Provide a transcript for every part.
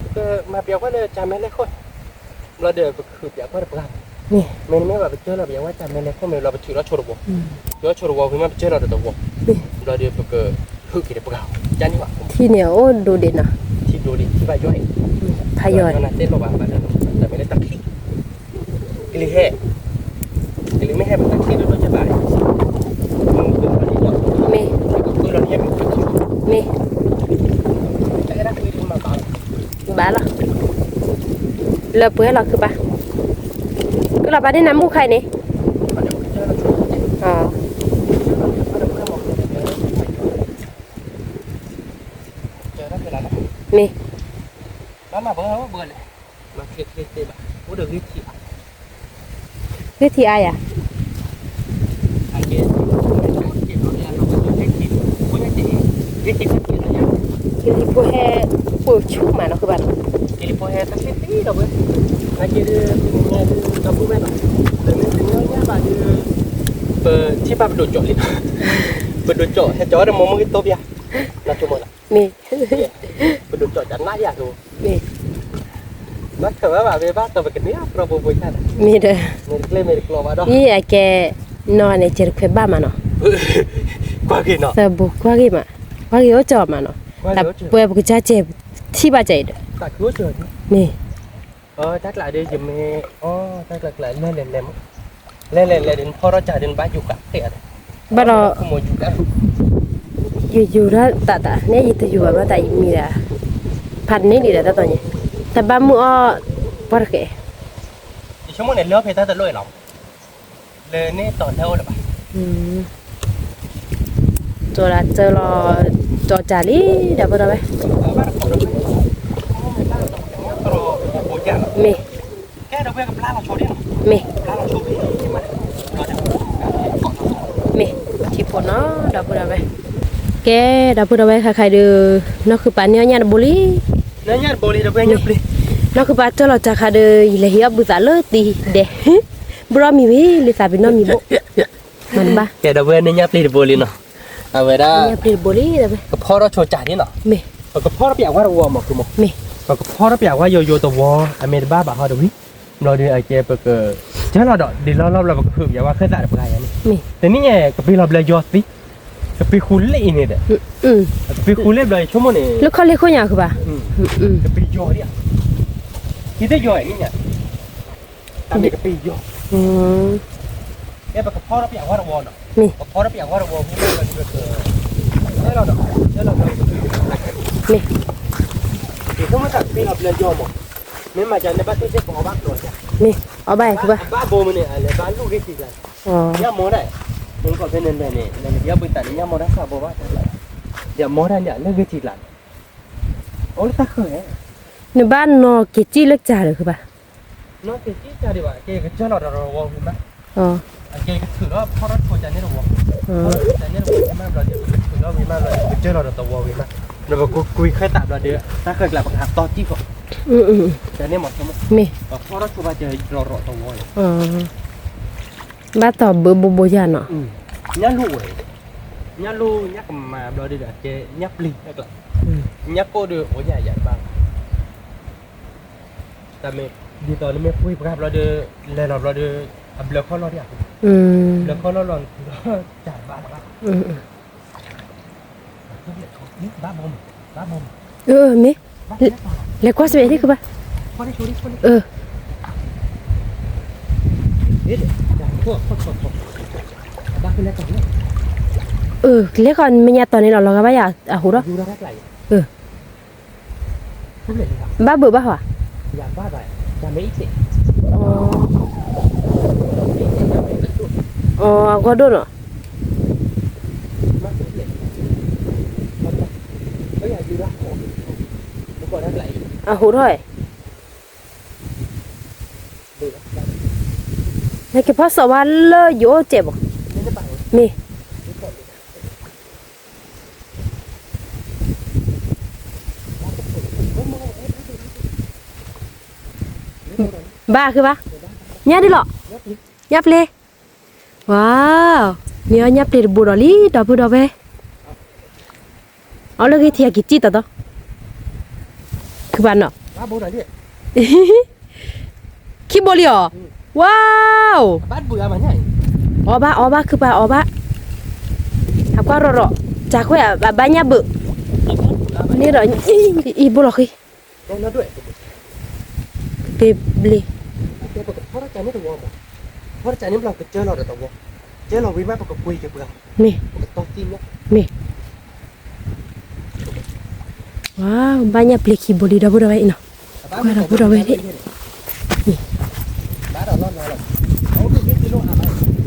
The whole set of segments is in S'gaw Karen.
ပကမၤပျဲကွၢ်လၢကၢ်မဲလဲၣ်ခိၣ်, ဘျီဒီးပခုးပျဲကွၢ်တပှၢ်, မ့ၢ်န့ၣ်မ့ၢ်ဘၣ် ပကၢလီၤပျဲကွၢ်ကၢ်မဲလဲၣ်ခိၣ်မ့ၢ်ဘျီ ပထုးထီၣ်ဆိတဝီ, ထုးထီၣ်ဆိတဝီဖဲမ့ၢ်ပကၢလီၤတဝီ, ဘျီဒီးပကဟုးက့ၤတပှၢ်, ကန့ၣ်ဘၣ်, ထံန့ၣ်အိၣ်ဒိၣ်ဒံးနီၤ, ထံဒိၣ်ဒံး ထံဘၣ်ယွၤအံၤ, ထံဘၣ်ယွၤနတဲလီၤဘၣ် ဘၣ်လၢနတၢ်မဲာ်လၢတၢ်ချံ ကလံၤဟဲ, ကလံၤမ့ၢ်ဟဲပတၢ်ခံတဒိၣ်ကဘၣ်, မ့ၢ်, မ့ၢ်, ဘၣ်လီၤ, လၢပှဲၤလီၤခုပၢ်, ကလီၤပာ်န့ၢ်နၤမူခါအံၤန့ၣ်, မ့ၢ်, ဂ့ၢ်ထံအါယၤ, ဂ့ၢ်ထံ, ဂ့ၢ်ထံ, ဂ့ၢ်ထံ, ကလံၤဖိဟဲ ပှ့ၤဆူၣ်မးနီၤ ဃုဘၣ်နီၤ, ကလံၤဖိဟဲတၢ်ချ့သံဒီးဝဲ, နာ်က့ဒုး ပမ့ၢ်ညါဒုး ဒီပုၢ်ဝဲၢ်နီၤ, ပမ့ၢ်တညီညါဘၣ်ဒုး ပထံၣ်ဘၣ်ပဒိၣ်ကၠီၣ်လံ, ပဒိၣ်ကၠီၣ် ဟဲကၠီၣ်ဝဲဒီးမိၢ်မုၢ်ကတိပျၢ်, နဆိကမိၣ်လီၤ, မ့ၢ် ပဒိၣ်ကၠီၣ်ကနၣ်ယၤကအိၣ်, မ့ၢ် ဘၣ်ခၢၣ်ဝဲဘၣ် မ့ၢ်ဘၣ်တီပကန့ၢ်အတြီဖိဖိဆၣ်န့ၣ်, မ့ၢ်ဒီး မ့ၢ်တကျဲမ့ၢ်တကျီဘၣ်ဒီး အံၤအကဲ နီၢ်န့ၣ် ကဲတခွဲးဘၣ်မးနီၤ, ကွၢ်က့ၤနီၤ, သၢဘိကွၢ်က့ၤမး, ကွၢ်က့ၤအိၣ်ကၠီမးနီၤ, တၢ်ပှဲၤပကစၢ်ကဲ ထံၣ်ဘၣ်ကဲအံၤဒီး, မ့ၢ် တၢ်ကျးဒုးယမ့ၢ် အီ တၢ်ကျးကျး လဲၤလဲၤလဲၤမး, လဲၤလဲၤလဲၤဒုး နဖီထီၣ်ကးဒုး နဘၣ်ယူၤကးဃဲၣ်အီၤဒီး, ဘၣ်ဒီး ယူၤယူၤဒီးတၢ်တၢ် နဲယတယူၤဘၣ်ဘၣ်တၢ်အံၤမံၤဒီး, ဖးတန့ၢ်ဒံးဒီးတၢ်တီၤညါ, တဘၣ်မုၢ်အီၣ် ပှၢ်တဃဲး, ယဆိကမိၣ်န့ၣ် လၢဖဲတၢ်တလိၣ်အံၤလီၤ, လၢန့ၣ်တီၤလၢအိၣ်လၢၤဘၣ် ကၠီလီၤ ကၠီလီၤ ကၠီကၢ်လံ ဒီပုၢ်ဒီဝဲၢ်, မ့ၢ် မ့ၢ် မ့ၢ် ထံဖိနီၤ ဒီပုၢ်ဒီဝဲၢ်, ကဲ ဒီပုၢ်ဒီဝဲၢ် ခါခါအံၤဒုး နီၢ်ဃုပၤန့ၢ်အီၣ်ညၣ်တဘိလံ, နီၢ်ဃုပၤကၠီလီၤတၢ်ခါဒီး ယလဲၤဟံးအီၣ်ဘုသးလၢတံၤဒဲး, ဘျီမံၤဝံၤ လၢသးပ့ၤနီၣ်မံၤဘိၣ် မၤတဘၣ်, ကဲ ဒီပုၢ်ဝဲၢ်န့ၢ်ညၣ်ပျ့ၤတဘိလံနီၤ, အဝဲဒၣ် ညၣ်ပျ့ၤတဘိလံ ဒီပုၢ်, ကဖီထီၣ်ဆိကၢ်န့ၣ်နီၤ, မ့ၢ် ပကဖီထီၣ်ပၠးဝါတဝီမး မ့ၢ် ပကဖီထီၣ်ပၠးဝါယိယိတဝီ အမ့ၢ်တဘၣ်ဘၣ်ဟီတဝံၤ, ဘျီဒုးအကဲပက ကၢလီၤဒီး ဒ်လီၢ်လီၢ်ဘျီ ပကဟုးပၠးဝါခၢၣ်သးတပှၤယၤန့ၣ်, တနံၣ်ညါ ကပ့ၤလီၤဘျၢယီၤသံ, ကပ့ၤဃူလ့ၣ်အံၤန့ၣ်ဒီး, ကပ့ၤဃူလ့ၣ်ဘျီ ယဆိကမိၣ်န့ၣ် လၢခီလ့ၢ်ခိၣ်ညါဃုဘၣ်, ကပ့ၤယီၤဒံး, ယတယီၤနံၣ်ညါ, တၢ်မ့ၢ်ကပ့ၤယီၤ, ကဲ ပကဖီထီၣ်ပၠးဝါတဝီနီၤ, ပဖီထီၣ်ပၠးဝါတဝီ မ့ၢ်လီၤဒီး ကၢလီၤဒီး ကၢလီၤဒီး မ့ၢ် ယဆိကမိၣ်တၢ်ကပ့ၤလီၤဘျၢယီၤမး, မ့ၢ်မၤကန့ၣ်ဘၣ်သ့ၣ်သ့ၣ် ပအီၣ်ဘၣ်ကျီၤယၤ, မ့ၢ်အီၣ်ဘၣ်ယၤဃုဘၣ်, အဘၣ်ဘိမ့ၢ်န့ၣ် အလဲၤဘၣ်လူၢ်ဂ့ၤထံကျါ, ညၣ်မီဒၣ်, မ့ၢ်ကီၢ်ဖဲန့ၣ်လဲၣ်န့ၣ် လဲၤနကယီၣ်ပှ့ၤသးန့ၣ် ညၣ်မီဒၣ်စၢ်ဘိဘၣ်, ယမီဒၣ်န့ၣ် လၢဂ့ၤထံကျါန့ၣ်, အိၣ်လၢတၢ်ဃၢၤ, နဘၣ်နီၢ်က့ၤကံၣ်လၢကစၢ်ဒီးဃုဘၣ် နီၢ်က့ၤကံၣ်ကၢ်ဒံးဘၣ် အကဲကစၢလီၤဒီးတဝီဝံၤမး, အကဲကထုးလီၤဖီထီၣ်ဆိကၢ်န့ၣ်တဝီ, ဖီထီၣ်ဆိကၢ်န့ၣ်တဝီဝံၤမးဘျီဒုး ကထုးလီၤဝံၤမးဘျီဒုး ကစၢလီၤဒီးတဝီဝံၤမး, ဒီးပကကွံာ်ခၢၣ်သးဘျီဒုး တၢ်ဃၢၤကျါပကဟးတီတံၢ်ဃီ, ကန့ၣ်မ့ၢ်ဆိကမိၣ်, မ့ၢ် ပဖီထီၣ်ဆိဘၣ်ကၢရီၤရီၤတဝီလီၤ, ဘၣ်တီၢ်ဘၢဘိဘိယၤနီၤ, ညၣ်လူၢ်ဝဲ, ညၣ်လူၢ်ညၣ်ကမၤဘျီဒုးဒီး အကဲညၣ်ပျ့ၤတၢ်ကျါ, ညၣ်ကိၣ်ဒုးအိၣ်ယၤယၤတဘၣ် တၢ်မ့ၢ် ဒ်သိးနမ့ၢ်ပှ့ၤပှၤဘျီဒီး လဲၤလီၤဘျီဒီး အဘျၢခီၣ်လီၢ်ဒံးဧါ, ဘျၢခီၣ်လီၢ်လီၤနကုၤလီၤ ကၢ်ဘၣ်လီၤဘၣ်, ဘၣ်ဘီမး ဘၣ်ဘီမး, မ့ၢ် လဲၤကွၢ်စ့ၢ်ကီး လဲၤဃီ မဲာ်ညါတီၤန့ၣ်လီၤ လီၤဂာ်ဘၣ်ယၤအဟူးဒီး ဘၣ်ဘုးဘၣ်ဟီ, အဂီၢ်ဒိၣ်နီၤ, အဟူးထီၣ်, နကဖီၣ်စီၤဝါလၢယအိၣ်စဲးဘၣ်, မ့ၢ် ဘၣ်ဃုဘၣ်, ညၣ်ဒ်လီၤ, ညၣ်ပျ့ၤ, ဝါ, မ့ၢ်အီၣ်ညၣ်ပျ့ၤတဘိဒီးလံ ဒီပုၢ်ဒီဝဲၢ်, အီၣ်လၢဂ့ၤထံအက့ၤစံၣ်တီတီ, ခုဘၣ်နီၤ, ခံဘိလံအီၤ, ဝါ, အီၣ်ဘၣ်အီၣ်ဘၣ် ခုပာ်အီၣ်ဘၣ်, အကွၢ်ရီၣ်ရီၣ်, တၢ်ခွဲးအဘၣ်ညၣ်ဘုး, န့ၣ်ဒီး အံၤဘိလီၤဃံ, ဘ့ဘျ့, မ့ၢ် ဝါ, ဘၣ်ညၣ်ပျ့ၤခံဘိလံ ဒီပုၢ်ဒီဝဲၢ်အံၤနီၤ, ကွၢ်ဒီပုၢ်ဒီဝဲၢ်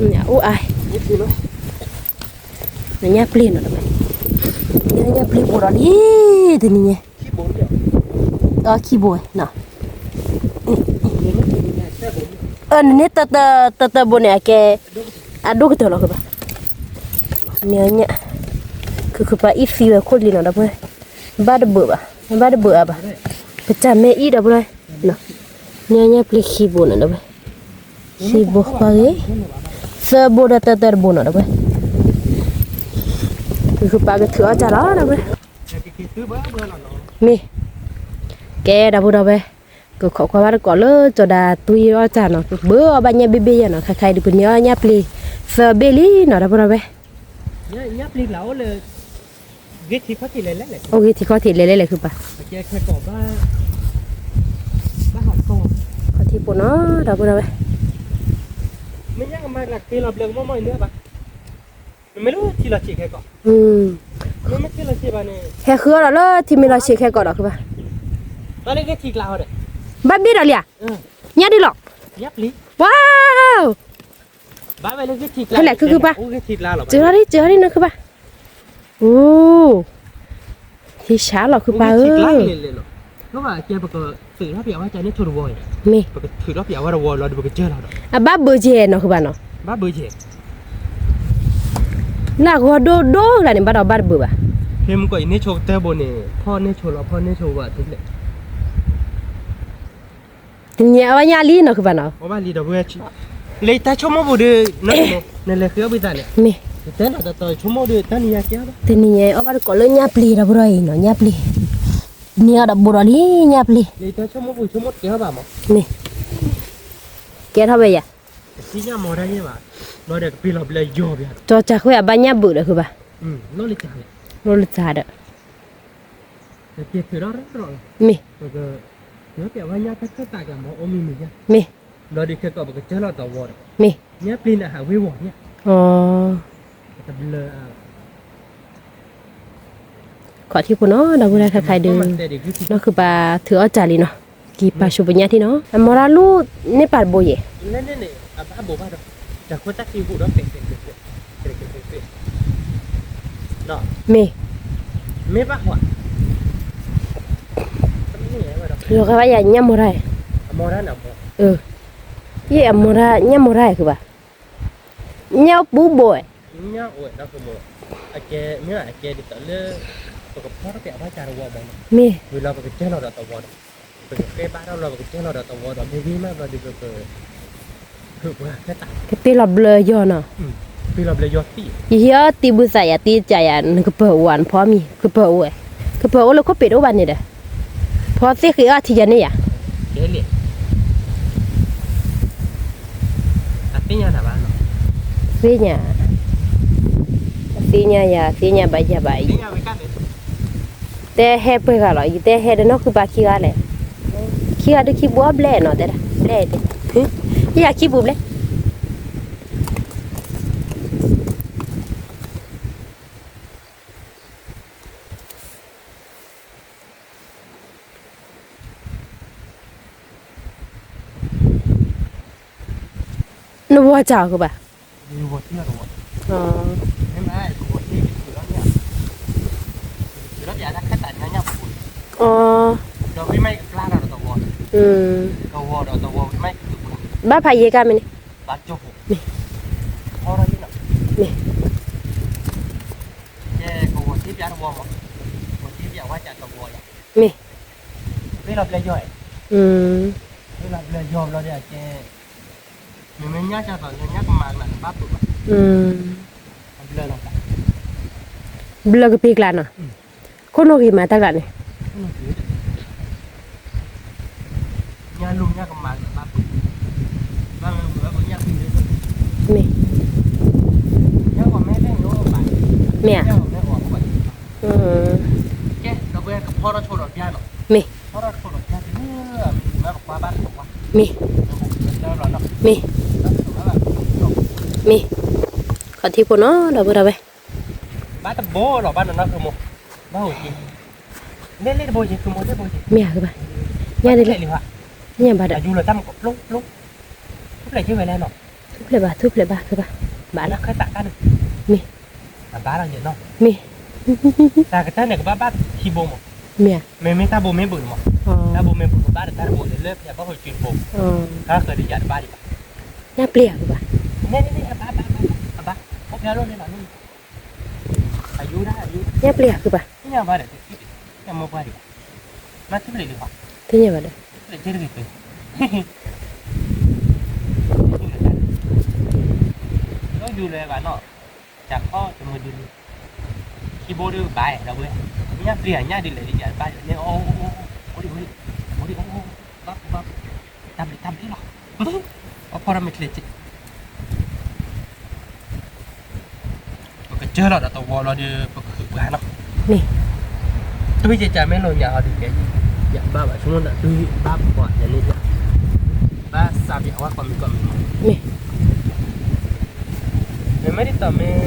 န့ၣ်, အိၣ်အါ, ညၣ်ပျ့ၤနီၤ, ညၣ်ပျ့ၤဘိဒီးလံ, တနံၤညါ, အခံဘိဝဲနီၤ, နန့ၢ်တၢတၢဘိန့ၣ် အကဲ, အဒိၣ်ကတၢၢ်လီၤကဘၣ်, မ့ၢ်ညၣ်, ခုခုပာ်အံၣ်သံဝဲခိၣ်လံနီၤ ဒီပုၢ်ဝဲၢ်, ဘၣ်တဘၣ်ဘၣ်, ဘၣ်တဘၣ်အါဘၣ်, ပတၢ်မ့ၢ်အံၤဒီပုၢ်ဒီဝဲၢ်, ညါညါပျ့ၤခံဘိနီၤဒီပုၢ်ဝဲၢ်, ခံဘိခွါဂ့ၤ, သၢဘိဒီးတၢတၢတဘိနီၤဒီပုၢ်ဝဲၢ်, ဃုပာ်ကထုးအီၣ်တၢ်လီၤဒီပုၢ်ဝဲၢ်, မ့ၢ်, ကဲဒီပုၢ်ဒီဝဲၢ်, ကခိးကွၢ်ဘၣ်တကိးလၢကၠီၤဒၤသွံအီၣ်တၢ်နီၤ, ဘၣ်အီၣ်ဘၣ်ညၣ်ဘ့ၣ်ဘ့ၣ်ယဲၢ်နီၤ, ခဲခါအံၤဒုးပန့ၢ်အီၣ်ညၣ်ပျ့ၤသၢဘ့ၣ်လံနီၤ ဒီပုၢ်ဒီဝဲၢ် အိၣ်ဂ့ၤထံခီၣ်ထံးလဲၤလဲၣ်လဲၣ်, အိၣ်ဂ့ၤထံခီၣ်ထံးလဲၤလဲၣ်လဲၣ်ဃုပာ်, ခီၣ်ထံးဖိနီၤ ဒီပုၢ်ဒီဝဲၢ်, ဟဲဃုအီၣ်ဒီးလၢထံမ့ၢ်လီၤဆံးခဲကီးဒီးဃုပာ်, ဘၣ်ဘ့ၣ်ဒီးလံဧါ, ညၣ်ဒုလီၤ, ဝါ ဖဲလဲၣ်ခုခုပၢ်, စၢၤထီၣ်ဒံး စၢၤထီၣ်ဒံးနီၤခုပၢ်, အိ, ထံဆါလီၤခုပၢ်ဧၢ, မ့ၢ်, အဘၣ်ဘၢကဲနီၤခုပၢ်နီၤ, လၢအဂီၤဒိၣ်ဒိၣ်လၢန့ၣ် ဘၣ်ဒီးဘၣ်တဘၣ်ဘၣ်, ဖဲမုၢ်ကီၢ်အံၤန့ၣ်ဆိကတၢၢ်ဘိန့ၣ် ဖီၣ်န့ၢ်ဆိလီၤ ဖီၣ်န့ၢ်ဆိဘၣ်ထူၣ်ဖျဲး တနံၤအံၤအီၣ်ဘၣ်ညၣ်လံနီၤခုပၢ်နီၤ, လၢတၢ်ဆိကမိၣ်ပူၤဒီး, နလဲၤဃုအီၣ်ဘၣ်သးန့ၣ်, မ့ၢ်, တနံၤအံၤ အီၣ်ဘၣ်တကိးလၢညၣ်ပျ့ၤဒီပုၢ်ဒီဝဲၢ်အံၤနီၤ ညၣ်ပျ့ၤ, န့ၢ်အီၣ်ဒီးဘိဒီးလံညၣ်ပျ့ၤ, မ့ၢ်, ကဲထီၣ်ဝဲယၤ, ကၠီၤစၢ်ဃဲအဘၣ်ညၣ်ဘုးဒီးခုပၢ်, လိၣ်လၢသးဒီး, မ့ၢ်, မ့ၢ်, မ့ၢ်, ခီၣ်ထံးဖိနီၤ ဒီပုၢ်ဝဲၢ်ခဲခါဒုး, နီၢ်ခုပၢ်ထုးအီၣ်တၢ်လံနီၤ, က့ၤပာ်ဆူပညၣ်ထံနီၤ အမိၢ်ရၣ်လူၢ်န့ၢ်ပာ်တဘိယဲၢ် မ့ၢ်, လီၤဂာ်ဘၣ်ယၤညၣ်မိၢ်ရၣ်, ယဲအမိၢ်ရၣ်ညၣ်မိၢ်ရၣ်ခုဘၣ်, ညၣ်ပူၤဘိ, မ့ၢ်, ကတ့လီၤဘျၢယီၤနီၤ, ယဟံးအီၣ်တံၤဘုသးယၤတံၤကၢ်ယၤ နကပၢၤအိၣ်နဖီမံၤ ကပၢၤအိၣ်, ကပၢၤအိၣ်လၢခိၣ်ပ့ၤတအိၣ်ဘၣ်န့ၣ်ဒီး, ဖီသ့ၣ်ဃ့အီၣ်ထံယၤန့ၣ်ယၤ, သ့ၣ်ညါ, သ့ၣ်ညါယၤ သ့ၣ်ညါဘၣ်ယၤဘၣ်အံၤ, တဲဟဲပှဲၤဂၤလီၤ ယတဲဟဲဒီးနီၢ်ခုပၢ်ခံဂၤလဲၣ်, ခံဂၤဒုးခံပူၤအီၣ်ဘျဲၣ်နီၤ တဲဒၣ် ဘျဲၣ်တဲ, ယခံပူၤဘျဲၣ် နဝီၤစၢ်အီၤကဘၣ်, ဘၣ်ဖးယံၤကါမ့ၢ်န့ၣ်, မ့ၢ်, မ့ၢ်, ဘျၢကပ့ၤကျါနီၤ, ခိၣ်နူာ်ဂ့ၤမၤတၢ်ကျါန့ၣ်, မ့ၢ်, မ့ၢ်ဧါ, မ့ၢ်, မ့ၢ်, မ့ၢ်, ခီၣ်ထံးဖိနီၤ ဒီပုၢ်ဒီဝဲၢ်, ဘၣ်တဘိလီၤဘၣ်နီၤနီၢ်ခိမိၢ်, ဘၣ်ဟိးက့ၤ, လ့ၣ်လ့ၣ်တဘိက့ၤ ခိမိၢ်လ့ၣ်ဘိက့ၤ, မ့ၢ်ဧါ ကဘၣ်, ညၣ်လ့ၣ်လ့ၣ်, ညၣ်ဘၣ်ဒီး, ထူၣ်ဖျဲးဘၣ် ထူၣ်ဖျဲးဘၣ် ကဘၣ်, ဘၣ်လီၤ, မ့ၢ်, မ့ၢ်, တၢ်ကတၢၢ်န့ၣ်ကဘၣ်ဘၣ်ခံဘိမး, မ့ၢ်ဧါ, မ့မ့ၢ်တၢ်ဘိမ့ၢ်ဘုးမး, တၢ်ဘိမ့ၢ်ဘုးကဘၣ်ဒီးတၢ်တဘိလၢလၢဖဲဘၣ်ဟိးက့ၤတဘိ, တၢ်ဃၢၤဒီးယၤတဘၣ်ဒံးဘၣ်, ညၣ်ပျ့ၤဧါ ကဘၣ်, အဘၣ်, အိၣ်ဖဲအလိၣ်န့ၣ်လီၤ, ညၣ်ပျ့ၤဧါ ကဘၣ်, ညၣ်ဘၣ်ဒီးတထံၣ်ဒံး မိၢ်ပှၢ်ဒံးဘၣ်, မ့ၢ်ထူၣ်ဖျဲးလံဟီ, သ့ၣ်ညါဘၣ်ဒီး, ဖျဲးကဲတဂ့ၤပှဲၤ, ဒိၣ်ယူၤလၢၤဘၣ်နီၤ, ကၢ်ခီတမုၢ်ဒုလံ, ခံဘိဒုဘၣ်ဒီပုၢ်ဝဲၢ်, ညၣ်ပျံၤညၣ်ဒုလဲၣ်ဒ်ယဘၣ်န့ၣ်, အိၣ်အိၣ်အိၣ်, အိၣ်ဒံးအိၣ်ဒံး, အိၣ်ဒံးအိၣ်, ဘၣ်ဘၣ်, တၢ်ဘျုးတၢ်ဘျုးလီၤ, အဖီထီၣ်မ့ၢ်ချ့ချ့ ပကစၢၢ်လီၤဒီးတဝီလီၤဒီး ပကဟုးပှၤနီၤ, မ့ၢ်, တွံၢ်ကကမ့ၢ်လိာ်ညါဟီဒုးကဲ, ယဘၣ်ဘၣ်ဆိကမိၣ်ဒီးတွံၢ်ဘၣ်ပှၤယၤန့ၣ်, ဘၣ်စးပၠးဝဲကိးမံၤကိးမံၤမး, မ့ၢ်, မ့မ့ၢ်ဒ်သိးမ့ၢ်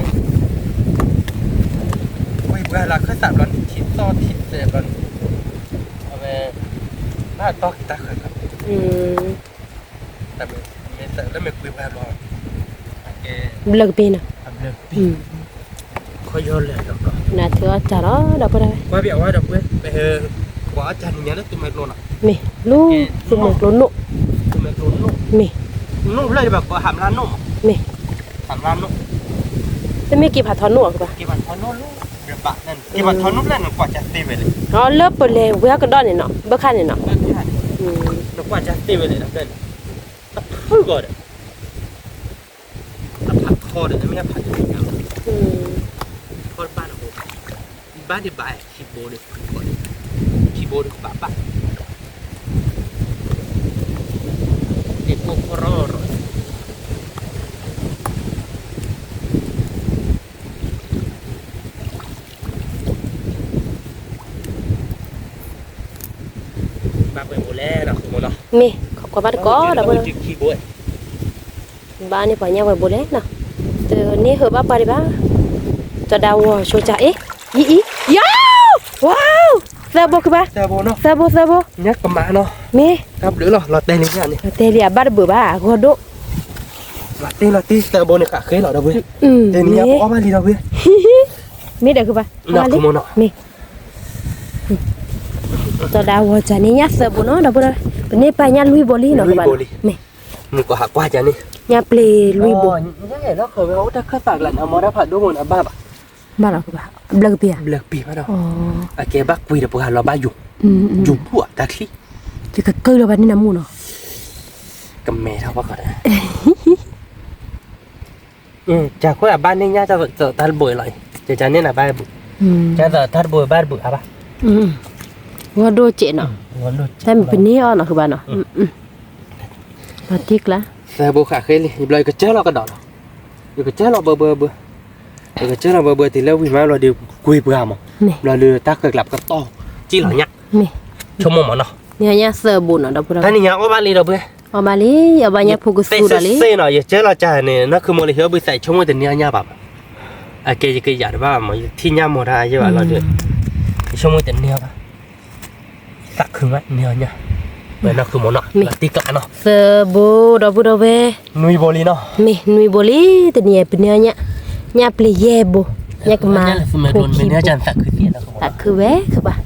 ကွံာ်ပှၤလၢခၢၣ်သးဘျီန့ၣ် ထံသီၣ်ထံသဲဘျီန့ၣ်, အဝဲ, ဘၣ်တီၢ်က့ၤတၢ်ဃၢၤလီၤ, မ့ၢ်သးလၢမ့ၢ်ကွံာ်ပှၤဘျီ, ဘျၢကပ့ၤနီၤ, ဘျၢကပ့ၤ, ခီယီၢ်လဲၣ်ဒီးဘျီ, နၤထုးအီၣ်တၢ်လီၤ ဒီပုၢ်ဝဲၢ်, ကွၢ်ပၠးဝဲဒီပုၢ်ဝဲၢ်, ပဟဲ, ကွၢ်အီၣ်တၢ်နံၤညါလၢသူမဲာ်ကျိနီၤ, မ့ၢ်, လၢသူမဲာ်ကျိနိၣ်, သူမဲာ်ကျိနိၣ်, မ့ၢ်, နိၣ်ဖျၢၣ်ဒံးဘၣ် ပဟးမလါနိၣ်မး, မ့ၢ်, ဟးမလါနိၣ်, တမ့ၢ်က့ၤဖးထီနိၣ်အကဘၣ်, က့ၤဖးထီနိၣ်လၢ, က့ၤဖးထီနိၣ်ဖျၢၣ်န့ၣ် ကွၢ်ကၢသ့ဝဲလဲၣ်, လၢပလဲၤဝဲကဒီးန့ၣ်နီၤ ဘၣ်ခါန့ၣ်နီၤ, နကွၢ်ကၢသ့ဝဲလဲၣ်ဒီးဖျၢၣ်န့ၣ်, တဖုၣ်ဂီၤဒီး အဖးခီဒီး တမ့ၢ်အဖးတန့ၢ်ညါဘၣ်, ခီတဘၣ်တဘိ, ဘၣ်ဒံးဘၣ် ခံဘိဒီး, ခံဘိဒီးဘၣ်ဘၣ်, တ့ဖိခီရီရီ, ဘၣ်ပှဲၤဘိလဲၣ်နီၤ, မ့ၢ်, ခီကွၢ်ဘၣ်တကိးဒီး, ဘၣ်န့ၣ်ပှၤညၣ်ဝဲဘိလဲၣ်နီၤ, တန့ၢ်ဟၢဘၣ်ပှၤဒံးဘၣ်, တဒါဝီၤဆိကၢ်အ့ၣ်, အံၤအံၤ, ယၤ, ဝါ, သၢဘိကဘၣ်, သၢဘိသၢဘိ, မ့ၢ်, လီၤတဲာ်လံအဘၣ်တဘၣ်ဘၣ် အဂီၢ်ဒိၣ်, လီၤတဲာ်လီၤတဲာ်သၢဘိန့ၣ်ဃးဃ့လီၤဒီပုၢ်ဝဲၢ်, တနံၤညါပအီၣ်ဘၣ်လံဒီပုၢ်ဝဲၢ်, မ့ၢ်ဒီးကဘၣ်, မ့ၢ် တဒါဝီၤကၢ်န့ၣ်ညၣ်သၢဘိနီၤ ဒီပုၢ်ဝဲၢ်, ပန့ၢ်ပာ်ညၣ်လွံၢ်ဘိလံနီၤ ကဘၣ်နီၤ, မ့ၢ်, မ့ၢ်ကဟးကွၢ်ကၢ်န့ၣ်, ညၣ်ပျ့ၤလွံၢ်ဘိ, ဘၣ်လီၤကဘၣ်, ဘျၢကပ့ၤဧါ, အကဲဘၣ်ကွံာ်ဒီးပှၤလီၤဘၣ်ယိၤ, ယိၤဘူၣ်အတၢ်ချံ, ယကကၢလီၤဘၣ်န့ၣ်နမူနီၤ, ကမဲထီၣ်ဘၣ်ကီးဒီး ကၢ်ခိၣ်အဘၣ်န့ၢ်ညၣ်တၢ်တဘိအံၤလီၤ, ကၢ်န့ၣ်နဘၣ်ဘုး, ကၢ်တၢ်တဘိဘၣ်တဘုးအါဘၣ်, ဂီၢ်ဒိၣ်စဲးနီၤ, တၢ်မ့ၢ်ပန့ၢ်အီၤနီၤ ကဘၣ်နီၤ, လီၤတံၢ်ကျါ, သၢဘိဃးဃ့လံ ယဘျီယကစၢၢ်လီၤကဒီးလီၤ, ယကစၢၢ်လီၤဘၢဘၢဘၢ, ယကစၢၢ်လီၤဘၢဘၢတုၤလၢဝံၤမးဘျီဒီး ကွံာ်ပှၤမး, ဘျီဒီးတၢ်ဃၢၤကျးပကတီၢ်, စံၣ်လီၤညၣ်, ဆိကမိၣ်မးနီၤ, န့ၢ်ညၣ်သၢဘိနီၤ ဒီပုၢ်ဝဲၢ်, တနံၤညါအီၣ်ဘၣ်လံဒီပုၢ်ဝဲၢ်, အီၣ်ဘၣ်လံ, အီၣ်ဘၣ်ညၣ်ဖိကသူဒီးလံ, သ့ၣ်နီၤ ယကစၢၢ်လီၤကၢ်န့ၣ် နီၢ်ခုမိၢ်လၢဟံၣ်အီၣ်ဘုသး ယဆိကမိၣ်တန့ၢ်အီၣ်ညၣ်ဘၣ်မး, အကဲယကယၤတဘၣ်မး ယထံၣ်ညၣ်မိၢ်တၢ်ယဲဘၣ်လီၤဒီး, ယဆိကမိၣ်တန့ၢ်အီၣ်ဘၣ်, သးခုမးန့ၢ်အီၣ်ညၣ်, ဝဲနီၢ်ခုမိၢ်နီၤ လီၤတံၢ်ကျါနီၤ, သၢဘိ ဒီပုၢ်ဝဲၢ်, နွံဘိလံနီၤ, မ့ၢ်နွံဘိလံ, တနံၤအံၤပန့ၢ်အီၣ်ညၣ်, ညၣ်ပျ့ၤယဲၢ်ဘိ, ညၣ်ကမၤ, သးခုဝဲကဘၣ်,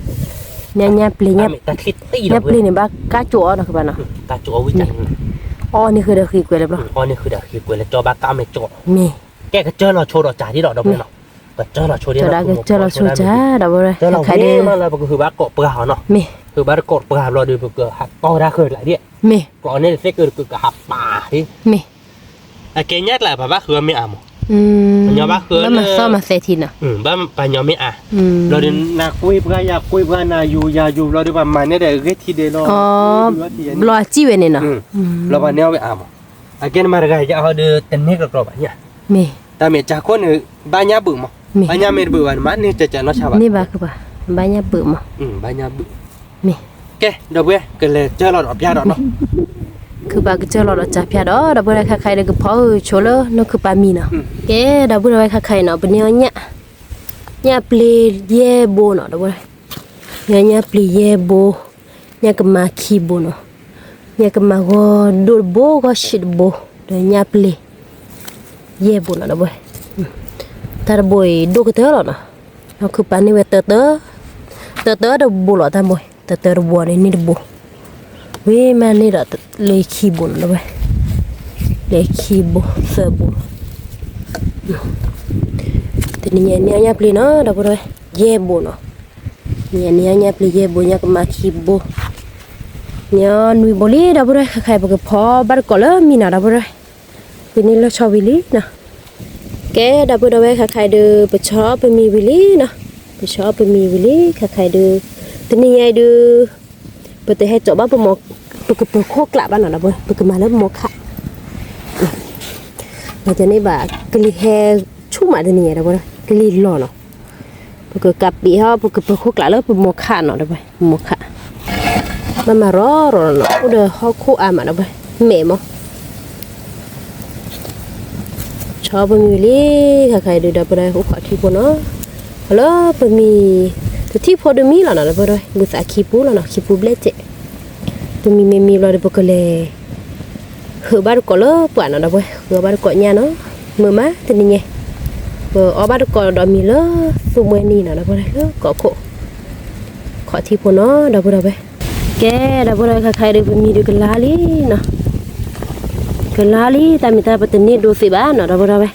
ညၣ်ညၣ်ပျ့ၤ, ညၣ်ပျ့ၤန့ၣ် ဘၣ်ကါကၠိအီၤနီၤ ကဘၣ်နီၤ, အီၣ်န့ၢ်ဃုာ်ဒီးဃ့ကွဲးလၢဘျီ, မ့ၢ်, ကဲကစၢၢ်လီၤဆိဒီးကၢ်ဒ်ဒီး ဒီပုၢ်ဝဲၢ်နီၤ, ကစၢၢ်လီၤဆိဒ်, ကစၢၢ်လီၤဆိကၢ် ဒီပုၢ်ဝဲၢ်, ခဲခါဒ် လၢပကဟုးဘၣ်ကိးပှၤအီၤနီၤ, မ့ၢ်, ဟုးဘၣ်တကိးပှၤဘျီဒီး ပကဟးတီၢ်တၢ်ဃၢၤကျးဒ်, မ့ၢ်, ကျိးန့ၣ်သ့ၣ်ကကဟးပာ်ဒ်, မ့ၢ်, အကဲညၣ်ကျါ ပဘၣ်ဃုအီၣ်မ့ၢ်အါမး, ပှၤညီဘၣ်ဃုအီၣ်လၢမၤသီမၤသဲထံနီၤ, ပှၤညီမ့ၢ်အါ, ဘျီဒီး နကွံာ်ပှၤယၤကွံာ်ပှၤ နၤယူၤယၤယူၤ ဘျီဒီးပှၤမၤန့ၢ်ဒီးအဂ့ၢ်ထံဒဲးလီၤ, ဘျီအစံၣ်ဝဲန့ၣ်နီၤ, ဘျီပှၤန့ၢ်အီၣ်ဝဲအါမး, အကဲနမၤတဂၤယၤဟီဒီး တန့ၢ်ကကျိးဘၣ်ညၣ်, မ့ၢ်, တၢ်မ့ၢ်ကၢ်ခိၣ်န့ၣ် ဘၣ်ညၣ်ဘုးမး, ဘၣ်ညၣ်မ့ၢ်တဘုးဘၣ်န့ၣ် မၤန့ၢ်ကကနီၢ်ဆါဘၣ်, န့ၢ်ဘၣ်ကဘၣ်, ဘၣ်ညၣ်ဘုးမး, ဘၣ်ညၣ်ဘုး, မ့ၢ်, ကဲ ဒီပုၢ်ဝဲၢ် ကလဲၤကၢၢ်လီၤဒီးပျၢ်ဒီးနီၤ, ခုၣ်ပာ်ကစၢၢ်လီၤဒီးကၢ်ဖၠၣ်ဒီး ဒီပုၢ်ဝဲၢ် ခါခါအံၤဒီးကဖီအုးဆိလၢနီၢ်ခုၣ်ပာ်မံနီၤ, ကဲ ဒီပုၢ်ဝဲၢ် ခါခါအံၤနီၤ ပန့ၢ်အီၣ်ညၣ်, ညၣ်ပျ့ၤယဲၢ်ဘိနီၤ ဒီပုၢ်ဝဲၢ်, ညၣ်ပျ့ၤယဲၢ်ဘိ, ညၣ်ကမၤခံဘိနီၤ, ညၣ်ကမၤဂီၤဒိၣ်တဘိ ဂီၤဆံးတဘိ, ဒီးညၣ်ပျ့ၤ ယဲၢ်ဘိနီၤ ဒီပုၢ်ဝဲၢ်, တၢ်တဘိအံၤဒိၣ်ကတၢၢ်လီၤနီၤ, နီၢ်ခုၣ်ပာ်န့ၢ်ဝဲတၢတၢ, တၢတၢတဘိလီၤ တၢ်ဘိ, တၢတၢတဘိန့ၣ်န့ၢ်တဘိ, ဝံၤမးန့ၢ်ဒီးလၢခံဘိနီၤ ဒီပုၢ်ဝဲၢ်, လၢခံဘိ သၢဘိ, တနံၤညါန့ၢ်အီၣ်ညၣ်ပျ့ၤနီၤ ဒီပုၢ်ဝဲၢ်, ယဲၢ်ဘိနီၤ, န့ၣ်ညါပျံၤယဲၢ်ဘိ ညါကမၤခံဘိ, န့ၣ်နွံဘိလံ ဒီပုၢ်ဒီဝဲၢ်, ခဲခါအံၤ ပကဖီဘၣ်တကိးလၢမံနီၤ ဒီပုၢ်ဒီဝဲၢ်, ပန့ၢ်လီၤဆီဝံၤလံနီၤ, ကဲ ဒီပုၢ်ဒီဝဲၢ် ခဲခါအံၤဒုး ပဆီပမံၤဝံၤလံနီၤ, ပဆီပမံၤဝံၤလံ ခဲခါအံၤဒုး, တနံၤညါအံၤဒုး ပတဟဲကၠီဘၣ်ပမိၢ်, ပကပၢၤခိၣ်ကျးဘၣ်နီၤ ဒီပုၢ်, ပကမၤလၢမိၢ်ခး, မၤတန့ၢ်ဘၣ်, ကလံၤဟဲဆူၣ်မးတနံၤညါ ဒီပုၢ်ဒီဝဲၢ်, ကလံၤလီၤနီၤ, ပကကးပံးဟီ ပကပၢၤခိၣ်ကျးလၢပမိၢ်ခးနီၤ ဒီပုၢ်ဝဲၢ်, မိၢ်ခး, ဘၣ်မၤရီရီနီၤ အိၣ်ဒီးဟီၣ်ခိၣ်အါမး ဒီပုၢ်ဝဲၢ်, မဲာ်မး ဆီပမံၤဝံၤလံ, ခဲခါအံၤဒုး ဒီပုၢ်ဒီဝဲၢ် အိၣ်ခိးထံဖိနီၤ, အလၢပမံၤ, တထံၣ်ဖိဒုးမံလီၤနီၤ ဒီပုၢ်ဒီဝဲၢ်, ဘုသးခံပူၤလီၤနီၤ ခံပူၤဘျဲၣ်စဲး, ပမံၤမ့ၢ်မံဘျီဒီး ပကလဲၤ ဃုဘၣ်တကိးလၢပှၤနီၤ ဒီပုၢ်ဝဲၢ်, ဃုဘၣ်တကိးညၣ်နီၤ, မုာ်မးတနံၤညါ, ပအီဘၣ်တကိးဒီးမံၤလၢသူမှဲနံၤနီၤ ဒီပုၢ်ဝဲၢ် လၢကိးခိၣ်, ခိးထံဖိနီၤ ဒီပုၢ်ဒီဝဲၢ်, ကဲ ဒီပုၢ်ဒီဝဲၢ် ခဲခါအံၤဒုး ပမံၤဒုးကလါလံနီၤ, ကလါလံ တၢ်မ့ၢ်တၢ်ပတန့ၢ်ဒိသ့ဘၣ်နီၤ ဒီပုၢ်ဒီဝဲၢ်,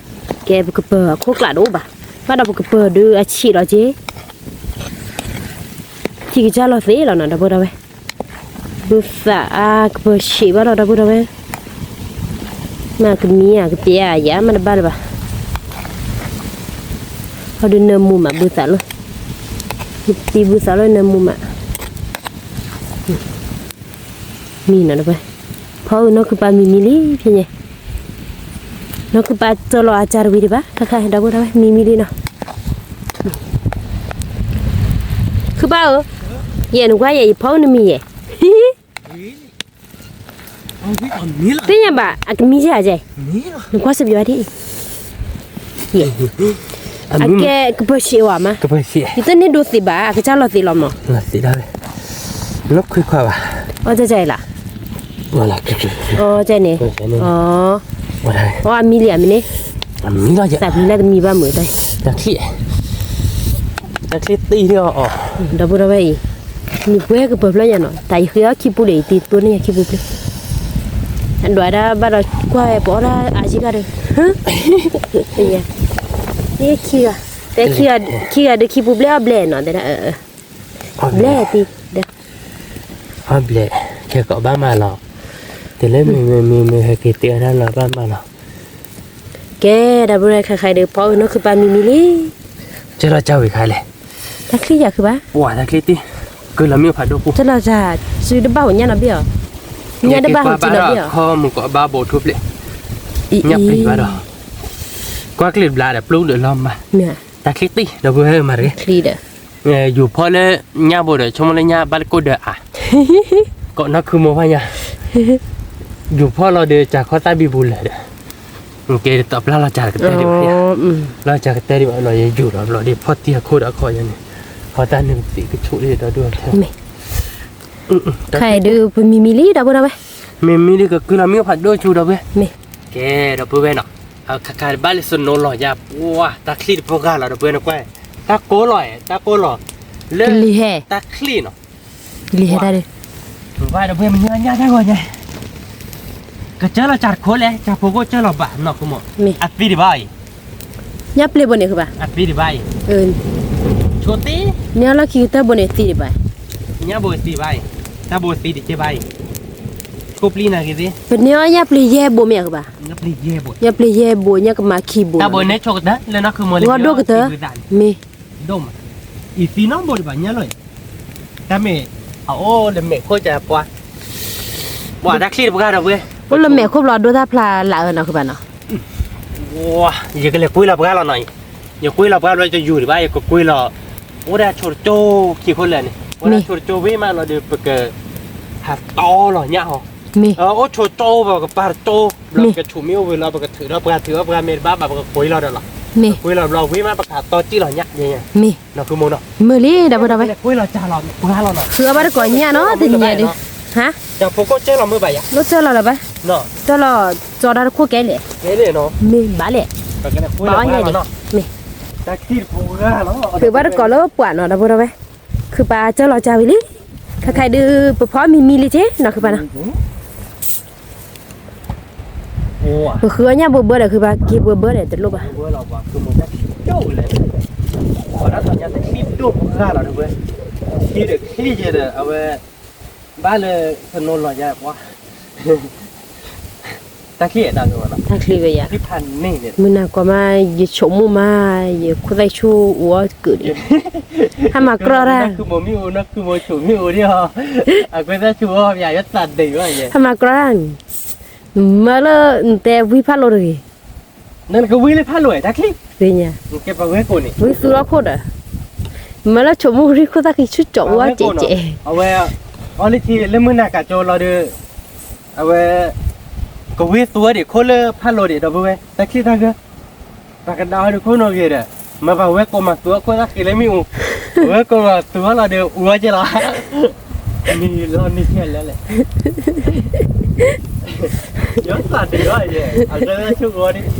ကဲ ပကပၢၤခိၣ်ကျးတအိၣ်ဘၣ်, ဘၣ်ဒီးပကပၢၤဒုးအဆံးလီၤက့ၤ ထံကစၢ်လီၤသ့လီၤနီၤ ဒီပုၢ်ဒီဝဲၢ်, ဘုသးအါကပၢၤဆံးဘၣ်လီၤ ဒီပုၢ်ဒီဝဲၢ်, မ့ၢ်ကမံၤဧါ ကပျဲဧါ ယၤမ့ၢ်တဘၣ်လၢၤဘၣ်, အီၤဒုးနၢမူမး ဘုသးလီၤ, တံၤဘုသးလီၤ နၢမူမး မံနီၤ ဒီပုၢ်ဝဲၢ်, ဖီအုးနီၢ်ခုပၢ်မံမံလံ ဖဲညါ, နီၢ်ခုပၢ်တၢၢ်လီၤအစၢ်တဝံၤဒံးဘၣ် ခဲခါ ဒီပုၢ်ဝဲၢ် မံမံလံနီၤ, ခုပၢ်ဧၢ, ယဲၢ်နကွၢ်ယဲၢ် ယဖီအုးနမံၤယဲၢ်, သ့ၣ်ညါဘၣ် အကမံၤယဲၢ်ယဲၢ်, နကွၢ်စပံးဝဲဒ်အံၤ အကဲကပၢၤဆံးဝဲမး, ယတန့ၢ်ဒိသ့ဘၣ် အကစၢ်လီၤသ့လီၤမး, နီၢ်ခွံခွါဘၣ်, အီၣ်ကဲကဲလီၤ, န့ၣ်, အီၣ်အမံၤလံအမံၤန့ၣ်, သးပျံၤလၢတမံၤဘၣ်မုာ်တၢ်, တၢ်ချံ, တၢ်ချံသံအီၤ, ဒီပုၢ်ဒီဝဲၢ်အံၤ, နပှဲၤကပၢၤဖျၢၣ်ညါနီၤ တၢ်ယဃ့အီၣ်ခံပူၤလံ ယတံၤတိၢ်န့ၢ်ယခံပူၤဖျၢၣ် ဒွးဒၣ်ဘၣ်ဒီးကွၢ်ဝဲပအီၣ်ဒၣ်အါယံၤဂၤဒီး, ခံဂၤ, တဲခံဂၤ, ခံဂၤဒုးခံပူၤဘျဲၣ်အီၣ်ဘျဲၣ်နီၤ တဲဒၣ်, ဘျဲၣ်တံၤ, အီၣ်ဘျဲၣ်, ခဲကိးဘၣ်မးလီၤ, တုၤလၢမ့ၢ်မ့ၢ်မ့ၢ်မ့ၢ်ဟဲက့ၤတဲအီၣ်ဒၣ်လီၤဘၣ်မးလီၤ, ကဲ ဒီပုၢ်ဒီဝဲၢ် ခဲခါအံၤဒုး ဖီအုးနီၢ်ခုပၢ်မံမံလံ, ကၢလီၤကၢဝံၤခါလဲၣ်, တၢ်ချံယၤခုဘၣ်, ပှၤတၢ်ချံတံၢ်, ကုလီၤမ့ၢ်ဖးဒိၣ်ပူၤ, ကၢလီၤကၢ, စုတဘၣ်အိၣ်ညၣ်နီတဘ့ၣ်အီၤ, ညၣ်တဘၣ်ဟီကံနီတဘ့ၣ်အီၤ, ခီမုၢ်ကီးဘါဘိးထူပျဲၢ်, ညၣ်ပျံၤဘၣ်ဒီး, ကွၢ်ကျ့ၣ်တဘျါဒီး ပျူဒီးလီၤမး, တၢ်ချံတံၢ် ဒီပုၢ်ဝဲၢ်မၤတဂ့ၤ, ယူၤဖီလၢညၣ်ဘိဒီး ဆိကမိၣ်လၢညၣ်ဘၣ်တကိၣ်ဒၢးအါ, ကိးနီၢ်ခုမိၢ်ဖးညါ, ယူၤဖီလီၤဒီး ကၢ်ခီသၣ်ဘံဘူလၢာ်ဒီး, ကဲတတီၤပျၢ်လီၤကၢ်တကတၢၢ်ဒံးဘၣ်, လီၤကၢ်ကတၢၢ်ဒံးဘၣ်လီၤ ယယူၤဒီးဘျီဒီး ဖီၣ်တံၢ်အခိၣ်ဒီးအခီယၤန့ၣ်, ဖီတၢ်နုာ်သံးကဆူၣ်ဒံးဒီးဒိၣ်ထဲ, ခဲအံၤဒုး ပမံမံလံ ဒီပုၢ်ဒီဝဲၢ်, မံမံလံ ကကုလီၤမ့ၢ်ဖးဒိၣ်ဆူ ဒီပုၢ်ဝဲၢ်, ကဲ ဒီပုၢ်ဝဲၢ်နီၤ, ခါခါတဘၣ်လၢ snow လီၤယၤ ပှၤ တၢ်ချံတဖိဂၤလီၤ ဒီပုၢ်ဝဲၢ် နကွၢ်, တၢ်ကိးလီၤ တၢ်ကိးလီၤ, လၢ တၢ်ချံနီၤ, ကလံၤဟဲတၢ်ဒီး, ဝါ ဒီပုၢ်ဝဲၢ် မ့ၢ်ညါညါတၢ်ဂီၤညါ, ကစၢၢ်လီၤစှၤတခိၣ်လဲၣ် စှၤဖိကိၣ်စၢၢ်လီၤဘၣ်နီၤ ခိမိၣ်, အသံတဘၣ်အံၤ, ညၣ်ပျံၤဘိန့ၣ်ဘၣ်, အသံတဘၣ်အံၤ, ဆိသံ, မ့ၢ်လီၢ်ခံကတၢၢ်ဘိန့ၣ်သံတဘၣ်, ညၣ်ဘိသံတဘၣ်အံၤ, တၢ်ဘိသံတကဲဘၣ်အံၤ, ဆိပျံၤနၤက့ၤသ့, ပန့ၢ်အီၣ်ညၣ်ပျံၤယဲၢ်ဘိမ့ၢ်ဧါဘၣ်, ညၣ်ပျံၤယဲၢ်ဘိ ညၣ်ကမၤခံဘိ, တၢ်ဘိန့ၣ်ဆိကတၢၢ် လၢနီၢ်ခုမိၢ်န့ၣ် ဂီၢ်ဒိၣ်ကတၢၢ်, မ့ၢ် ဒိၣ်မး, အံၤသံနီတဘိဒံးဘၣ် ညၣ်လီၤအံၤ, တၢ်မ့ၢ်, အအိၣ်လၢမဲာ်ခိၣ်ကပှၤ, ပှၤတၢ်ချံတပှၤဒီပုၢ်ဝဲၢ်, အိၣ်လၢမဲာ်ခိၣ်ဘျီဒိၣ်တၢ်ဖျါလၢအၢနီၤ ခုဘၣ်နီၤ, ဝါ ယကလဲၤကွံလီၤပှၤလီၤနီၤအံၤ, ယကွံလီၤပှၤဘျီ ယယူၤဒံးဘၣ် ယကကွံလီၤ, အိၣ်ဒၣ်ဆိတကၠိခံခိၣ်လၢာ်န့ၣ်, အိၣ်ဒၣ်ဆိတကၠိဝံၤမးလီၤဒီး ပက ဟးတီလီၤညၣ်ဟီ, အိၣ်ဆိတကၠိဘၣ် ပကပာ်တကၠိ, ဘျီပကဆူၣ်မ့ၢ်အိၣ်ဝံၤလီၤ ပကထုးဒီးပှၤထုးဒီးပှၤမ့ၢ်တဘၣ်ဘၣ် ပကကွံလီၤဒီးလီၤ, ပကွံလီၤဘျီဝံၤမး ပကဟးတီကံၣ်လီၤညၣ်, မ့ၢ် နီၢ်ခုမိၢ်နီၤ, မုာ်လံဒီပုၢ်ဝဲၢ်, ဃုအီၣ်ဘၣ်တကိးညၣ်နီၤ တနံၤညါဒီး, ဟါ, လိၣ်စၢၢ်လီၤလၢၤဘၣ်, စၢၢ်လီၤ, ကၠီတၢ်တခိၣ်ကဲလဲၣ်, မ့ၢ်ဘၣ်လဲၣ်, ဘၣ်အီၣ်ညၣ်ဒံး, မ့ၢ်, ဃုဘၣ်တကိးလၢပှၤနီၤ ဒီပုၢ်ဝဲၢ်, ခုပၢ်စၢၢ်လီၤစှၤဝံၤလံ, ခဲခါအံၤဒုး ပဖီမံၤမံၤလံက့နီၤ ခုပၢ်နီၤ ပဃုအီၣ်ညၣ်ဘိဘၢဒီး ခုပၢ်က့ၤဘိဘၢဒီးတလိၣ်ဘၣ်, ဝဲလီၤပှၤ ခုမိၢ်တၢ်ခံဒိၣ်လဲၣ်, ပှၤတၢ်သီညါတခံဒိၣ်ပှၤလီၤဒီပုၢ်ဝဲၢ်, ခံဒီးချံယဲဒီး အဝဲ ဘၣ်လၢ သနိလီၤယါပှၤ တၢ်ချံတၢ်လီၤ တၢ်ချံဝဲယါ မုၢ်နၤကီမး ယဆိကမိၣ်မး ယခိၣ်သၣ်ဆူၣ်အိၣ်အီၤကၢးဒံး ဟဲမၤကြီတၢ် နၢ်ခုမိၢ်မ့ၢ်အိၣ် နၢ်ခုမိၢ်ဆိမိၢ်အိၣ်ဒံးဟီ အခိၣ်သၣ်ဆူၣ်အိၣ်ယါ ယသးဒံးဝဲယဲ ဟဲမၤကြီတၢ်န့ၣ် မၢလၢ နတဲဝံဖးလိာ်တဂ့ၤ နကဝံလၢဖးလိာ်တၢ်ချံ သ့ၣ်ညါ နကဲပှၤဝဲကိးန့ၣ် ဝံသူလီၤခိၣ်ဒီး မၢလၢဆိကမိၣ်ရံၣ်ခိၣ်သၣ်ကံဆူၣ်ကၠီအိၣ်ကဲးကဲး အဝဲ အီလၢခံလၢမုၢ်နၤကၠီလီၤဒီး အဝဲ ကဝံသူဝဲဒံးခိၣ်လၢဖးလိာ်ဒံးဒီပုၢ်ဝဲၢ် တၢ်ချံတၢ်ဂၢၢ် ပှၤကဒါအီၤဒံးခိၣ်နီၢ်ဂ့ၤဒီး မ့ၢ်ပှၤဝဲကိးမၤသူအခိၣ်သၣ်ဃံးလၢမ့ၣ်အူ ဝဲကိးမၤသူအီၤလီၤဒီး အူဝဲကဲလီၤ မံၤလီၤနံၤခဲလၢာ်လဲၣ် ယသးဒံးလီၤယဲ အကဲလၢဆိကမိၣ်န့ၣ်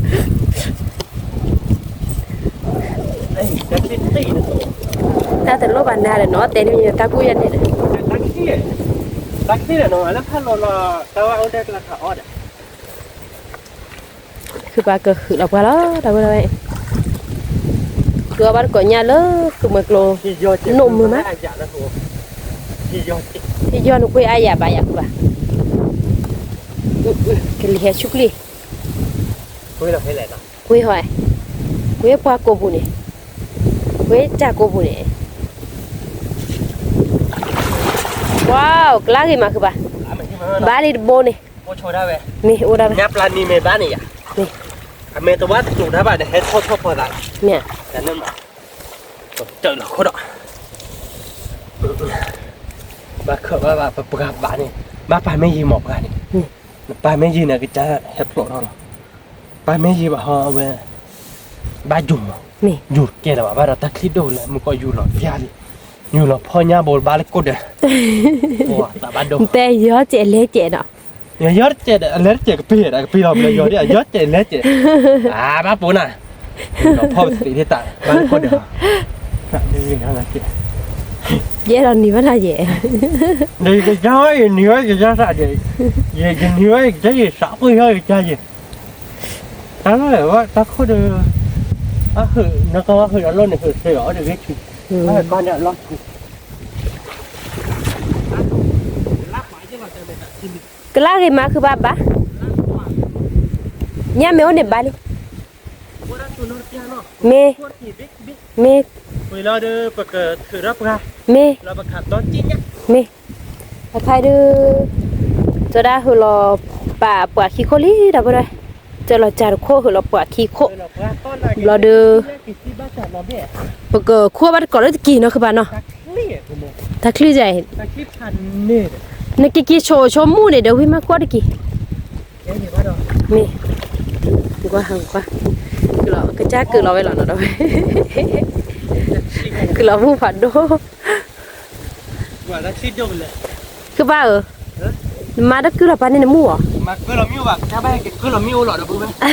တၢ်တလိၣ်ဘၣ်နၤဒီးနီၤ တဲန့ၣ်တၢ်ကူၣ်ယဲန့ၣ်ဒီး တၢ်ခံဒီးနီၤ လၢဖးလီၤလီၤ တၢ်ဝဲအိၣ်ဒဲကလၤခးအီၣ်ဒီး ခုပာ်ကဟုးလီၤပှၤလီၤ တၢ်ဝဲလီၤဝဲ ဃုအီၣ်ဘၣ်တကိးညၣ်လၢသူမွဲကျိ နိၣ်မုာ်မး ဟ့ၣ်ယီၢ်နကွ့အါယၤဘၣ်ယၤဃုဘၣ် ကလံၤဟဲဆူကျံ ကွ့ဟီ ကွ့ပှၤကိးပူၤန့ၣ် ကွ့တၢ်ကိးပူၤန့ၣ် ဝါ ကလါဂ့ၤမးဃုဘၣ် ဘၣ်လံတဘိန့ၣ် မ့ၢ်အိၣ်ဒၣ်ဝဲ မ့ၢ် အမဲာ်တဝါတကျိၤတၢ်ဘၣ်ဒီး ဟဲထီၣ်ထီၣ်ဖီသးလီၤ မ့ၢ် တၢ်လၢမး တၢ်လီၤခိၣ်ဒီး ဘၣ်ခၢၣ်ဘၣ်ဘၣ်ပပှၤဘၣ်န့ၣ် ဘၣ်ပာ်မ့ၢ်ယံၤမးပှၤန့ၣ် နပာ်မ့ၢ်ယံၤန့ၣ် ကစၢ်ဟဲဖျိးထီၣ်လီၤ ပာ်မ့ၢ်ယံၤဘၣ်ဟီအဝဲ ဘၣ်ယူၤမး ယူၤကဲလီၤဘၣ် ဘၣ်ဒီးတၢ်ချံဒိၣ်လဲၣ် မုၢ်ကီၢ်ယူၤလီၤပျၢ်လံ ယူၤလီၤဖီညါဘိးဘၣ်လၢကိၣ်ဒဲး တဲယီၤစဲးလဲစဲးနီၤ ယီၤတစဲးဒီး အလဲတစဲးကပ့ၤဒီး ကပ့ၤလီၤဘျီယီၤဒ် ယီၤတစဲးလဲစဲး အဘၣ်ပိာ်နၤ လီၤဖီပသ့ဒ်တၢ် ဘၣ်လၢခိၣ်ဒီး ယဲဒီးနံၤဘၣ်နၤယဲ ဒီးယကယါဝဲ ယနံၤဝဲယကယါသးဒီး ယနံၤဝဲယကယါယသးကွံာ်ယီၤယကယါယဲ တၢ်လီၢ်ဝဲတၢ်ခိၣ်ဒီး အဟုး နကဝဲဟုးဒီးလီၢ်န့ၣ်ဟုးသ့အီၤတဂ့ၤဆူ အဟုးကီၢ်န့ၣ်အလီၢ်ဆူ ကလါဂ့ၤမးခုဘၣ်ဘၣ် ညါမ့ၢ်အိၣ်န့ၣ်ဘၣ်လံ မ့ၢ် မ့ၢ် မ့ၢ် အခါဒုး ကၠီဒၣ်ဟုးလီၤ ပာ်ပှၤခံခိၣ်လံဒီပုၢ်ဝဲၢ် ကၠီလီၤစၢ်တခိၣ်ဟုးလီၤပှၤခံခိၣ် ဘျီဒုး ပကခူၣ်ဘၣ်တကိးလၢတကံၤနီၤခုဘၣ်နီၤ တၢ်ချံယဲ နကက့ၤဆိဆိမူၣ်န့ၣ်ဒီးဝံမၤကွၢ်တက့ၢ် မ့ၢ် ကွၢ်ဟးကွၢ် ကစၢ်ကုးလီၤဝဲလီၤနီၤဒီးဝဲ ကုးလီၤမူၣ်ဖးဒိၣ် ကဘၣ်ဧၢ နမၤတၢ်ကုးလီၤပာ်န့ၣ်နမူၣ်ဧါ တၢ် ဖီမံၤ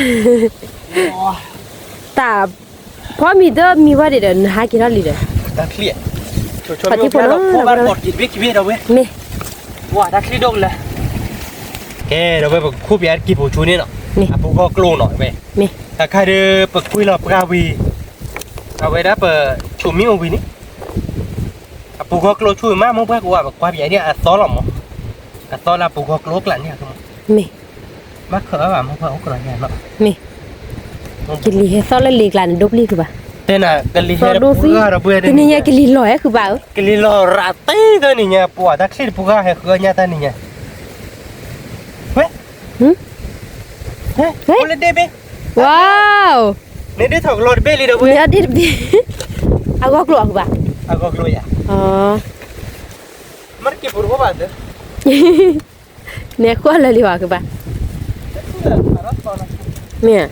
တမံၤဝဲဒံးဒီး နဟးက့ၤထီၣ်လံဒီး တၢ်ချံ မ့ၢ် တၢ်ချံဒိၣ်ကလဲၣ် ကဲ ဒီးဝဲပကခူၣ်ပၠးတကံၢ်ပူၤဆူန့ၣ်နီၤ မ့ၢ် အပူၤဂီၢ်ကျိနီၤ ဝဲ မ့ၢ် တၢ်ခါဒီး ပကွံလီၤပှၢ်ဝံၤ အဝဲဒၣ်ပဆိမိၣ်အိၣ်ဝံၤန့ၣ် အပူၤဂီၢ်ကျိဆူမး မိၢ်ပှၢ်ကဝါ ပကွၢ်ပၠးဒ်အသီလီၤမး အသီလၢအပူၤဂီၢ်ကျိကျးန့ၣ် မ့ၢ် ဘၣ်ခၢၣ်ဘၣ်ဘၣ် မိၢ်ပှၢ်အိၣ်ကလီၤယၤနီၤ မ့ၢ် ကလံၤဟဲသီၣ်လၢလံၤကျါန့ၣ် ဒိၣ်ပျံၤဃုဘၣ် တဲနၤ ကလံၤဟဲတပှဲၤဂၤဒီးပှဲၤ တနံၤညါကလံၤလီၤဟဲဃုဘၣ်ဧၢ ကလံၤလီၤရၤတ့ၢ်တနံၤညါ ပှၤတၢ်ချံတပှဲၤဂၤဟဲဃုအီၣ်ညါတနံၤညါ ဝဲ အိၣ်လၢဒ့ၣ်ဘ့ၣ် ဝါ န့ၣ်ဒ့ၣ်ထီၣ်ကလီၤတဘ့ၣ်လံဒီးပှဲၤ န့ၣ်ဒ့ၣ်တဘ့ၣ် အဂီၢ်ကျိၤအဃုဘၣ် အဂီၢ်ကျိၤယၤ မ့ၢ်တက့ၤပူၤတဘိဘၣ်သၢ နဲဃိလၢာ်လံဝဲကဘၣ် မ့ၢ်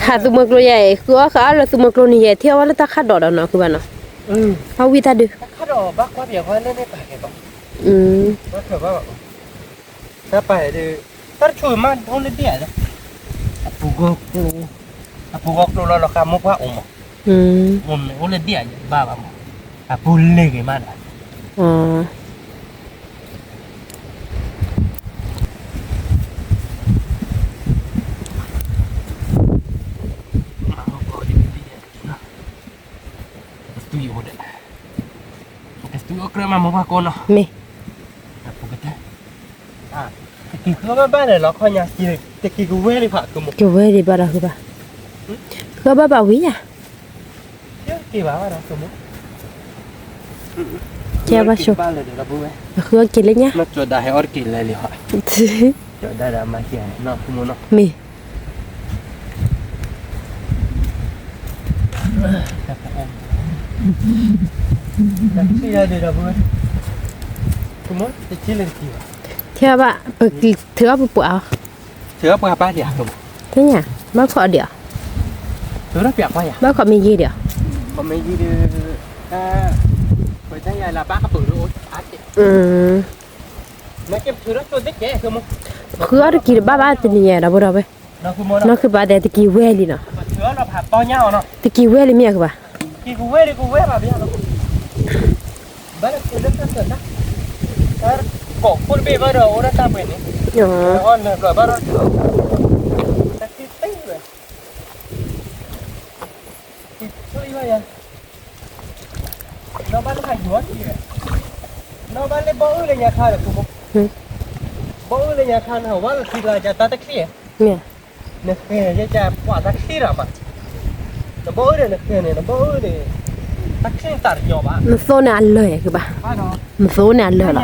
ဟးသူမွဲကျိယဲအံၤ ဃုအီၣ်ဃုအီၣ်လၢသူမွဲကျိန့ၣ်ယဲ ထံၣ်အီၣ်ဝဲလၢတၢ်ခးဒီးဒီးနီၤ ဃုဘၣ်နီၤ အဝံၣ်တၢ်ဒုး တၢ်ပာ်ဒီး တၢ်တဆိမးဒိၣ်လၢဒ့ၣ်ဧါ အပူၤဂီၢ်ကျိ အပူၤဂီၢ်ကျိလီၤလီၤဃာ်မိၢ်ပှၢ်အိၣ်မး အိၣ်လၢဒ့ၣ်ဧါ ဘၣ်ဘၣ်မး အပူၤလ့ၢ်ဂ့ၤမးဒီး မၤဟီၣ်ကီးဒ်ဒ်န့ၣ် မ့ၢ်, တက့ၤဃုဘၣ်ဘၣ်လၢလီၤခီညါ, တက့ၤကဝဲလံဖးကမိၣ်, ကဝဲလံဘၣ်ဒီးဃုဘၣ်, ဃုဘၣ်ဘၣ်ဝံၤယၤ, က့ၤဘၣ်ဘၣ်ဒီးကမိၣ်, ကဲဘၣ်ဆိ, ဃုအီၣ်က့ၤလၢညါ, ကၠီၤဒၣ်ဟဲအီၣ်တက့ၤလဲၤလံဟီ, ကၠီၤဒၣ်ဒီးမၤကဲနီၤ, မ့ၢ် ထံဘၣ်, ပထုးအီၣ်ပပှၤအီၤ, သ့ၣ်ညါ, ဘၣ်ခီဒံးအီၤ, ဘၣ်ခီမ့ၢ်ယံၤဒံးအီၤ, ဃုအီၣ်တက့ၤတဘၣ်ဘၣ်တနံၤညါဒီးဘိဒီးဝဲ, နီၢ်ခုၣ်ဘါတဲတက့ၤဝဲလံနီၤ, တက့ၤဝဲလံမ့ၢ်အကဘၣ်, ကိးခိၣ်တဘ့ၣ်ဘၣ်ဒီးအိၣ်ဒၣ်တၢ်ပှဲၤန့ၣ်, အီၣ်နၢၤဘျီဘၣ်ဒီး, တၢ်ခံသ့ဝဲ, နီၢ်ဘၣ်လၢဟးယိၤအီၣ်ထံ, နီၢ်ဘၣ်လၢဘီအုၣ်လၢညါခါဒီး, ဘီအုၣ်လၢညါခါန့ၣ် ဝဲလၢထံကျါကတၢ်တချံၣ်, နဃဲၤယကပှၤတၢ်ချံၣ်ရၣ်မး, နဘီအုၣ်ဒီးနဃဲၤန့ၣ် နဘီအုၣ်န့ၣ်, တၢ်ချံၣ်တၢ်တညီဘၣ်, နသိန့ၣ်အလၢာ်ဃုဘၣ်, နသိန့ၣ်အလၢာ်လီ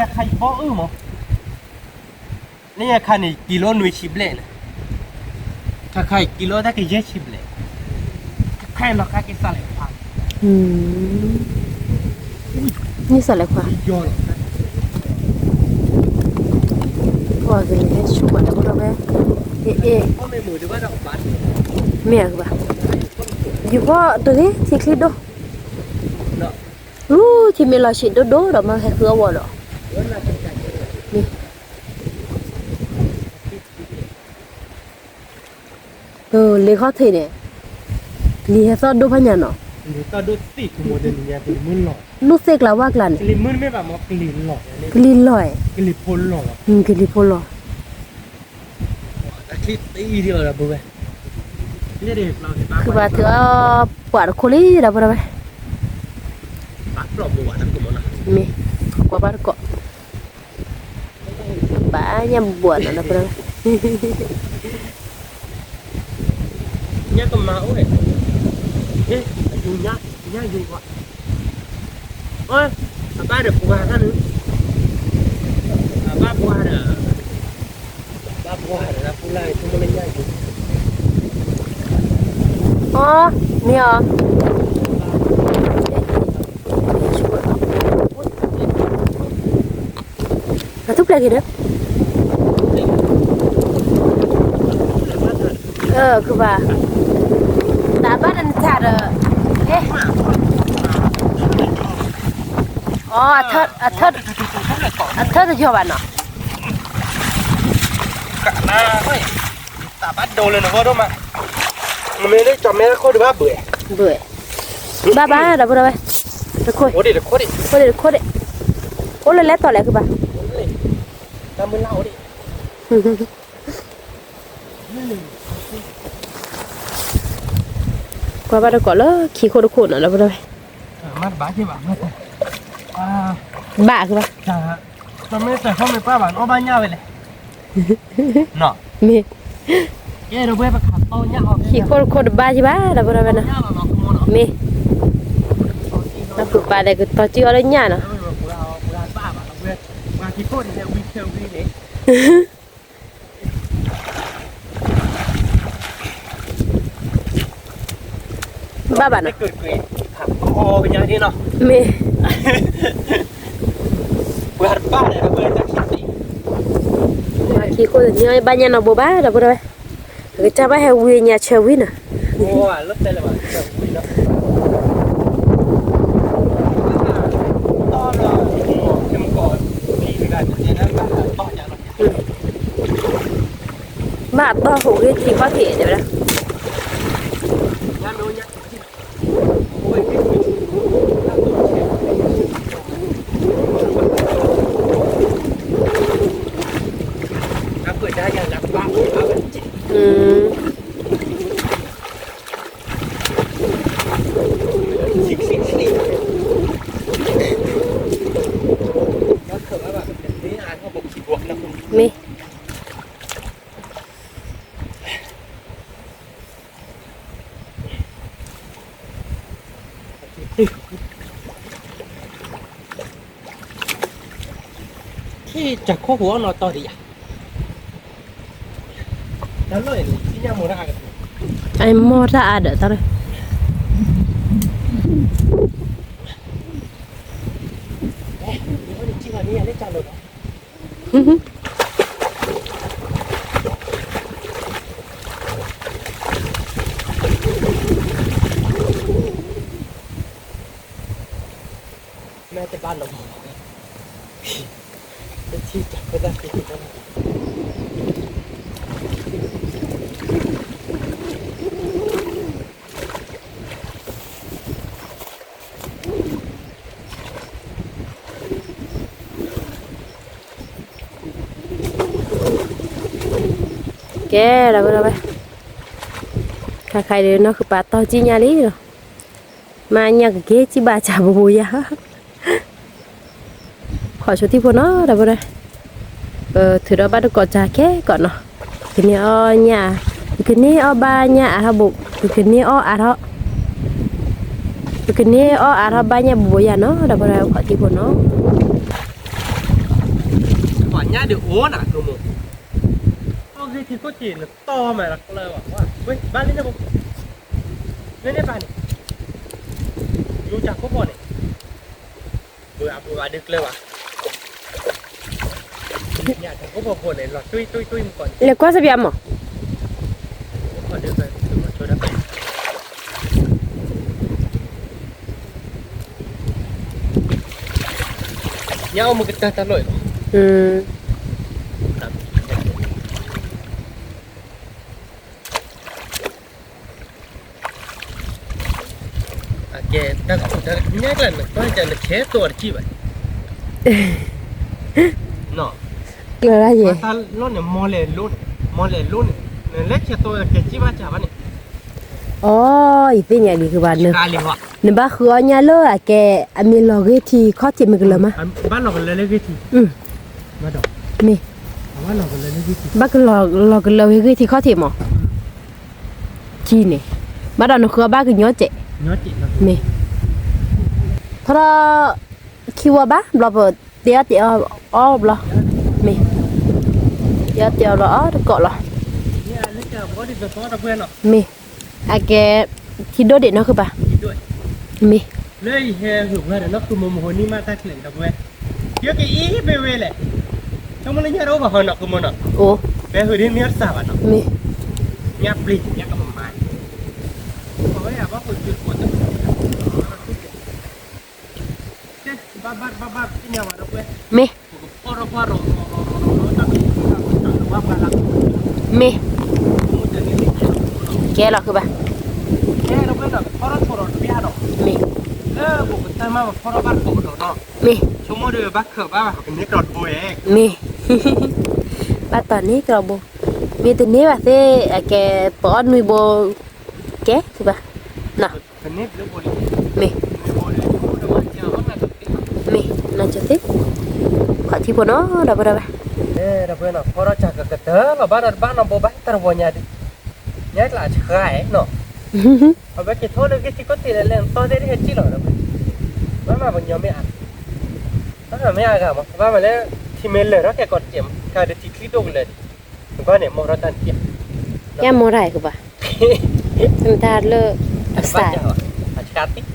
ၤ, လၢညါခါန့ၣ် ကံလိနွံဆံဘျဲၣ်န့ၣ်, ခါခါအံၤကံလိတၢ်ကယဲၢ်ဆံဘျဲၣ်, ခဲလီၤခါက့ၤစးလဲၤခွါ, မ့ၢ်စးလဲၤခွါ, ပှၤကလဲၤဟဲဆူၣ်ဘၣ်ဒီးဘိဒီးဝဲ, အ့ၣ်, မ့ၢ်အကဘၣ်, ယူၤဖီတဂ့ၤ ထံချံဒိၣ်, လူထံမ့ၢ်လီၤဆံးဒိၣ်ဒိၣ်ဒီးမ့ၢ်ဟဲဃုအီၣ်ဝီဒီး, လ့ခီထံးန့ၣ်, လံာ်ဟဲသီၣ်ဒိၣ်ဖးညါနီၤ, ဒိၣ်သ့ၣ်ကျါဝၣ်ကျါန့ၣ်, ကလံၤလီၤ, ကလံၤဖိလီၤ, ဃုဘၣ်ထုးအီၣ်ပှၤတခိၣ်လံဒီးဘိဒီးဝဲ, မ့ၢ်, ပှၤဘၣ်တကိး, ဘၣ်ညၣ်ဘှီးနီၤဒီးဘိဒီးဝဲ, ညၣ်ကမၤအိၣ်, ညၣ်ယိၤ, အဘၣ်ဒီးပှၤတၢ်န့ၣ်, အဘၣ်ပှၤဒီး, ဘၣ်ပှၤဒီးပူၤလၢ်ဆိကမိၣ်လၢညၣ်ယိၤ, အီ, မ့ၢ်အီၤ, အထူၣ်ဖျဲးက့ၤဒီး, အၢ ကဘၣ်, တၢ်ဘၣ်ဒီးနထးဒီး, အီ, အထၢၣ်တယီၤဘၣ်နီၤ, တၢ်ဘၣ်ဒိလၢနဂီၢ်ဒိၣ်မး, မ့ၢ်လၢကၠီၤမဲတခိၣ်ဒံးဘၣ်ဘှဲၣ်, ဘှဲၣ်, ဘၣ်ဘၣ်ဒီးဘိဒီးဝဲ, တခိၣ်, တခိၣ်ဒံး, အိၣ်လၢလဲၤတီၤလဲၣ်ကဘၣ်, တၢ်မုၢ်လၢ်အိၣ်ဒံး ကွၢ်ဘၣ်တကိးလၢခံခိၣ်တခိၣ်နီၤ ဒီပုၢ်ဝဲၢ်, ဘၣ်ကဘၣ်, တမ့ၢ်တၢ်ခီမ့ၢ်ပၢ်ဘၣ် အီၣ်ဘၣ်ညၣ်ဝဲလဲၣ်, မ့ၢ်, ခံခိၣ်တခိၣ်တဘၣ်ကဘၣ် ဒီပုၢ်ဝဲၢ်နီၤ, မ့ၢ်, ဒီပုၢ်ပၢ်ဒီးကတီၤစုအီၤလၢညၣ်နီၤ, ဘၣ်ဘၣ်နီၤ, မ့ၢ်, ခံခိၣ်တညီဘၣ်ညၣ်နီၤဘိဘၣ် ဒီပုၢ်ဝဲၢ်, အကစၢ်ဘၣ်ဟဲဝံညါဆၢဝံနီၤ ဘၣ်တီၢ်ဟူးဂ့ၤထံခီၣ်ထံးတဲဝဲဒၣ်, အ ကၠၢ်ခိၣ်ဖိအနီၢ်တီၢ်ဒံးယၤ, တၢ်လီၢ်အံၤန့ၣ် သ့ၣ်ညါမိၢ်တၢ်အါကတၢၢ်, အမိၢ်တၢ်အါဒီးတၢ်လၢ မ့ၢ်တဘၣ်လီၤ, တထံၣ်တၢ်ဖိသၣ်သ့ၣ်တဖၣ် ကဲ ဒီပုၢ်ဒီဝဲၢ်, ခါခါအံၤဒီး နီၢ်ဃုာ်ပာ်တီၢ်ကံၣ်ညါလံလီၤ, မ့ၢ်ညၣ်ကက့ၤကံၣ်ဘၣ်ဆၣ်ဘိဘိယၤ ခီၣ်ဆိထံဖိနီၤ ဒီပုၢ်ဒီဝဲၢ်, ပထုးဒီးဘၣ်တကိးစၢ်ခဲကိးနီၤ, ပကန့ၢ်အီၣ်ညၣ်, ပကန့ၢ်အီၣ်ဘၣ်ညၣ်အါထီၣ်ဘိ, ပကန့ၢ်အီၣ်အါထီၣ်, ပကန့ၢ်အီၣ်အါထီၣ်ဘၣ်ညၣ်ဘိဘိယၤနီၤ ဒီပုၢ်ဒီဝဲၢ် ခီၣ်ထံဖိနီၤ, ပှၤညၣ်ဒုးအိၣ်နၤ ကမိၢ်, အီၣ်ဂ့ၢ်ထံခိၣ်ထံးနတီၢ်မးလၢကျၢၤဘၣ်, ဘၣ်လံန့ၣ်, လၢန့ၣ်ဘၣ်န့ၣ်, လူၤကၢ်ခိၣ်ဖီၣ်န့ၣ်, ဘၣ်အဘူးဘၣ်ဒုးကျၢၤဘၣ်, ညၣ်ကၢ်ခိၣ်ဖီၣ်ဖိန့ၣ် လီၤတွံၢ်တွံၢ်တွံၢ်မူကီၢ်န့ၣ်, လဲၤကွၢ်စပျးမး, ညၣ်အိၣ်မူကတၢၢ်တၢ်လီၢ်အံၤလီၤ, အကဲ, တၢ်ကထူၣ်တၢ်ကထူၣ်ညါကျါ နကွၢ်ကနဆဲးသိးအီၤတကံၢ်ဘၣ်, နီၤ, ကျၢၤဒၣ်ယဲ, တၢ်လီၢ်န့ၣ် မီၢ်လဲၤလိန့ၣ်, မီၢ်လဲၤလိန့ၣ်, နလဲၤဆဲးသိးကဲကံၢ်ဘၣ်စၢ်ဘၣ်န့ၣ်, အိ ယသ့ၣ်ညါလံကဘၣ်, နဘၣ်ဃုအီၣ်ညၣ်လၢအကဲ, အမ့ၢ်လီၤဂ့ၢ်ထံခီၣ်ထံးမ့ၢ်ကလၢၤမး, ဘၣ်လီၤကလၢလၢဂ့ၢ်ထံ, မ့ၢ်, ဘၣ်ကလီၤကလၢဝဲဂ့ၢ်ထံခီၣ်ထံးမး, ကံၢ်န့ၣ်, ဘၣ်ဒီးနဃုအီၣ်ဘၣ်ကညီစဲး, မ့ၢ်, ထီၣ်ထီၣ်, ခံဝီဘၣ်ဘျီပ, တဲအီၣ်တဲအီၣ်အီၣ်ဘျီ, မ့ၢ်, တဲအီၣ်တဲအီၣ်ဘျီအီၣ်တကိးလီၤ, မ့ၢ်, အကဲ, ထံဒိၣ်ဒံးနီၢ်ဃုာ်ပၢ်, မ့ၢ်, လၢယဟဲဟုၣ်ပှၤဒီးနီၢ်ဃုာ်မိၢ်မဟိနံၣ်မးတၢ်ချဲးဒီးပဝဲ, ယကအံၤဘ့ဝဲလဲၣ်, ဆိကမိၣ်လၢညါတအိၣ်ဘၣ်ဟီနီၢ်ဃုာ်မိၢ်နီၤ, အိ, ပဟဲဟုၣ်ဒ်န့ၣ်တစၢ်ဘၣ်နီၤ, မ့ၢ်, ညၣ်ပျံၤညၣ်ကမၤ, အဝဲအဘၣ်ဃုာ်, မ့ၢ်, မ့ၢ်, ကဲလီၤဃုာ်ဘၣ်, မ့ၢ်, မ့ၢ်, မ့ၢ်, ဘၣ်တီၢ်န့ၢ်ကီၢ်ဘိ, မ့ၢ်တန့ၢ်ဘၣ်သ့ၣ်, အကဲ, ပအီၣ်နွံဘိ, ကဲ, ဃုာ်ဘၣ်, နီၤ, မ့ၢ်, မ့ၢ်, နီၢ်ကၠိသ့ၣ်, ခီၣ်ထံးဖိနီၤ ဒီပုၢ်ဒီဝဲၢ်, ဒီပုၢ်ဝဲၢ်နီၤ ဖီထီၣ်စၢ်ကကတၢၢ်လီၤ ဘၣ်ဒီးတဘၣ်နီတဘိဘၣ် တၢ်တဝီညါဒုး, ညါကျးဆှါနီၤ, အဝဲက့ၤထီၣ်လၢဂ့ၢ်ထံကီၢ်ထံးလဲၣ် နတီၢ်သ့ၣ်တဟဲကံၣ်လီၤဒီး, ဘၣ်မးပညီမ့ၢ်အါ, ဘၣ်မ့ၢ်အါဂၤမး ဘၣ်မးလၢ ထံမ့ၢ်လၢာ်ထီၣ်ကဲကီးတကဲးမး ခါဒီးထံချံဒိၣ်ကလၢာ်န့ၣ်, နကွၢ်န့ၣ် မီၢ်ထီၣ်တၢ်န့ၣ်, ယမီၢ်ထီၣ်ကဘၣ်, မတၤလၢ, အစး,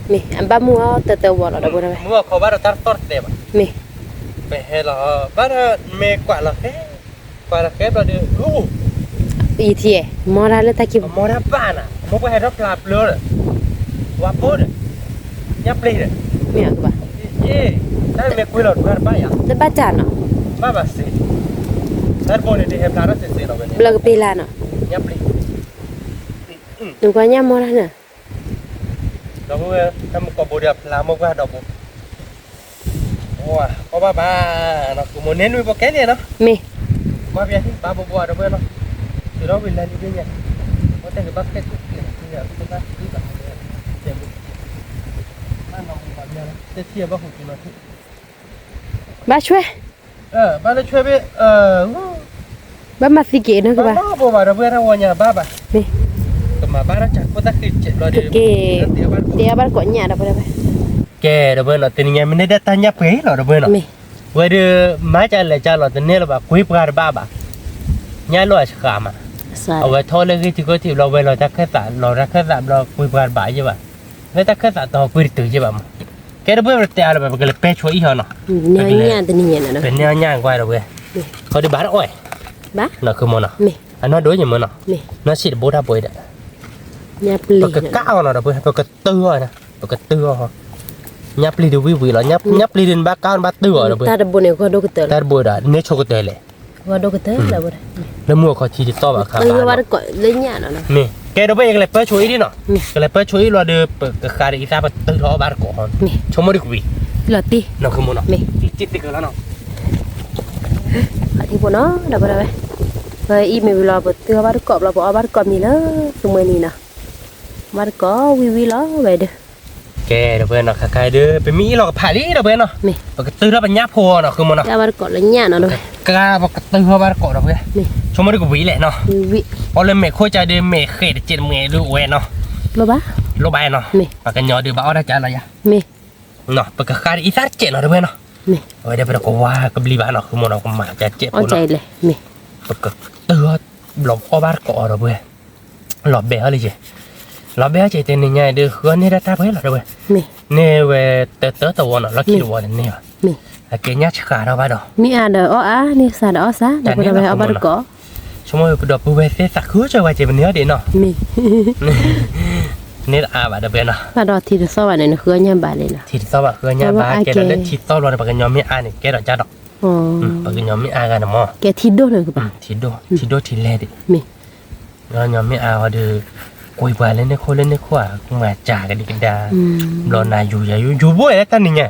မ့ၢ်အဘၣ်မုၢ်အီၣ်တၢ်တဝီလီၤ ဒီပုၢ်ဝဲၢ်, မုၢ်အီၣ်ခီဘၣ်ဒီးတၢ်တသီၣ်တသဲဘၣ်, မ့ၢ်, ပဟဲလီၤ, ဘၣ်ဒီးမ့ၢ်ကွၢ်လီၤဃဲ, ကွၢ်လီၤဃဲဘျီဒီး, အံၤထံ, မီၢ်ထီၣ်လၢတၢ်ခံ, မီၢ်ထီၣ်ဘၣ်နၤ, မ့ၢ်ပှၤဟဲထီၣ်ဖျါပျၢၤဒီး, ဝါဘိဒီး, ညၣ်ပျံၤဒီး, မ့ၢ်အကဘၣ်, တၢ်မ့ၢ်ကွ့လီၤတဘၣ်တဘၣ်ယၤ, တဘၣ်တၢ်နီၤ, ဘၣ်ဘၣ်စ့, တၢ်တဘိန့ၣ်ဒ်ဟဲဖျါထီၣ်စ့စ့လီၤဝဲန့ၣ်, ဘျီကပ့ၤလၢနီၤ, ညၣ်ပျံၤ, နကွၢ်ညၣ်မီၢ်ထီၣ်န့ၣ် ဒီပုၢ်ဝဲၢ်, တၢ်မုၢ်ကီၢ်ဘိဒီးအဖျါမိၢ်ပှၢ်ဒီးဘိ, အီၣ်ဘၣ်ဘၣ်, နီၢ်ဃုာ်မိၢ်န့ၢ်နွံဘိကဲန့ၣ်နီၤ, မ့ၢ်, ကွၢ်ပျဲဘၣ်ဘိဘိဒီပုၢ်ဝဲၢ်နီၤ, တုၤထီၣ်ဝံၤလၢနွံဘ့ၣ်ညါ, ဘၣ်တဲကဘၣ်ဖဲးထူၣ်ဖျဲး, တထံၣ်ဘၣ်ဟူးက့ၤနီၤ, ဘၣ်ဆွဲ ဘၣ်လၢဆွဲဘ့ၣ်, ဘၣ်မၤသံက့ၤနီၤကဘၣ်, ဘၣ်ဘိဘၣ်ဒီပုၢ်ဝဲၢ်တၢ်ဝီညါဘၣ်ဘၣ်, မ့ၢ်, ကမၤဘၣ်ဒီးစၢ်ခိၣ်သၣ်ဃံးစဲးဘျီဒီး, က့ၤ, တဲဘၣ်တကိးညၣ်ဒီပုၢ်ဝဲၢ်, ကဲဒီပုၢ်ဝဲၢ်နီၤ, တနံၤညါမ့ၢ်န့ၢ်ဒၣ်တၢ်ညၣ်ပှဲၤလီၤဒီပုၢ်ဝဲၢ်နီၤ, မ့ၢ်, ဝဲဒုး မၤကလဲၤကလီၤတန့ၢ်လၢၤဘၣ် ကွ့ပှၤတဘၣ်ဘၣ်, ညၣ်လိၣ်အစှၤမး, အဝဲထီၣ်လၢဂ့ၢ်ထံခိၣ်ထံဘျီ ဝဲလီၤတၢ်ခၢၣ်သး လီၤတၢ်ခၢၣ်သးဘျီ ကွ့ပှၤတဘၣ်ယဲဘၣ်, လၢတၢ်ခၢၣ်သးတီကွ့တတုၤယဲဘၣ်မး, ကဲတဘျီပတဲအါလၢၤဘၣ် ပကလဲၤပၢၢ်ဆိအံၣ်ဟီနီၤ, ပနဲၣ်ညၣ်ကွၢ်ဒီးဝဲ, ခီဒုးဘၣ်တအီၣ်, နီၢ်ခုမိၢ်နီၤ, အနီၢ်ဒိၣ်ညါမၢ်နီၤ, နီၢ်ဆံးတဘိတၢ်ပှဲၤဒီး, ပကကးအီၤနီၤဒီးပှဲၤ ပကတုၤအီၤ, ပကတုၤအီၤ, ညၣ်ပျံၤဒုးဝံၣ်ဝံၣ်လီၤ, ညၣ်ပျံၤဒုးနဘၣ်ကးအီၤ နဘၣ်တုၤအီၤဒီးပှဲၤ, တၢ်တဘိန့ၣ် ဂီၢ်ဒိၣ်ကတၢၢ်လီၤ, တၢ်တဘိဒီး န့ၢ်ဆိကတၢၢ်လဲၣ်, လၢမုၢ်အခီထံတသီၣ်ဘၣ်ခါဘၣ်, မ့ၢ်ကဲဒီးပှဲၤ ယကလဲၤပၢၢ်ဆိအံၣ်ဒ်နီၤ, ကလဲၤပၢၢ်ဆိအံၣ်လီၤဒီး ပကဃါဒီးအံသၣ် ပတုၤထီၣ်အီၣ်ဘၣ်တကိး, ဆိကမိၣ်ဒုးကဝံၤ, နီၢ်ခုမိၢ်နီၤ, မ့ၢ်, ထံဖိနီၤ, ပအံၣ်မ့ၢ်ဝံၤလီၤ ပတုၤအီၣ်ဘၣ်တကိးဘျီ ပအီၣ်ဘၣ်တကိးမံၤလၢ သမၢနံၤနီၤ, ဘၣ်တကိးဝံၤဝံၤလီၤဝဲဒုး, ကဲဒီးပှဲၤနီၤ ခါခါဒုး ပမ့ၢ်အ့ၣ်လီၤကဖးလံဒီးပှဲၤနီၤ, ပကတုၤထီၣ်ပညၣ်ဖိနီၤ ခုမိၢ်နီၤ, ကါပကတုၤထီၣ်ဘၣ်တကိးဒီးပှဲၤ, ဆိကမိၣ်ဒုးကဝံၤလဲၣ်နီၤ, အီၣ်လၢမဲာ်ခိၣ်ကဒီး မဲာ်ဃဲးတစဲးတမှဲးဒုးအိၣ်ဝဲနီၤ, လိၣ်ဘၣ်နီၤ, ပှၤကညီဒုးဘၣ်အီၣ်တၢ်ကါလီၤယၤ, ပကဃါဒီးအံသၣ်တစဲးနီၤဒီးပှဲၤနီၤ, အဝဲဒၣ်ပတကဝါကဘျံးဘၣ်နီၤ ခုမိၢ်နီၤ ကမၤကဲးဖိနီၤ, ပကတုၤထီၣ်ဘျီအီၣ်ဘၣ်တကိးဒီးပှဲၤ, လီၤဘဲအီၤလံယဲ, လီၤဘဲအီၤကဲး တနံၤညါအံၤဒုး ဃုအီၣ်န့ၢ်ဒၣ်တၢ်ပှဲၤလီၤဒီးပှဲၤ, န့ၢ်ဝဲတၢတၢတဝီနီၤ လီၢ်ခံတဝီန့ၣ်န့ၢ်ဘၣ်, အကဲညၣ်ဆှးထီၣ်ဘၣ်ဒီး, မ့ၢ်အါဒီးအီၣ်အါ န့ၢ်စှၤဒီးအီၣ်စှၤ ဒီးပဝဲအီၣ်ဘၣ်တကိး, ဆိကမိၣ်ပဒီပုၢ်ဝဲၢ်သ့ၣ်သးခုကၢဝဲကဲး ပန့ၢ်အီၣ်ဒံးနီၤ, မ့ၢ် န့ၢ်တအါဘၣ်ဒီးပှဲၤနီၤ, ဘၣ်ဒီးထံတသီၣ်ဘၣ်န့ၣ် နဃုအီၣ်ညၣ်ဘၣ်လံနီၤ, ထံတသီၣ်ဘၣ် ဃုအီၣ်ညၣ်ဘၣ် ကဲဒီးလၢထံသီၣ်ဘျီန့ၣ် ပှၤကညီမ့ၢ်အါန့ၣ် ကဲထီၣ်ကါဒီး, ပှၤကညီမ့ၢ်အါဂၤန့ၣ်မး, ကဲထံဒိၣ်န့ၣ်ကဘၣ်, ထံဒိၣ်ထံလဲၢ်ဒံး, ပှၤကညီမ့ၢ်အါအီၤဒီး, ကွံာ်ပှၤလၢန့ၣ်ခိၣ်လၢန့ၣ်ခိၣ်ဧါ မၤစှၤကဒံကဒါ, ဘျီနၤယူၤယၤယူၤ ယူၤဘိၣ်ဝဲလၢတၢ်နံၤညါ,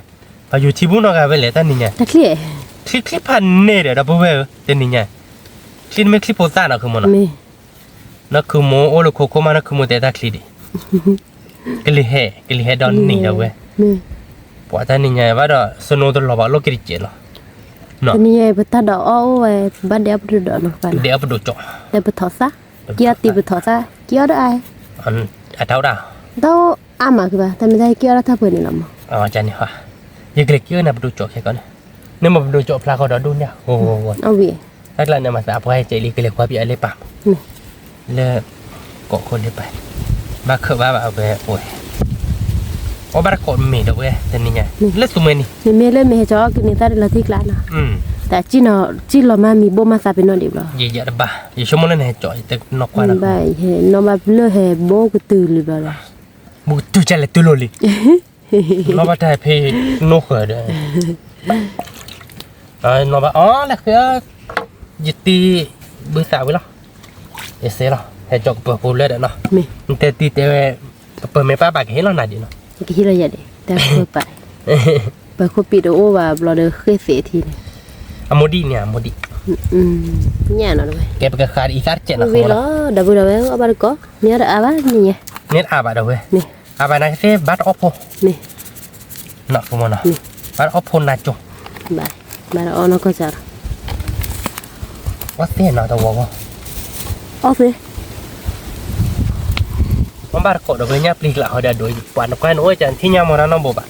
ပှၤယူၤထံဘူၣ်နီတဂၤဝဲလဲၣ်တၢ်နံၤညါ, ချံချံဖးန့ၢ်ဒီး ဒီပုၢ်ဝဲၢ်ဧၢ တနံၤညါ, ချံတမ့ၢ်ချံဖိသၣ်နီၤ ခုမိၢ်နီၤ, နီၢ်ခုမိၢ်အိၣ်လၢခိခိၣ်မး နီၢ်ခုမိၢ်တဲတၢ်ချံဒံး, ကလံၤဟဲ ကလံၤဟဲဒီးနံၤဒီးဝဲ, ပှၤတၢ်နံၤညါဘၣ်ဒီး စနိတလီၤဘၣ်လိၣ်က့ၤတစဲးလီၤ, တနံၤညါပတၢ်ဒီးအီၣ်အိၣ်ဝဲ ဘၣ်ဒဲအပဒိၣ်ဒီးနီၤ, ဒဲအပဒိၣ်ကၠီ, ဒဲပထီၣ်သၣ်, က့ၤအီၣ်တံၤပထီၣ်သၣ် က့ၤအီၣ်ဒၣ်အါ, အတၢ်အိၣ်ဒၣ်, တၢ်အိၣ်အါမးကဘၣ် တၢ်မ့ၢ်တၢ်က့ၤအီၣ်ဒၣ်တၢ်ပှဲၤန့ၣ်လီၤမး, န့ၣ်, ယကလဲၤက့ၤအီၣ်နၤပဒိၣ်ကၠီခဲကီးန့ၣ်, န့ၣ်မ့ၢ်ပဒိၣ်ကၠီဖျါဃီဒီးဒိၣ်ညါ, အဝံၤ, တၢ်ကျါန့ၣ်မၤသးအပှၤဟဲကဲးလံ ကလဲၤကွၢ်ပယီၤလၢပၢ်မး, လၢ ကိးခိၣ်လၢပၢ်, ဘၣ်ခၢၣ်ဘၣ်ဘၣ်ဝဲအိၣ်, အီၣ်ဘၣ်တကိးမ့ၤဒီးဝဲ တနံၤညါ, လၢသူမှဲနံၤ, နမ့ၢ်လၢမ့ၢ်ဟဲကၠီအီၣ်ကန့ၢ်သၣ်ဒီးလီၤတံၢ်ကျါနီၤ, တၢ်စံၣ်နီၤ စံၣ်လီၤမးမံၤဘိၣ်မးသးပ့ၤနီၣ်ဒံးဘျီ, ယယတဘၣ် ယဆိကမိၣ်လၢနဟဲကၠီ ယတနီၣ်ကွၢ်နီၤ, နီၣ်ဘၣ်လၢဟဲဘိၣ်ကတုၤလံဘျီဒီး, ဘိၣ်ကတုၤကလဲၤတုၤလိာ်လံ, နီၣ်ဘၣ်တၢ်ဖဲနိဃၢၤဒီး နီၣ်ဘၣ်အီၤလၢဃဲ, ယတံၤဘုသးဝံၤလီၤ, ယစဲးလီၤ ဟဲကၠီကပၢၤဖိလၢဒီးနီၤ, နတဲတံၤတဲဝဲ, ကပၢၤမ့ၢ်ပၢ်ဘၣ်ကဟ့ၣ်လီၤနၤဒံးနီၤ, ယကဟ့ၣ်လီၤယၤဒံး တၢ်ကပၢၤပၢ်, ပၢၤခိၣ်ပံးတအိၣ်ဘၣ်ဘျီဒီးဃ့သ့းထံန့ၣ်, အမိၢ်ဒံးန့ၣ် အမိၢ်ဒံး, ညၣ်နီၤတဝဲ, ကဲပကဃါဒ်အံသၣ်တစဲးနီၤ, ဝံၤလီၤ ဒီပုၢ်ဒီဝဲၢ်အီၣ်ဘၣ်တကိး မ့ၢ်အီၣ်တအါဘၣ်န့ၣ်ညါ, မ့ၢ်တအါဘၣ်ဒီးဝဲ, အါဘၣ်နၤကသ့ဘၣ်တအီၣ်ဖိ နီၢ်ခိမိၢ်နီၤ, ဘၣ်တအီၣ်ဖိနၤကၠိ, ဘၣ်တအီၣ်နီၢ်ကီၢ်စၢ်လီၤ, အီၣ်သ့နီၤတဝီဂီၢ်, အီၣ်သ့, မ့ၢ်ဘၣ်တကိးဒီးပညၣ်ပျံၤကျးဟီဒီးအဒိး ပှၤနကွၢ်နအိၣ်ကနထံၣ်ညါမီၤတၢ်နီတဘိဘၣ်,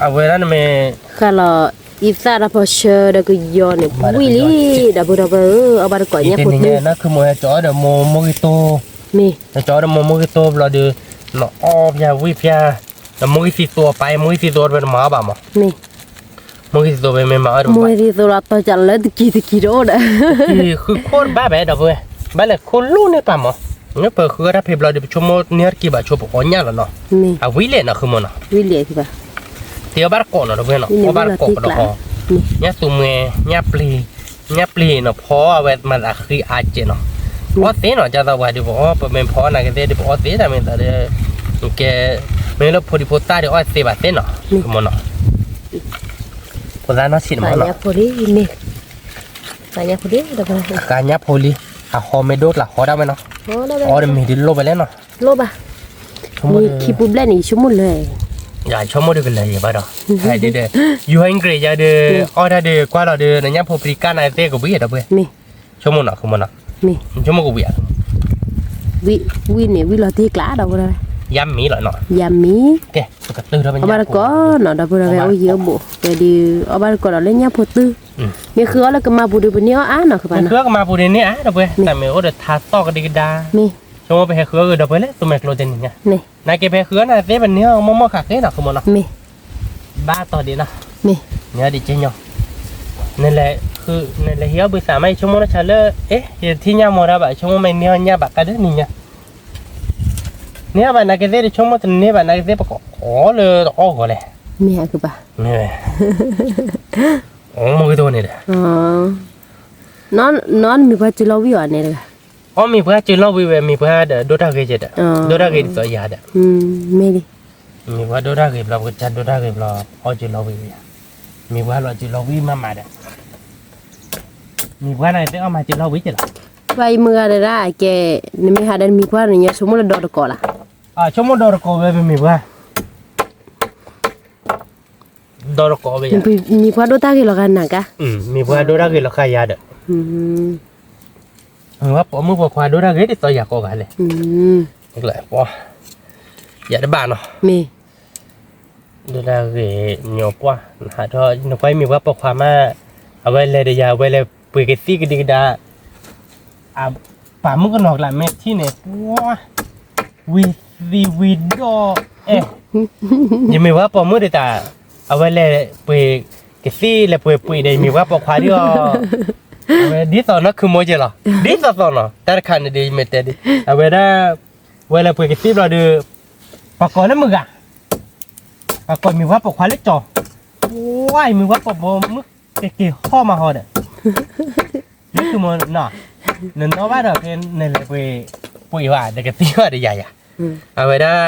အဝဲဒၣ်နမ့ၢ်, ဃၣ်လီၤ, အံသၣ်တၢ်ဖီဆၢဒီးကယီန့ၣ် ဝံၣ်လံ, ဒီပုၢ်ဒီဝဲၢ်ဧၢ အီၣ်ဘၣ်တကိးညၣ်ဖိ, နီၢ်ခိမိၢ်ဟဲကၠီဒီးမိၢ်မိၢ်ဂံၢ်သိ, မ့ၢ်, ဟဲကၠီဒီးမိၢ်မိၢ်ဂံၢ်သိဘျီဒီး, နအီၣ်ဖျါဝံၣ်ဖျါ, နမိၢ်ဂံၢ်သံသိအပၢ် မိၢ်ဂံၢ်သံသိတဝဲနမၤအီၣ်ဘၣ်မး, မ့ၢ် မိၢ်ဂံၢ်သံသိဝဲမ့ၢ်မၤအီၣ်ဒီး, မိၢ်ဂံၢ်သံသိလီၤတီၤကလၢတကံၤတကံၤတအိၣ်ဒီး, ဃုခိၣ်တဘၣ်ဘၣ်ဒီပုၢ်ဝဲၢ်, ဘၣ်လဲၤခိၣ်လိၣ်န့ၢ်ပၢ်မး, ပဃုအီၣ်တၢ်ဖဲဘျီဒီး ပဆိကမိၣ်န့ၢ်အီၣ်တကံၤဘၣ် ဆိပအီၣ်ညၣ်လီၤနီၤ, အဝံၣ်လဲၣ်နီၤ ဃုမိၢ်နီၤ, တအီၣ်ဘၣ်တကိးနီၤ တဝဲနီၤ, အီၣ်ဘၣ်တကိးကဒီး, ညၣ်သူမှဲ, ညၣ်ပျံၤ, ညၣ်ပျံၤနီၤ ဖီအီၣ်ဝဲမၤသးဃံအါကဲးနီၤ, အီၣ်သ့နီၤ ဒ်သိးပှၤဒီးပအီၣ် ပမ့ၢ်ဖီအီၣ်နာ်က့သ့ၣ်ဒီး ပအီၣ်သ့တၢ်မ့ၢ်သးဒီး, ကဲ, မ့ၢ်လၢဖိဒံဖိသၣ်ဒီးအီၣ်သ့ဘၣ်သ့နီၤ မ့ၢ်, ဖိသၣ်နီၢ်ဆံးတမးနီၤ, ဃာ်ညၣ်ဖိလံ, အဟီမ့ၢ်ဒိၣ်ကျါဟီဒၣ်ဝဲနီၤ, အီၣ်ဒီးမ့ၤဒုးလိၣ်ဝဲလဲၣ်နီၤ, ခံပူၤဘျဲၣ်န့ၣ် ယဆိကမိၣ်လၢ, ယဆိကမိၣ်ဒုးကလၢၤယဘၣ်ဒီး, ဟဲဒ်ဒီး, ယူၤဟဲကရံးယၤဒီး, အီၣ်တၢ်ဒီးကွၢ်လီၤဒီး နညၣ်ဖိပျံၤကၣ်နၤသ့ၣ်ကဝံၣ်ဒီပုၢ်ဝဲၢ်, ဆိကမိၣ်နီၤ ဃုမိၢ်နီၤ, ဆိကမိၣ်ကဝံၣ်ဧါ, ဝံၣ်န့ၣ် ဝံၣ်လီၤတ့ၢ်ကျါဒီပုၢ်ဝဲၢ် ယါမံၤလီၤနီၤ, ယါမံၤ, အီၣ်ဘၣ်တကိးနီၤ, ဒီပုၢ်ဒီဝဲၢ်အိၣ်ယံၤအိၣ်ဘူး, ဝဲဒုး အီၣ်ဘၣ်တကိးဒီးလၢညၣ်ဖိတုၤ, မ့ၢ်ဃုအီၣ်လၢကမၤပူၤဒီး ပန့ၢ်အီၣ်အါနီၤ, မ့ၢ်ဃုအီၣ်ကမၤပူၤဒီးန့ၢ်အါဒီပုၢ်ဝဲၢ်, တၢ်မ့ၢ်အိၣ်ဒီးထါသီၣ်ကဒံကဒါ, ဆိကမိၣ်ပဟဲဃုအီၣ်ဂ့ၤဒီပုၢ်ဝဲၢ်လၢသူမဲာ်ကျိတနံၤညါ, နာ်က့ပဟဲဃုအီၣ်န့ၣ်သ့ ပန့ၢ်အီၣ်မိၢ်မိၢ်ဃာ်ဃ့နီၤ ဃုမိၢ်နီၤ, ဘၣ်တီၢ်ဒံးနီၤ, န့ၢ်အီၣ်ဒံးကညီ, နလဲၤဟံးအီၣ်ဘုသးမး ယဆိကမိၣ်နီၢ်ဆါလၢ, အ့ ယထံၣ်ညၣ်မိၢ်တၢ်ဘၣ် ယဆိကမိၣ်မ့ၢ်န့ၢ်အီၣ်ညၣ်ဘၣ်ကါဒ်နံၤညါ, န့ၢ်အီၣ်ဘၣ်နာ်က့သ့ၣ် တဆိကမိၣ်တန့ၢ်ဘၣ်နာ်က့သ့ၣ် ပကအီၣ်လၢတအီၣ်ဂီၤလဲၣ်, မ့ၢ်အကဘၣ်, မ့ၢ်ဝဲ, အိၣ်မုၢ်ကတိၢ်န့ၣ်ဒီး, နီၢ်နမံၤပှၢ်စုလီၤဝံၤအီၤန့ၣ်တဂၤ, အီၣ်မံၤပှၢ်စုလီၤဝံၤဝဲ မံၤပှၢ်ဒီးဒိၣ်တၢ်ဂ့ၤကဲဒီး, ဒိၣ်တၢ်ဂ့ၤဒ်သိးယၤဒီး, မ့ၢ်လံ, မံၤပှၢ်ဒိၣ်တၢ်ဂ့ၤဘျီ ပကစၢ်ဒိၣ်တၢ်ဂ့ၤဘျီ, အီၣ်စုလီၤဝံၤဝဲ, မံၤပှၢ်လီၤစုလီၤဝံၤမးမးဒီး မံၤပှၢ်န့ၣ်သ့ၣ်အီၣ်မၤစုလီၤဝံၤကဲလီၤ, ပှၤအံၤမုၢ်ဂၤဒၣ်အကဲ, နမ့ၢ်ဟးဒီးနမံၤပှၢ်န့ၣ် ညါဆိကမိၣ်လၢဒီတကိးလီၤ, ဆိကမိၣ်ဒီတကိးဝဲပမံၤပှၢ်, ဒီတကိးဝဲယၤ, မံၤပှၢ်ဒိၣ်တၢ်ဂ့ၤလီၤဃာ်နၤကါ, မံၤပှၢ်ဒိၣ်တၢ်ဂ့ၤလီၤဃာ်ယၤဒီး, မံၤပှၢ်ပိာ်မုၣ်ပိာ်ခွါဒိၣ်တၢ်ဂ့ၤဒ်သိးယၤကိးဂၤလဲၣ်, ယၤတဘၣ်နီၤ, မ့ၢ် ဒိၣ်တၢ်ဂ့ၤညီပှၢ်, နဟးထီၣ်နကွၢ်မံၤပှၢ်ပိာ်ခွါမး, အဝဲလဲၤဒီးယၤ အဝဲလဲၤပှ့ၤကသံၣ်ကဒံကဒါ, ပာ်မုၣ်ကနီၤကျးမ့ၢ်ထံၣ်န့ၣ်, ပှၢ်, ဝံၤသံဝံၤဒီး, အဲ, ယမံၤပှၢ်ပိာ်မုၣ်ဒံးတၢ်, အဝဲလဲၤပှ့ၤကသံၣ်လဲၤပှ့ၤပှ့ၤဒီး ယမံၤပှၢ်ပိာ်ခွါဒံးအီၤ, အဝဲဒ်သိးနီၢ်ခုမိၢ်ကဲလီၤ, ဒ်သိးသိးနီၤ, တၢ်တခါန့ၣ်ဒီး ယမ့ၢ်တဲဒ်, အဝဲဒၣ်, ဝဲလဲၤပှ့ၤကသံၣ်ဘျီဒီး, ပှၤကိးလၢမုၢ်ဂၤ ပှၤကိးမံၤပှၢ်ပိာ်ခွါလၢကၠီၤ, ဝါ ယမံၤပှၢ်ပိာ်မုၣ်ကက့ၤဟီၣ်မးဟီဒီး, နနီၢ်ဘၣ်ဒီးဖဲနလဲၤပှ့ၤ, ပှ့ၤဘၣ်ဒီးကသံၣ်ဘၣ်ဒီးယၤယၤ, အဝဲဒၣ်,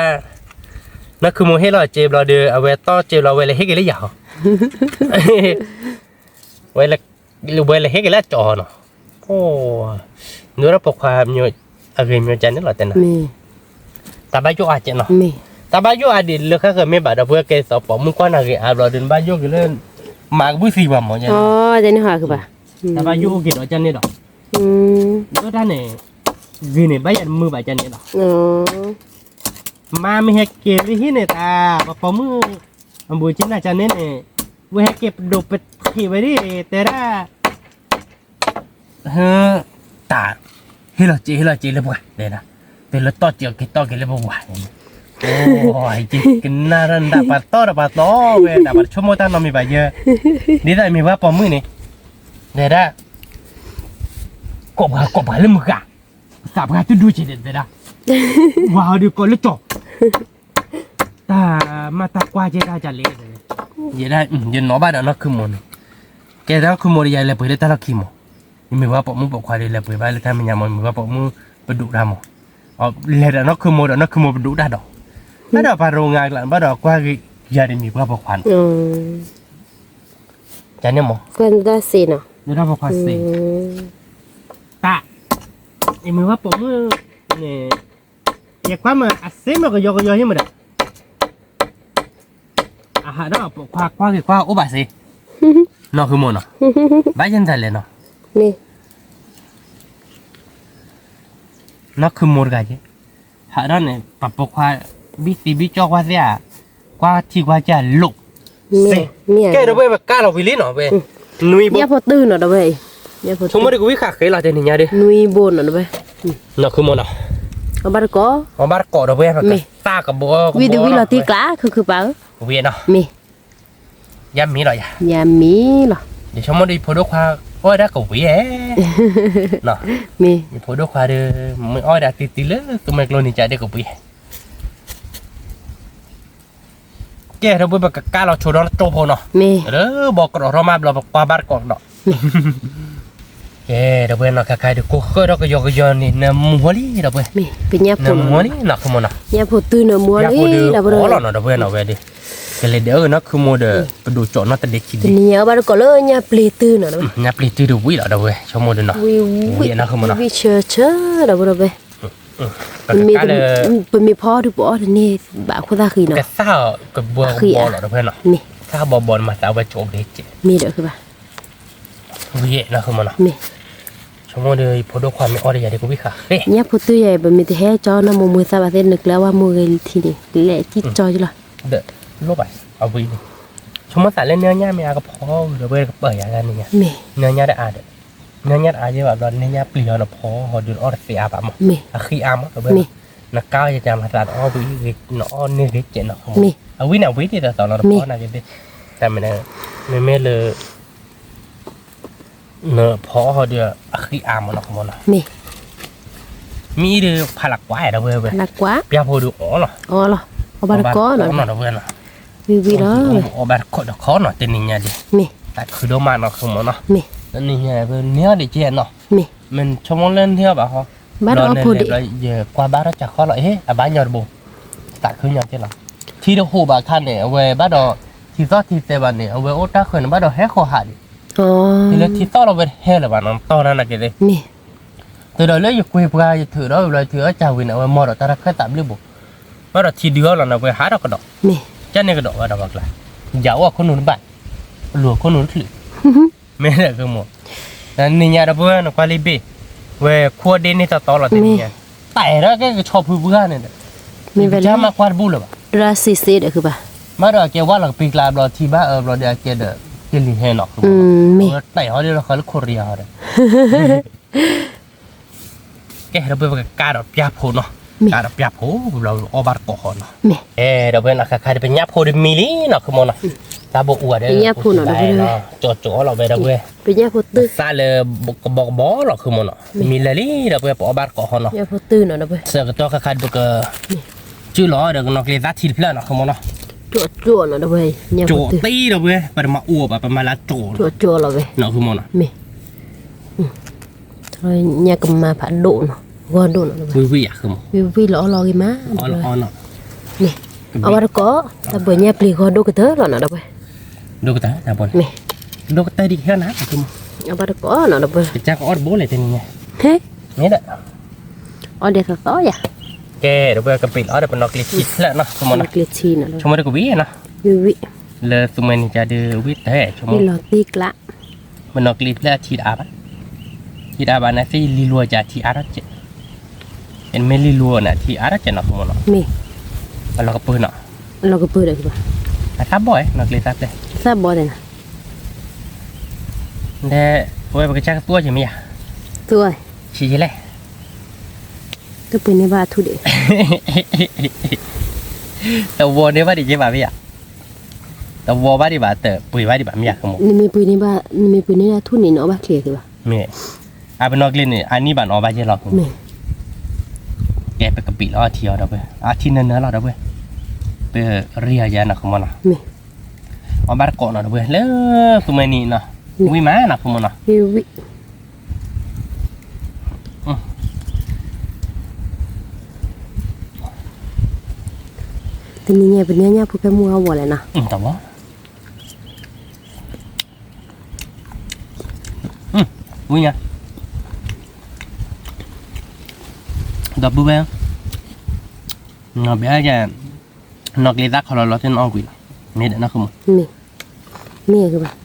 နီၢ်ခုမိၢ်ဟ့ၣ်လီၤစ့ဘျီဒီး အဝဲတီၢ်စ့ဘျီ ဝဲလဲၤဟ့ၣ်က့ၤလၢယၤဟီ, ဝဲလဲၤဟ့ၣ်က့ၤလၢကၠီၤနီၤ, နဝဲဒၣ်ပိာ်ခွါ, အဂ့ၤမ့ၢ်ကန့ၣ်လီၤတဲနၤ, တၢ်ဘၣ်ယိၣ်အါကဲနီၤ, တၢ်ဘၣ်ယိၣ်အါဒံးလၢဃၣ်ဃၢၤမ့ၢ်ဘၣ်ဒီး ပဝဲကဲသိးပိာ်မုၣ်ကွၢ်နၤဂ့ၤအါဘျီဒီး နဘၣ်ယိၣ်က့ၤလၢ, မၤကဘုၣ်သံပှၤမၢ်, တၢ်ဘၣ်ယိၣ်အိၣ်က့ၤဒီးကန့ၣ်ဒီး, လၢတၢ်န့ၣ်, ဂ့ၤန့ၣ် ဘၣ်ယၤတမုာ်ဘၣ်ကန့ၣ်ဒီး, မါမ့ၢ်ဟဲက့ၤလၢဟံၣ်န့ၣ်တၢ်, ပပိာ်မုၣ်, အဘူးကနၣ်ကန့ၣ်န့ၣ်, ဝဲဟဲက့ၤပဒိးပထံးဝဲဒၣ်, တဲဒၣ် တၢ်, ဟ့ၣ်လီၤစ့ ဟ့ၣ်လီၤစ့လၢပှၤ, တဲဒၣ်, တုၤလၢတီၢ်စ့အီၤက့ၤတီၢ်က့ၤလၢပဝၤ, ကနၣ်ဒီးနဒၣ်ပှၤတီဒီးပှၤတီဝဲဒၣ် ပှၤတဆိကမိၣ်တၢ်နီတမံၤဘၣ်ယဲ, ဒ်သိးမ့ၢ်ပှၤပိာ်မုၣ်န့ၣ်, တဲဒၣ်, ကိးပှၤကိးပှၤလၢမုၢ်ဃၢ်, သးပှၢ်တဒူၣ်က့ၤတဲဒၣ်, ဝၤဟီဒုးကိးလၢကၠီၤ တၢ်မၤတၢ်ကွၢ်ကဲတၢ်ကလဲၣ်, ယဲဒၣ်, ယနီၢ်ဘၣ်ဒီးနီၢ်ခုမိၢ်န့ၣ်, ကဲဒီးနီၢ်ခုမိၢ်ဒီးယၤလဲၤပှ့ၤလၢတၢ်လီၢ်ခံမး, ယမ့ၢ်ပှၤပိာ်မုၣ်ပိာ်ခွါဒီးလဲၤပှ့ၤဘၣ်လၢတၢ်မဲာ်ညါမး မ့ၢ်ပှၤပိာ်မုၣ်ပဒိၣ်တၢ်မး, လဲၤဒီးနီၢ်ခုမိၢ်ဒီးနီၢ်ခုမိၢ်ပဒိၣ်တၢ်ဒီး, ဘၣ်ဒီးပှၤရိငါကျါ ဘၣ်ဒီးကွၢ်ဂ့ၤယၤဒီးမ့ၢ်ပှၤပိာ်ခွါန့ၣ် ကန့ၣ်မး, ယဒၣ်ပိာ်ခွါစ့, တၢ်, ယမ့ၢ်ပှၤပိာ်မုၣ်န့ၣ်, ယကွၢ်မးအစ့မ့ၢ်ကယီကယီဟံၣ်မးဒီး, အဟးဒီးပိာ်ခွါကွၢ်ဂ့ၤကွၢ်အိၣ်ဘၣ်စ့, နီၢ်ခုမိၢ်နီၤ, ဘၣ်ယဲၢ်နတၢ်လဲၣ်နီၤ, နီၢ်ခုမိၢ်တဂၤက့, ဟးဒီးန့ၣ် ပပိာ်ခွါ, ဘံၣ်သံဘံၣ်ကၠီကွၢ်သ့ဧါ, ကွၢ်ထံကွၢ်ကၢ်လိာ်, စ့, ကဲဒီးဝဲပကၢ်လီၤဝံၤလံနီၤဝဲ, နွံဘိ, ဆိကမိၣ်တကဝံၣ်ဃာ်ဃ့လီၤတဲနံၤညါဒီး, နွံဘိနီၤဝဲ, နီၢ်ခုမိၢ်နီၤ, အဘၣ်တကိး, အဘၣ်တကိးဒီးဝဲ, သၣ်ကဘီ, ဝံၤတဝံၤလီၤတံၢ်ကျါ ခုခုပၢ်ဧၢ, ဝံၤနီၤ, မ့ၢ် ယါမံၤလီၤယၤ, ယါမံၤလီၤ, ယဆိကမိၣ်ဒီးယဖိဒိၣ်ခွါ, အီၣ်ဝဲဒၣ်ကဝံၤဧဲ, မ့ၢ်, ယဖိဒိၣ်ခွါဒီး, မ့ၢ်အီၣ်ဝဲဒၣ်တံၤတံၤလၢသူမဲာ်ကျိနံၤကဒီးကဝံၤ, ကဲဒီးပဝဲပကကၢ်လီၤဆိဒီးတၢ်ဖိနီၤ, မ့ၢ်, ဒီးဘီကဒီးထီၣ်မးဘျီပကွၢ်ဘၣ်တကိးဒီး ကဲဒီးပဝဲနီၤ ခါခါဒီးကိးဃၢဒီးကယီကယီန့ၣ် နမူဟီလံဒီးပဝဲ, နမူဟီလံနီၢ်ခိမိၢ်နီၤ, ညၣ်ဖိတုၤနမူဟီလံဒီးပဝဲ, လီၤနီၤဒီးပဝဲနီၤဝဲဒီး, ကလဲၤဒဲးအၢနီၢ်ခိမိၢ်ဒီး, ပဒိၣ်ကၠီၣ်နီတဒဲခံဒံး, တနံၤညါအဘၣ်တကိးလၢညၣ်ပျ့ၤတုၤနီၤ, ညၣ်ပျ့ၤတုၤတဝံၤလီၤဒီးပဝဲ, ဆိကမိၣ်ဒီးနီၤ, ဝံၤနီၢ်ခိမိၢ်နီၤ, ဝံၤဆၢဆၢဒီးပဝဲဒီးပဝဲ, ပမ့ၢ်ဖီဒုးပအီၣ်တန့ၢ်ဘၣ်အခိၣ်သၣ်ဃံနီၤ, ကသၣ်ကဘီကဘီလီၤဒီးပဝဲနီၤ, သၣ်ဘီဘီန့ၣ်မၤသးဝဲကၠိကဲကဲ, မ့ၢ်ဒီးဘၣ် ဝံၤနီၢ်ခိမိၢ်နီၤ, မ့ၢ်, ဆိကမိၣ်ဒီး ယဖိဒိၣ်ခွါမ့ၢ်အီၣ်ဒီးယၤဒီး ကဝံၣ်ဃာ်ဃ့ၢ်. ညၣ်ဖိတုၤယၤ ပမ့ၢ်တဟဲကၠီနီၢ်မိၢ်မွေးသးဘၣ်သ့ၣ် နကျဲအဝါမူဂ့ၤလံထံန့ၣ် လဲၤကံၣ်ကၠီလီၤ. ဒီးလိၣ်ဘၣ်အဝံၣ်န့ၣ်, ဆိကမိၣ်သးလၢနညၣ်မ့ၢ်အကဖီဂုာ်ဒီး ဝဲကပၢၤယၤလၢနညၣ်, နညၣ်တအါဒီး, နညၣ်တအါယဲဘၣ်ဘျီ နညၣ်ပျံၤအီၤနဖီဟီဒုးအီၣ်တသ့အါဘၣ်မး, အဃံအါမး ဒီးဝဲ နကါယတၢ်မၤသးနအီၣ်ဝံၣ်ဂ့ၤ နအီၣ်န့ၢ်ဂ့ၤကဲးနီၤ, အဝံၣ်န့ၣ် အဝံၣ်ဒ်သိးသိးလီၤ နဖီနာ်က့သ့ၣ်, တၢ်မ့ၢ်န့ၣ် မ့မ့ၢ်လၢ နဖီအီၣ်ဟီဒီး အဃံအါမးနီၤ ကမီၤနီၤ, မ့ၢ်အံၤဒီး ဖးလၢကွၢ်ဒီးဝဲဝဲ, ပျၢ်ဖိဒီးအီၣ်လီၤ, အီၣ်ဘၣ်တကိးနီၤ ဒီးဝဲနီၤ, ဝံၤဝံၤလီၤ, အီၣ်ဘၣ်တကိးတခီနီၤ တနံၤညါဒီး, သးခုဒိၣ်မးနီၤ ကမီၤနီၤ, တနံၤညါ ပန့ၢ်အီၣ်ဒံးကဲနီၤ, မ့ၢ်ဆိကမိၣ်လၢန့ၢ်အီၣ်ဘၣ်ဟီ, ဘၣ်ဒီးအီၣ်ဖိဒံး, ယကွၢ်ဘၣ်ထီၣ်ကၢ်ခီလီၤ အ့ အဘၣ်ညီတဘိ, သးခုညီကဲလီၤ, ထံတဟူးဘၣ်ခါန့ၣ် အဝဲဘၣ်ဒီး, ထံသီၣ်ထံသဲဘၣ်န့ၣ် အဝဲအိၣ်တၢ်ဃၢၤန့ၣ် ဘၣ်ဒီးဟဲဃီၤဟးဒံး တုၤလၢထံသီၣ်လီၤဝဲတဟဲလၢၤဘၣ်နီၤ တီၢ်တၢ်နာ်က့သ့ၣ်, တုၤဒီးလၢယကွ့ပှၤယထုးဒီးဝံၤလီၤ ယထုးအီၣ်ကၢ်ဝံၤန့ၣ် အဝဲမီၢ်ဒီးတၢ်တၢ်ခၢၣ်သးဘျုးဘိ, ဘၣ်ဒီးထံဒုးအီၣ်လီၤန့ၣ် အဝဲဟးထီၣ်ကဒီး, ကန့ၣ်ကဒီးဝဲဒီးပှၤကျါ, ယအိၣ်အခိၣ်နူာ်တဘၣ်, လူၤအခိၣ်နူာ်တချုး, မ့ၢ်ဒီးကမီၤ, နံၤညါဒီးပှၤနကွၢ်လံဘ့ၣ်, ဝဲခိၣ်ဒ့န့ၢ်တီတီလီၤတနံၤညါ, တၢ်အဲၣ်ဒိးကဲကဆီဖုပှၢ်န့ၣ်ဒီး, မ့ၢ်ဝဲလၢမၤကွၢ်တဘူၣ်လၢၤဘၣ်, ဒရၣ်စံးစ့ဒီးဘၣ်, မ့ၢ်ဒီးအကဲဝဲလီၤကပံၤကျါဘျီထံဘၣ်အၢဘျီဒီးအကဲဒီး, ကလံၤဟဲနီၤ, တၢ်အဲၣ်ဒိးလီၤဃီလၢခိၣ်ရံၤဟီဒီး ကဲဒီးပဝဲပကကါဒီးပျၢ်ဖိနီၤ, ကါဒီးပျၢ်ဖိ, ဘျီအီၣ်ဘၣ်တကိးဃီနီၤ, အဲ ဒီးပဝဲနီၤ ခါခါဒီးပညၣ်ဖိဒီးမံလံနီၤ ကမီၤနီၤ, တၢ်ဘိအူဝဲဒီး, ကၠီကၠီလီၤဝဲဒီးပဝဲ, သၣ်လၢ, ကဘီကဘီလီၤ ကမီၤနီၤ, မံလၢာ်လံဒီးပဝဲပအီၣ်ဘၣ်တကိးဃီနီၤ, ဆၢကတီၢ်ခါခါဒီးပက, စုလီၤဒီးကနီၣ်ကျ့သၣ်ထံတဖျၢၣ်နီၤ ကမီၤနီၤ, ကၠီဒီးပဝဲ, ပတမၤအူအီၤဘၣ် ပမၤလၢကၠီလီၤဝဲ, ကမီၤနီၤ, ညၣ်ကမၤဖးဒိၣ်နီၤ, ဂီၢ်ဒိၣ်နီၤ, ဝံၤဝံၤယၤ, ဝံၤဝံၤလီၤအီၣ်လီၤဂ့ၤမး, အီၣ်ဘၣ်တကိး, တၢ်ဘိညၣ်ပျံၤဂီၢ်ဒိၣ်ကတၢၢ်လီၤနီၤ ဒီးပဝဲ, ဒိၣ်ကတၢၢ်တၢ်ဘိန့ၣ်, ဒိၣ်ကတၢၢ်ဒ်ကဟဲနၤ, အီၣ်ဘၣ်တကိးနီၤ ဒီးပဝဲ, ကစၢ်ကအီၣ်တဘိလဲၣ်တနံၤညါ, မ့ၢ်ဒီး, အီၣ်ဒဲးသီသီယၤ, ကဲ ဒီးပဝဲကပံာ်လီၤအီၣ်ဒီးပနီၣ်ကျ့ထံတဖျၢၣ်နီၤ ကမီၤနီၤ, ဆိကမိၣ်ဒီးကဝံၤနီၤ, ဝံၤဝံၤ, လၢသူမှဲန့ၣ်ကဒီးဝံၤတဲ, ဆိကမိၣ်လီၤတံၢ်ကျး ပနီၣ်ကျ့တဖျၢၣ်အထံတအါဘၣ်, ထံတအါဘၣ်န့ၣ်သ့ၣ်လံလိၤကထံအါထီၣ်ကဲး, မ့ၢ်လံလိၤန့ၣ်ထံအါထီၣ်ကဲးနီၤ ကမီၤနီၤ, မ့ၢ်, အလီၤကပၢၤနီၤ, အလီၤကပၢၤဒီး, အသၣ်ဘီၣ်နီၣ်ကျ့သၣ်ဖျဲၣ်, သၣ်ဘီၣ်တဲနၤ, ဒီး, ပဝဲပကစၢ်ကသူအီၣ်က့ၤမ့ၢ်ယၤ, သူအီၣ်, ဆံးယလဲၣ်, တပှ့ၤန့ၢ်ဘၣ်အထူၣ်ဒံး, တဝီန့ၢ်ဘၣ်ဒံးက့ၤဘၣ်မ့ၢ်ယၤ, တဝီဘၣ်ဒံးဘၣ် တပှ့ၤဘၣ်ဒံးဘၣ်မ့ၢ်ယၤ ကမီၤ, နမ့ၢ်ပှ့ၤန့ၢ်ဘၣ်, နမ့ၢ်ပှ့ၤန့ၢ်ဒၣ်ထူၣ်န့ၣ် နအီၣ်ဘၣ်ချ့က့ၤဘၣ်, မ့ၢ်, အပနီၣ်ကျ့န့ၣ် အနံၣ်ဘၣ်နအီၣ်ဘၣ်ယဲၢ်လီၤ, မ့ၢ်, ကဲပကပံာ်လီၤအထံအီၤဒီးပဝဲ, အထံနၢနၢလီၤဒီးပဝဲ, ပရံအီၤယၤနီၤ ကမီၤနီၤ, မ့ၢ်, အီၣ်ဘၣ်တကိးနီၤဒီးပဝဲ လၢသူမှဲနံၤနီၤ, ဝံၤမးနီၤ ကမီၤနီၤ, ဝံၤဝံၤ တနံၤညါပန့ၢ်ညၣ်ဖိဖဲမုၢ်အဝီၤလဲၣ်နီၤ, တဝီ, ဝံၤညါ, ဒီပုၢ်ဝဲၢ်, နီၢ်ဘၣ်ယၤ, နီၢ်ကျ့သၣ်ခီလီၤလီၤသ့ၣ်နအီၣ်ကွံာ်လီၤ, မ့ၢ်ဒီးနီၢ်ခိမူ, မ့ၢ်, မ့ၢ်ဂ့ၤဘၣ်.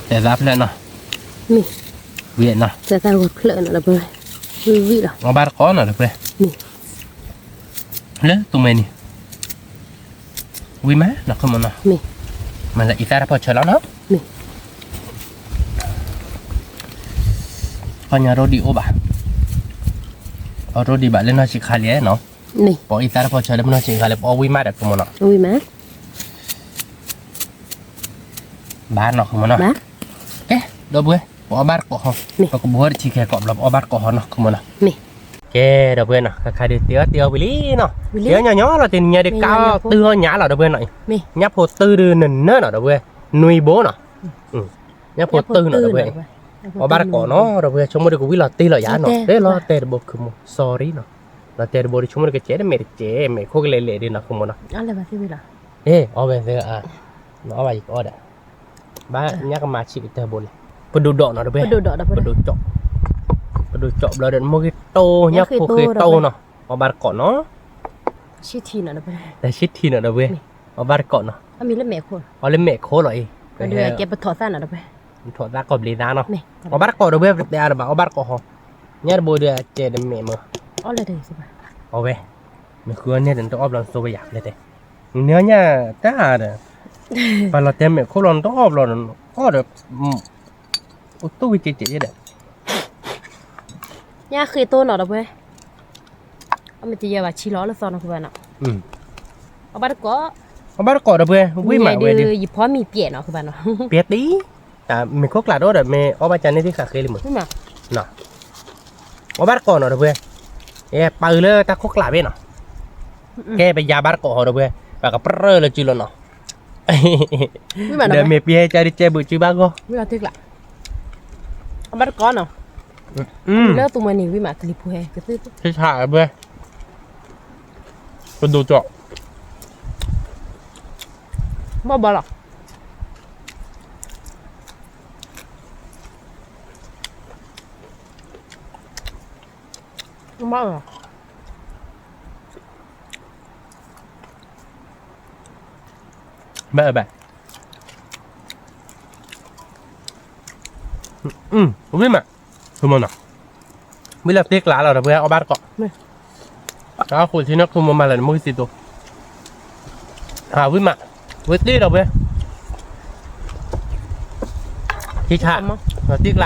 တဲသးဖျၢၣ်နီၤ, မ့ၢ်, ဝံၤနီၤ, တဲသးဂီၤဖျၢၣ်နီၤ ဒီပုၢ်ဝဲၢ်, ဝံၤဝံၤလီၤ, အီၣ်ဘၣ်တကိးနီၤ ဒီပုၢ်ဝဲၢ်, မ့ၢ်, လၢသူမှဲနံၤ, ဝံၤမးနီၤ ခိမူနီၤ, မ့ၢ်, မ့ၢ်လၢအံသၣ်တၢ်ဖီၣ်ဆၢလီၤနီၤ, မ့ၢ်, ခီညါရိဒံးအိၣ်ဘၣ်, အရိဒံးဘၣ်လၢနီၢ်ဆံးခါလံနီၤ, ပအံသၣ်တၢ်ဖီၣ်ဆၢလၢပနီၢ်ဆံးခါလံ ပအီၣ်ဝံၤမးဒီး ခိမူနီၤ, ဝံၤမး, ဘၣ်နီၤ ခိမူနီၤ, ကဲ, ဒီပုၢ်ဝဲၢ်, ပအီၣ်ဘၣ်တကိးဟီ, ပကဘိထံခဲကိးဘျီ ပအီၣ်ဘၣ်တကိးဟီနီၤ ခိမူနီၤ, ကဲ ဒီပုၢ်ဝဲၢ်နီၤ ခါခါဒုးတ့အီၣ်တ့အီၣ်ဝံၤလံနီၤ, တ့အီၣ်ညီညီလီၤ တနံၤညါဒုးကါအီၣ်တုၤအီၣ်ညါလီၤ ဒီပုၢ်ဝဲၢ်နီၤ, ညၣ်ဖိတုၤဒုးနနၢနီၤ ဒီပုၢ်ဝဲၢ်, နွံဘိနီၤ, ညၣ်ဖိတုၤနီၤ ဒီပုၢ်ဝဲၢ်, အီၣ်ဘၣ်တကိးနီၤ ဒီပုၢ်ဝဲၢ်, ဆိကမိၣ်ဒုးကဝံၤလီၤတ့လီၤယၤနီၤ, လီၤတဲာ်တဘိ ခိမူ, sorry နီၤ, လီၤတဲာ်တဘိဒီး ဆိကမိၣ်ဒုးကစဲးတမဲာ်တကဲး မဲာ်ခိၣ်ကလဲၤလဲၤဒုးနီၤ ခိမူနီၤ, အီၣ်ဝဲ နအီၣ်ဘၣ်ယကအီၣ်ဒီး, ဘၣ်ညၣ်ကမၤဆံးကတၢၢ်ဘိလဲၣ်, ပဒိၣ်ဒိးနီၤ ဒီပုၢ်ဝဲၢ်, ပဒိၣ်ကၠီး, ပဒိၣ်ကၠီးဘျီဒီး နမိၢ်ဂ့ၤတိၢ် ညၣ်ဖိဃ့တိၢ်နီၤ, အီၣ်ဘၣ်တကိးနီၤ, တၢ်ဆံထံနီၤဒီးဝဲ, အီၣ်ဘၣ်တကိးနီၤ, အီၣ်လၢမဲာ်ခိၣ်လီၤအံၤ, ပထီၣ်သးကိးဘျံးသးနီၤ, အီၣ်ဘၣ်တကိးဒီးဝဲ ပတဲအါဒီးဘၣ် အီၣ်ဘၣ်တကိးဟီ, ညါတဘိဒီးအကဲဒီးမဲာ်မး, အီၣ်ဝဲ, မ့ၢ်ဃုအီၣ်န့ၣ်ဒီး နတအီၣ်ဘျီနသိဝဲယၤ ပလဲၤတဲ, နညါတၢ်ဒီး, ပှၤလီၤတဲမဲာ်ခိၣ်လီၤ နတအီၣ်ဘျီဒီး အီၣ်ဒီး အိၣ်တူၢ်ဝံၤကဲးကဲးယဲဒီး, ညၣ်ဃ့တိၢ်နီၤဒီးဝဲ, အီၣ်မ့ၢ်တယဲၢ်ဘၣ်ဆံလီၤလၢသီနီၤဃုဘၣ်နီၤ, အီၣ်ဘၣ်တကိး, အီၣ်ဘၣ်တကိးဒီးဝဲ, ဝံၣ်မးဝဲဒီး, ယဖီမံၤပျဲးနီၤဃုဘၣ်နီၤ, ပျဲးတံၢ်, တၢ်မ့ၢ်ခိၣ်ကျးတအိၣ်ဒီး မ့ၢ်အီၣ်ဘၣ်ကန့ၢ်သ့ၣ်ဃာ်ဃ့လံမး, အီၣ်ဘၣ်တကိးနီၤဒီးဝဲ, ယပာ်အုးလၢတၢ်ခိၣ်ကျးဘ့ၣ်နီၤ, ကဲပယၤဘၣ်တကိးဟီဒီးဝဲ, ပကပြၢလၢစုလီၤနီၤ ဒီးမ့ၢ်ပျဲကဒုးကဲဘုးစုဘၣ်ဂီၢ်, အဘၣ်တကိးနီၤ, လၢသူမွဲန့ၣ် ဝံၣ်မးကလံၤဖိဟဲကသ့ၣ်, ဆ့ဆးဝဲ, ပဒိၣ်ကၠီၣ်, ဘီၣ်ဘီလီၤ, ဘီၣ်လီၤ ဘၣ်ဘၣ်, ဝံၣ်မး, ဝံၣ်လီၤသ့ကျးလီၤဒီးပှၤအီၣ်ဘၣ်တကိး, အဃိထံန့ၣ် ခူမၤမၤလၢနမိၢ်ကသံတိ, ဝံၣ်မး, ဝံၣ်သ့ဒီးပှၤ, ထံ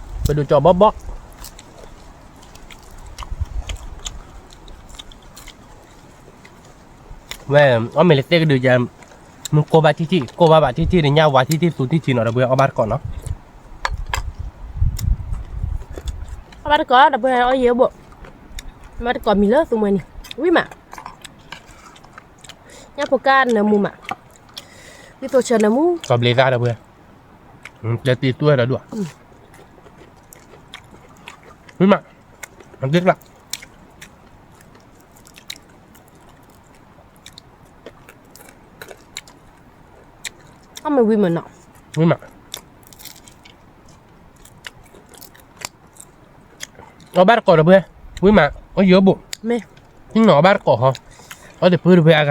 ဆး, သ့ကျး, ပဒိၣ်ကၠီၣ်ဘီၣ်ဘီၣ် ဝဲ, အီၣ်မ့ၢ်လၢသ့ကဒုးယၤ, မ့ၢ်ကိၢ်ဘၣ်ထံထံ, ကိၢ်ဘၣ်ဘၣ်ထံထံဒီးညၣ်ဝါထံထံသူထံထံနီၤဒီးပှၤအီၣ်ဘၣ်တကိးနီၤ, အီၣ်ဘၣ်တကိးဒီးပှၤအီၣ်ယံၤဘိၣ်, ဘၣ်တကိးမံၤလၢသူမွဲန့ၣ်, ဝံၣ်မး, ညၣ်ဖိကၢ်နၢမူမး, ဝံၣ်သိဆၢနၢမူ, ကိးဘျံးသးဒီးပှၤ, တဲတံၤသူဝဲဒီးဒူၣ်, ဝံၣ်မး, အဒ့ကျး အီၣ်မ့ၢ်ဝံၣ်မးနီၤ, ဝံၣ်မး, အီၣ်ဘၣ်တကိးဒီးပှၤ, ဝံၣ်မး, အီၣ်ယိဘိၣ်, မ့ၢ်, သ့ၣ်နီၣ်အီၣ်ဘၣ်တကိးဟီ, အီၣ်တပၢၢ်တပၢၢ်အဂၤဝံၣ်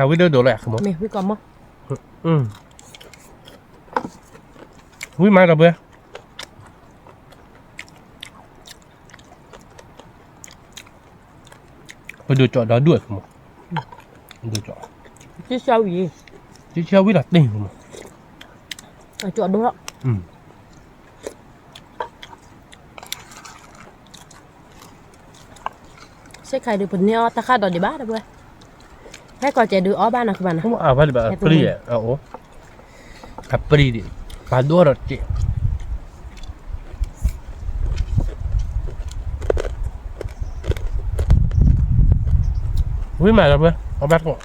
ဒိၣ်ဒိၣ်လီၤယၤမး, ဝံၣ်မးဒီးပှၤ, ပဒိၣ်ကၠီၣ်ဒီဒူၣ်အမး, ဒိၣ်ကၠီၣ်, ကၠီဝံၤလီၤတ့ၢ်မး, ကၠီဒိၣ်လီၤ, စ့ၢ်ကီးဒုးပန့ၢ်အီၣ်တၢ်ဃၣ်ဒီးဒံးဘၣ်ဒီးပှၤ, ဟဲကီးကဲဒုးအီၣ်ဘၣ်နီၤကဘၣ်နီၤ, အဝဲဒံးဘၣ်အပျံၤ, အပျံၤဒံး, ပာ်ဒိၣ်ဒီးကဲး, ဝံၣ်မးဒီးပှၤ, အီၣ်ဘၣ်တကိး,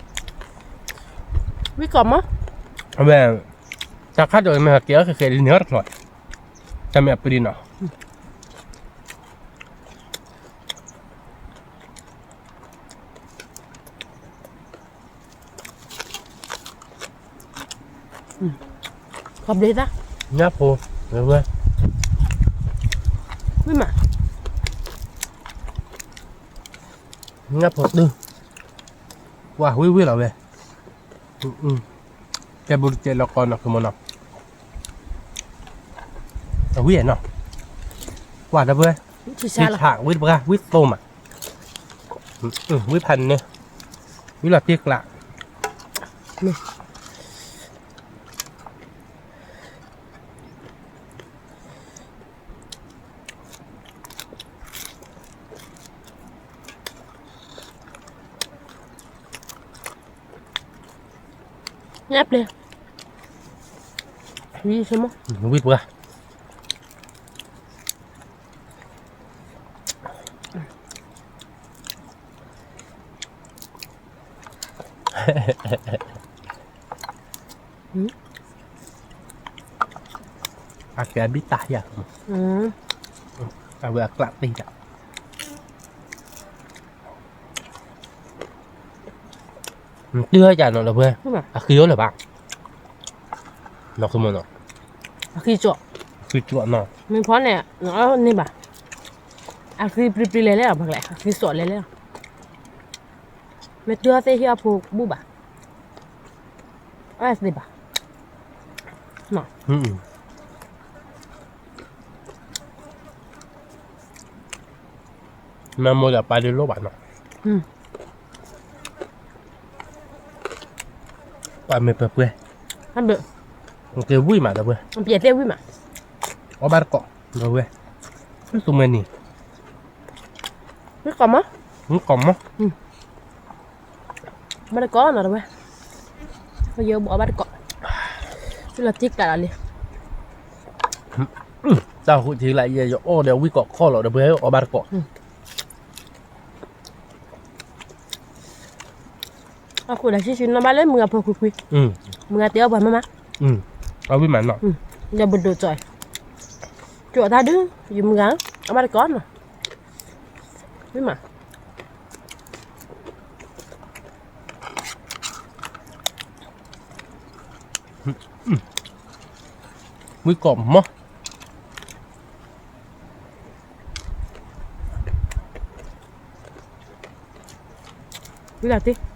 ဝံၣ်ကိးမး, အဝဲ, တၢ်ခါဒီးမ့ၢ်ကဲအီၣ်ခဲခဲဒ်န့ၣ်အီၣ်တချီ, တၢ်မ့ၢ်အပျံၤနီၤ ခီဘျ့သး, ညၣ်ဖိ, ဝဲ, ဝံၣ်မး, ညၣ်ဖိတုၤ, ကွၢ်ဝံၣ်ဝံၣ်လီၤဝဲ, ကဲဘူးတကဲးလီၤကီနီၤ ကမနီၤ, အဝံၣ်နီၤ, ကွၢ်ဒီးပှၤ, ဆံဆးဝံၣ်တပှၢ် ဝံၣ်သိမး, ဝံၣ်ဖးန့ၣ်, ဝံၣ်လီၤတ့ၢ်ကျး ညၣ်ပျဲၢ်, ဝံၣ်ဆိမး, ဝံၣ်ပှၢ်, အကဲအဘံၣ်တၢ်ယၤ, အဝဲအကျးတ့ၢ်ယၤ, တုၤဟဲကနီၤလၢပှဲၤ, အဃံအိၣ်လၢၤဘၣ်, နီၢ်ခိမနီၤ, အဃံကၠီ, အဃံကၠီနီၤ, မ့ၢ်ဖီန့ၣ်, န့ၢ်ဘၣ်, အဃံပျံၤပျံၤလဲၤလဲၣ်လီၤ, ပှၤကလဲၤ အဃံစိးလဲၤလဲၣ်လီၤ. မ့ၢ်တုၤအီသ့ၣ်ဟံၣ်အီဖိဘူၣ်ဘၣ်, အသ့ဘၣ်. မ့ၢ်မိၢ်ဒီးပၢ်ဒုးလိၣ်ဘၣ်နီၤ. ပှၤမ့ၢ်ပှဲၤပှဲၤ, က့ၤဝံၣ်မးဒီးပှဲၤ, ပျဲၢ်သ့ၣ်ဝံၣ်မး, အီၣ်ဘၣ်တကိးဒီးပှဲၤ, သူမှဲနံၤ, ဝံၣ်ကိးမး, ဝံၣ်ကိးမး, ဘၣ်တကိးနီၤဒီးပှဲၤ, ယဘၣ်အီၣ်ဘၣ်တကိး, လီၤတံၢ်ကးလီၤလံ. တၢ်ဃုထံလၢယဲ ယအီၣ်ဒီးဝံၣ်ကိးခီၣ်လီၤဒီးပှဲၤအီၣ်ဘၣ်တကိး. အဃိဒီး ဆံဆံနီၣ်ဘၣ်လၢမုၢ်ဂၤဖိခွံခွံ, မုၢ်ဂၤတဲအီၣ်ပှၤမးမး, အဝံၣ်မးနီၤ, ဒီးပဒိၣ်ကၠီၣ်, ကၠီၣ်တၢ်ဒုး, ယမုၢ်ဂၤ, အဘၣ်တကိးနီၤ, ဝံၣ်မး, ဝံၣ်ကိးမး. ဝံၤလီၤတံၢ်,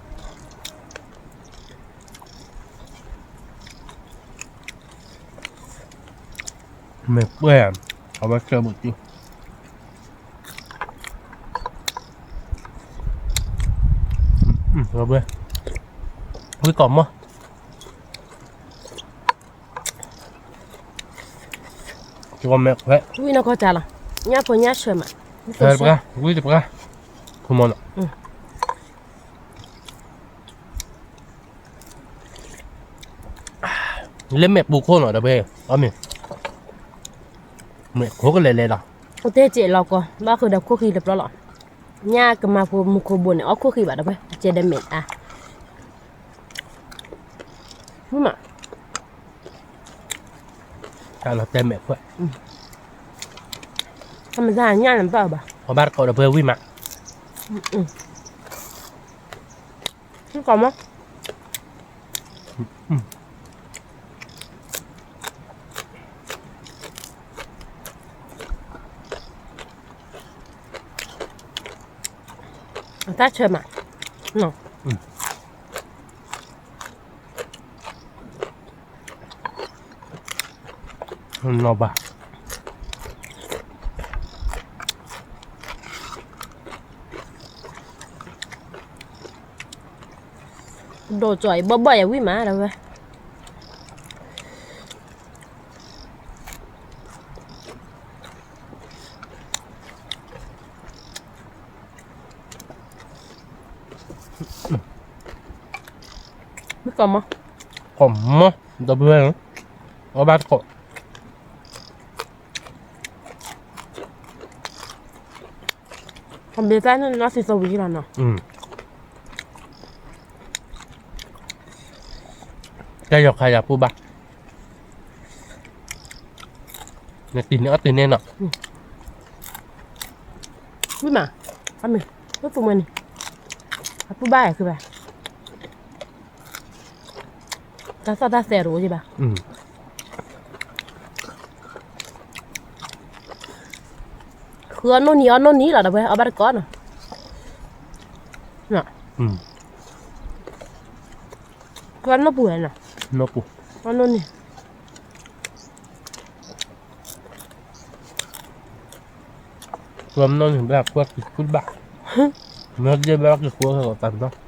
မ့ၢ်ပှဲၤ, အဝဲစၢဘူးတံၢ်, ဝံၣ်ကိးမး. ဝံၣ်နီၢ်ကီၢ်တၢ်လီၤ, ညၣ်ဖိညၣ်ဆၢမး, ဝံၣ်တပှၢ်, ဝံၣ်တပှၢ်, ဖိမီၤနီၤ, လၢမဲာ်ပူၤခိၣ်နီၤဒီးပှဲၤ, အီၣ်မ့ၢ်, မဲာ်ခိၣ်ကလဲၤလဲၤလီၤ, အိၣ်တဲစဲးလီၤကီး, ဘၣ်ဃုာ်ဒီးခိၣ်ဃံတပျီလီၤ, ညၣ်ကမၤဖိမူခိၣ်ဘိန့ၣ် အီၣ်ခိၣ်ဃံဘၣ်ဒီးပှဲၤ, အစဲးဒီးမဲာ်အါ မ့ၢ်မး, တၢ်လီၤတဲမဲာ်ခွဲး, အမတၤညၣ်န့ၣ်ဘၣ်ဘၣ်, အဘၣ်တကိးဒီးပှဲၤဝံၣ်မး, ကိးမး, အတၢ်ဆၢမး, နီၢ်ဘၣ်, ဒိၣ်ကၠီၣ်အံၤ ဘီၣ်ဘီၣ်ယဝံၣ်မး ဒီးဝဲ မ့ၢ်ကီၢ်မီ, ကီၢ်မီ, ဒီပုၢ်ဝဲၢ်, အီၣ်ဘၣ်တကိး, အဘ့ၣ်သၣ်န့ၣ် နီၢ်သံသိဝံၤလီၤနီၤ, ကဲယီၤခါယၤပူၤဘၣ်, နတံၤန့ၢ်အီၣ်တံၤန့ၢ်နီၤ, ဝံၣ်မး, အမ့ၢ်, လၢသူမွဲန့ၣ်, အပူၤဘၣ်ယၤခုဘၣ်, တၢ်သီၣ်တၢ်သဲတအိၣ်ယဘၣ်, ဃုအီၣ်နိၣ်နံၤအီၣ်နိၣ်နံၤလီၤ ဒီပုၢ်ဝဲၢ် အီၣ်ဘၣ်တကိးနီၤ, ဃုအီၣ်နိၣ်ပူၤဝဲနီၤ, အီၣ်နိၣ်နံၤ ဃုအီၣ်နိၣ်နံၤ ဘၣ်ဃုအီၣ်က့ၤဃုတဘၣ်, မ့ၢ်ဒ်ဘၣ်က့ၤဃုအီၣ်တၢ်နီၤ,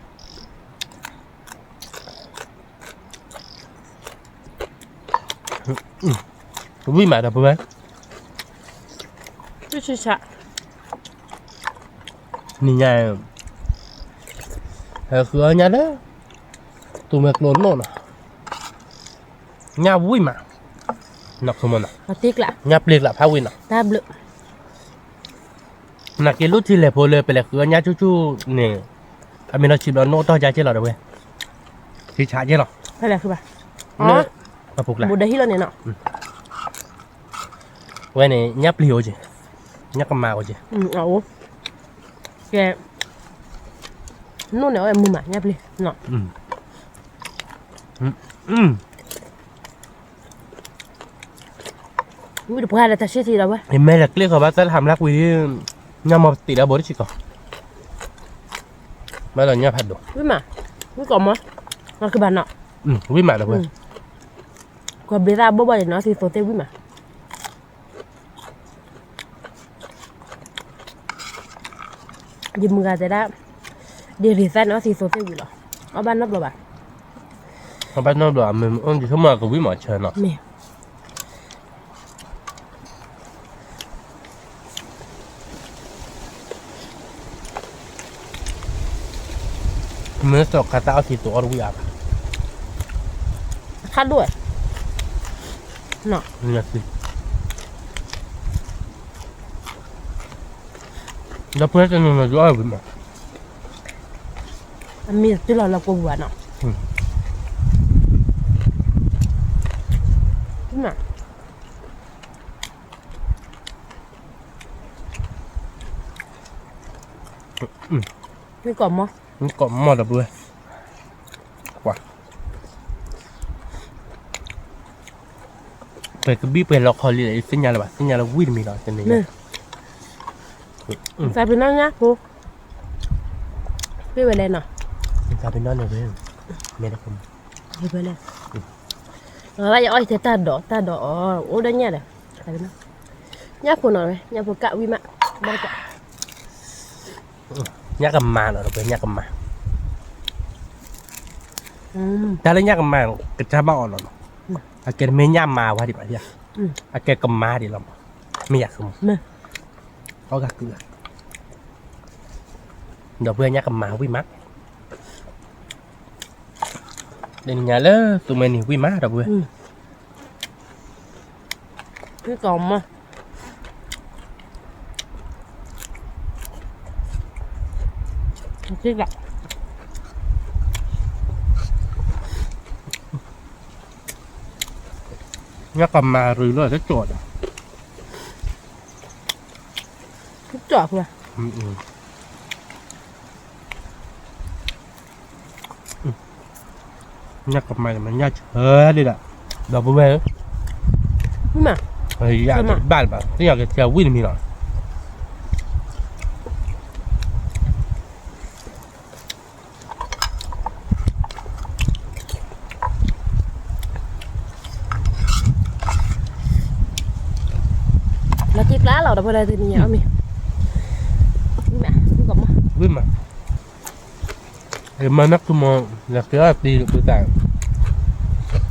ဝံၣ်မး ဒီပုၢ်ဝဲၢ်, နံၤညါ, ဟဲဃုအီၣ်ညၣ်လၢ သူမွဲကျိနိၣ်နီၤ, ညၣ်ဝံၣ်မး, ညၣ်ပျ့ၤကျးဖးဝံၣ်နီၤ, နာ်က့ၤလူထံလဲၣ်ဖိလၢပလဲၤဃုအီၣ်ညၣ်ဆူၣ်ဆူၣ်န့ၣ်, အမ့ၢ်နီၢ်ဆံးဘျီနိၣ်တီၢ်ကၠါက့ၢ်လီၤ ဒီပုၢ်ဝဲၢ်, ထံဆးက့ၢ်လီၤ, ပူၤဒီးဟံၣ်လီၤန့ၣ်နီၤ, ဝဲန့ၣ် ညၣ်ပျ့ၤအိၣ်က့ၤ, ညၣ်ကမၤအိၣ်က့ၤ, ကဲ, နိၣ်န့ၣ်အီၣ်မုာ်မး ညၣ်ပျ့ၤ, ဝံၣ်တပှၢ်ဒီးတၢ်ဆံၣ်ထံးဒီးဝဲ, ယမဲာ်လဲၤကျ့ၣ်ဃီၤဘၣ်တၢ်လၢဟးမျးကွံာ်, ညၣ်မီၢ်ပတံးဒၣ်ဘိတဆံကီး, ဘၣ်ဒီးညၣ်ဖးဒိၣ်, ဝံၣ်မး, ဝံၣ်ကိးမီၢ်, နကဘၣ်နီၤ, ဝံၣ်မးဒီးပှဲၤ, ကဘျ့သၣ်ဘိၣ်ဘၣ်ဒီးနီၤ သံသိသ့ၣ်ဝံၣ်မး ယမုၢ်ဂၤတဲဒၣ်, ဒ်ရံးသၣ်န့ၣ် အီၣ်သံသိသ့ၣ်ဝံၤလီၤ, အီၣ်ဘၣ်နီတဘျီဘၣ်, အီၣ်ဘၣ်နီတဘျီ, မ့ၢ်အိၣ်ဒ်ဆိကမိၣ်ကဝံၣ်မးဆၢနီၤ, မ့ၢ် မ့ၢ်စီၤခါသၣ်အီၣ်သံသိအီၣ်တဝံၣ်အါဘၣ်, ခါဒိၣ်, ဒီပုၢ်ဝဲၢ်တနီၤနီၤဒုးအီၣ်ဝံၤမး, အမံၤတတုၤလီၤလၢကိးပူၤဘၣ်နီၤ, ကိးမီၢ်, ကိးမီၢ်ဒီပုၢ်ဝဲၢ်, ကွၢ် ပှဲၤကဘံၣ်ပှဲၤလီခီလံဒီး ယသ့ၣ်ညါလၢၤဘၣ်, သ့ၣ်ညါလၢဝံၣ်တမံၤလီၤ, တနံၤညါ, သးပ့ၤနီၣ်ညါဖိ, သ့ၣ်ဝဲလဲၣ်နီၤ, သးပ့ၤနီၣ်န့ၣ်ဝဲ, မ့ၢ်တခီမး, ဝဲလဲၣ်, အဝဲယအီၣ်ယတဲတၢ်ဒိး တၢ်ဒိးအီၤ အိၣ်ဒီးညၣ်ဒီး, သးပ့ၤနီၣ်, ညၣ်ဖိနီၤဝဲ ညၣ်ဖိကၣ်ဝံၣ်မး, ဘၣ်တကွၢ် ညၣ်ကမၤနီၤ, ဒီပုၢ်ဝဲၢ် ညၣ်ကမၤ, တၢ်လၢညၣ်ကမၤ ကစၢ်ဘၣ်အီၤလီၤနီၤ, အကဲတမ့ၢ်ညၣ်မၤဝဲဒံးဘၣ်, အကဲကမၤဒံးလီၤမး, မ့ၢ်ယၤဃုမး, အီၣ်ဂၤကုၢ်ဂၤ, ဒီပုၢ်ဝဲၢ် ညၣ်ကမၤဝံၣ်မး, တနံၤညါလၢသုးမဲာ်နံၤဝံၣ်မး ဒီပုၢ်ဝဲၢ် ကီမး ညၣ်ကမၤရူၤလီၤ တကၠီၣ်ဒီး တကၠီၣ် ညၣ်ကမၤန့ၣ် မ့ၢ်ညၣ်ဆၢဒံးဒၣ် ဒီပုၢ်ဝဲၢ်ဧၢ, ယဘၣ်လၢၤဘၣ် သ့ၣ်ညါကဲဆၢဝံၣ်တမံၤလီၤ. လီၤတံၢ်ကျါလီၤ ဒီပုၢ်ဝဲၢ်တနံၤညါအီၣ်မ့ၤ, ဝံၣ်မး, ဝံၣ်မး, မ့ၢ်နၢ်ကုမီၤ နက့ၤအီၣ်တံၤ ပုၢ်သၣ်,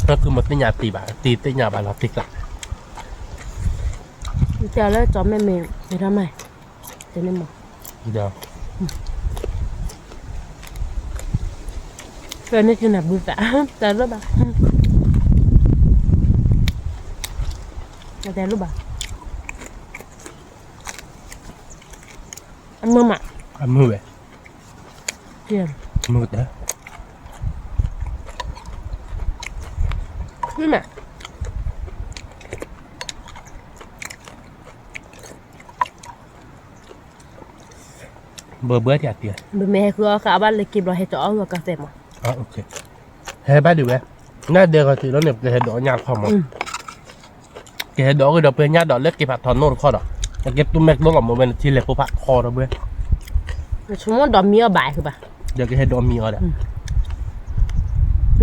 နၢ်ကုမီၤသ့ၣ်ညါတံၤဘၣ် တံၤသ့ၣ်ညါဘၣ်လီၤတံၢ်ကျါ, တၢ်လၢကၠီမဲာ်မ့ၢ် မ့ၢ်ထီၣ်မး, တန့ၢ်မး, ဒီး ဖဲန့ၣ်ကနၣ်ပုၢ်သၣ် တၢ်လိၣ်ဘၣ်, တၢ်လိၣ်ဘၣ်, အမုာ်မး, အမုာ်ဝဲ, မုာ်တၢ်, မုာ်မး ဘၣ်ဘၣ်တၢ်တံၢ်, ဘၣ်မ့ၢ်ဟဲဃုအီၣ်ဃာ်ဘၣ်လၢက့ၤဘျီဟဲတအီၣ်ဂီၤကီၢ်သဲးမး, ဟဲဘၣ်ဒံးဝဲ, နဒဲဂီၤတုၤလီၤန့ၣ် ပကဟဲဒိးညၣ်တခီမး, ကဟဲဒိးကဒီးပှဲၤညၣ်ဒီးလၢက့ၤဖးထီနိၣ်တခီဒီး, အကဲတူၢ်မဲာ်ကျိလီၤမးဝဲနထံလဲၤဖိဖးခီဒီးဘၣ်, ဆိကမိၣ်ဒီးမံအီၣ်ဘၣ်ဃုဘၣ်, ဒီးကဟဲဒိးမံအီၣ်ဒီး,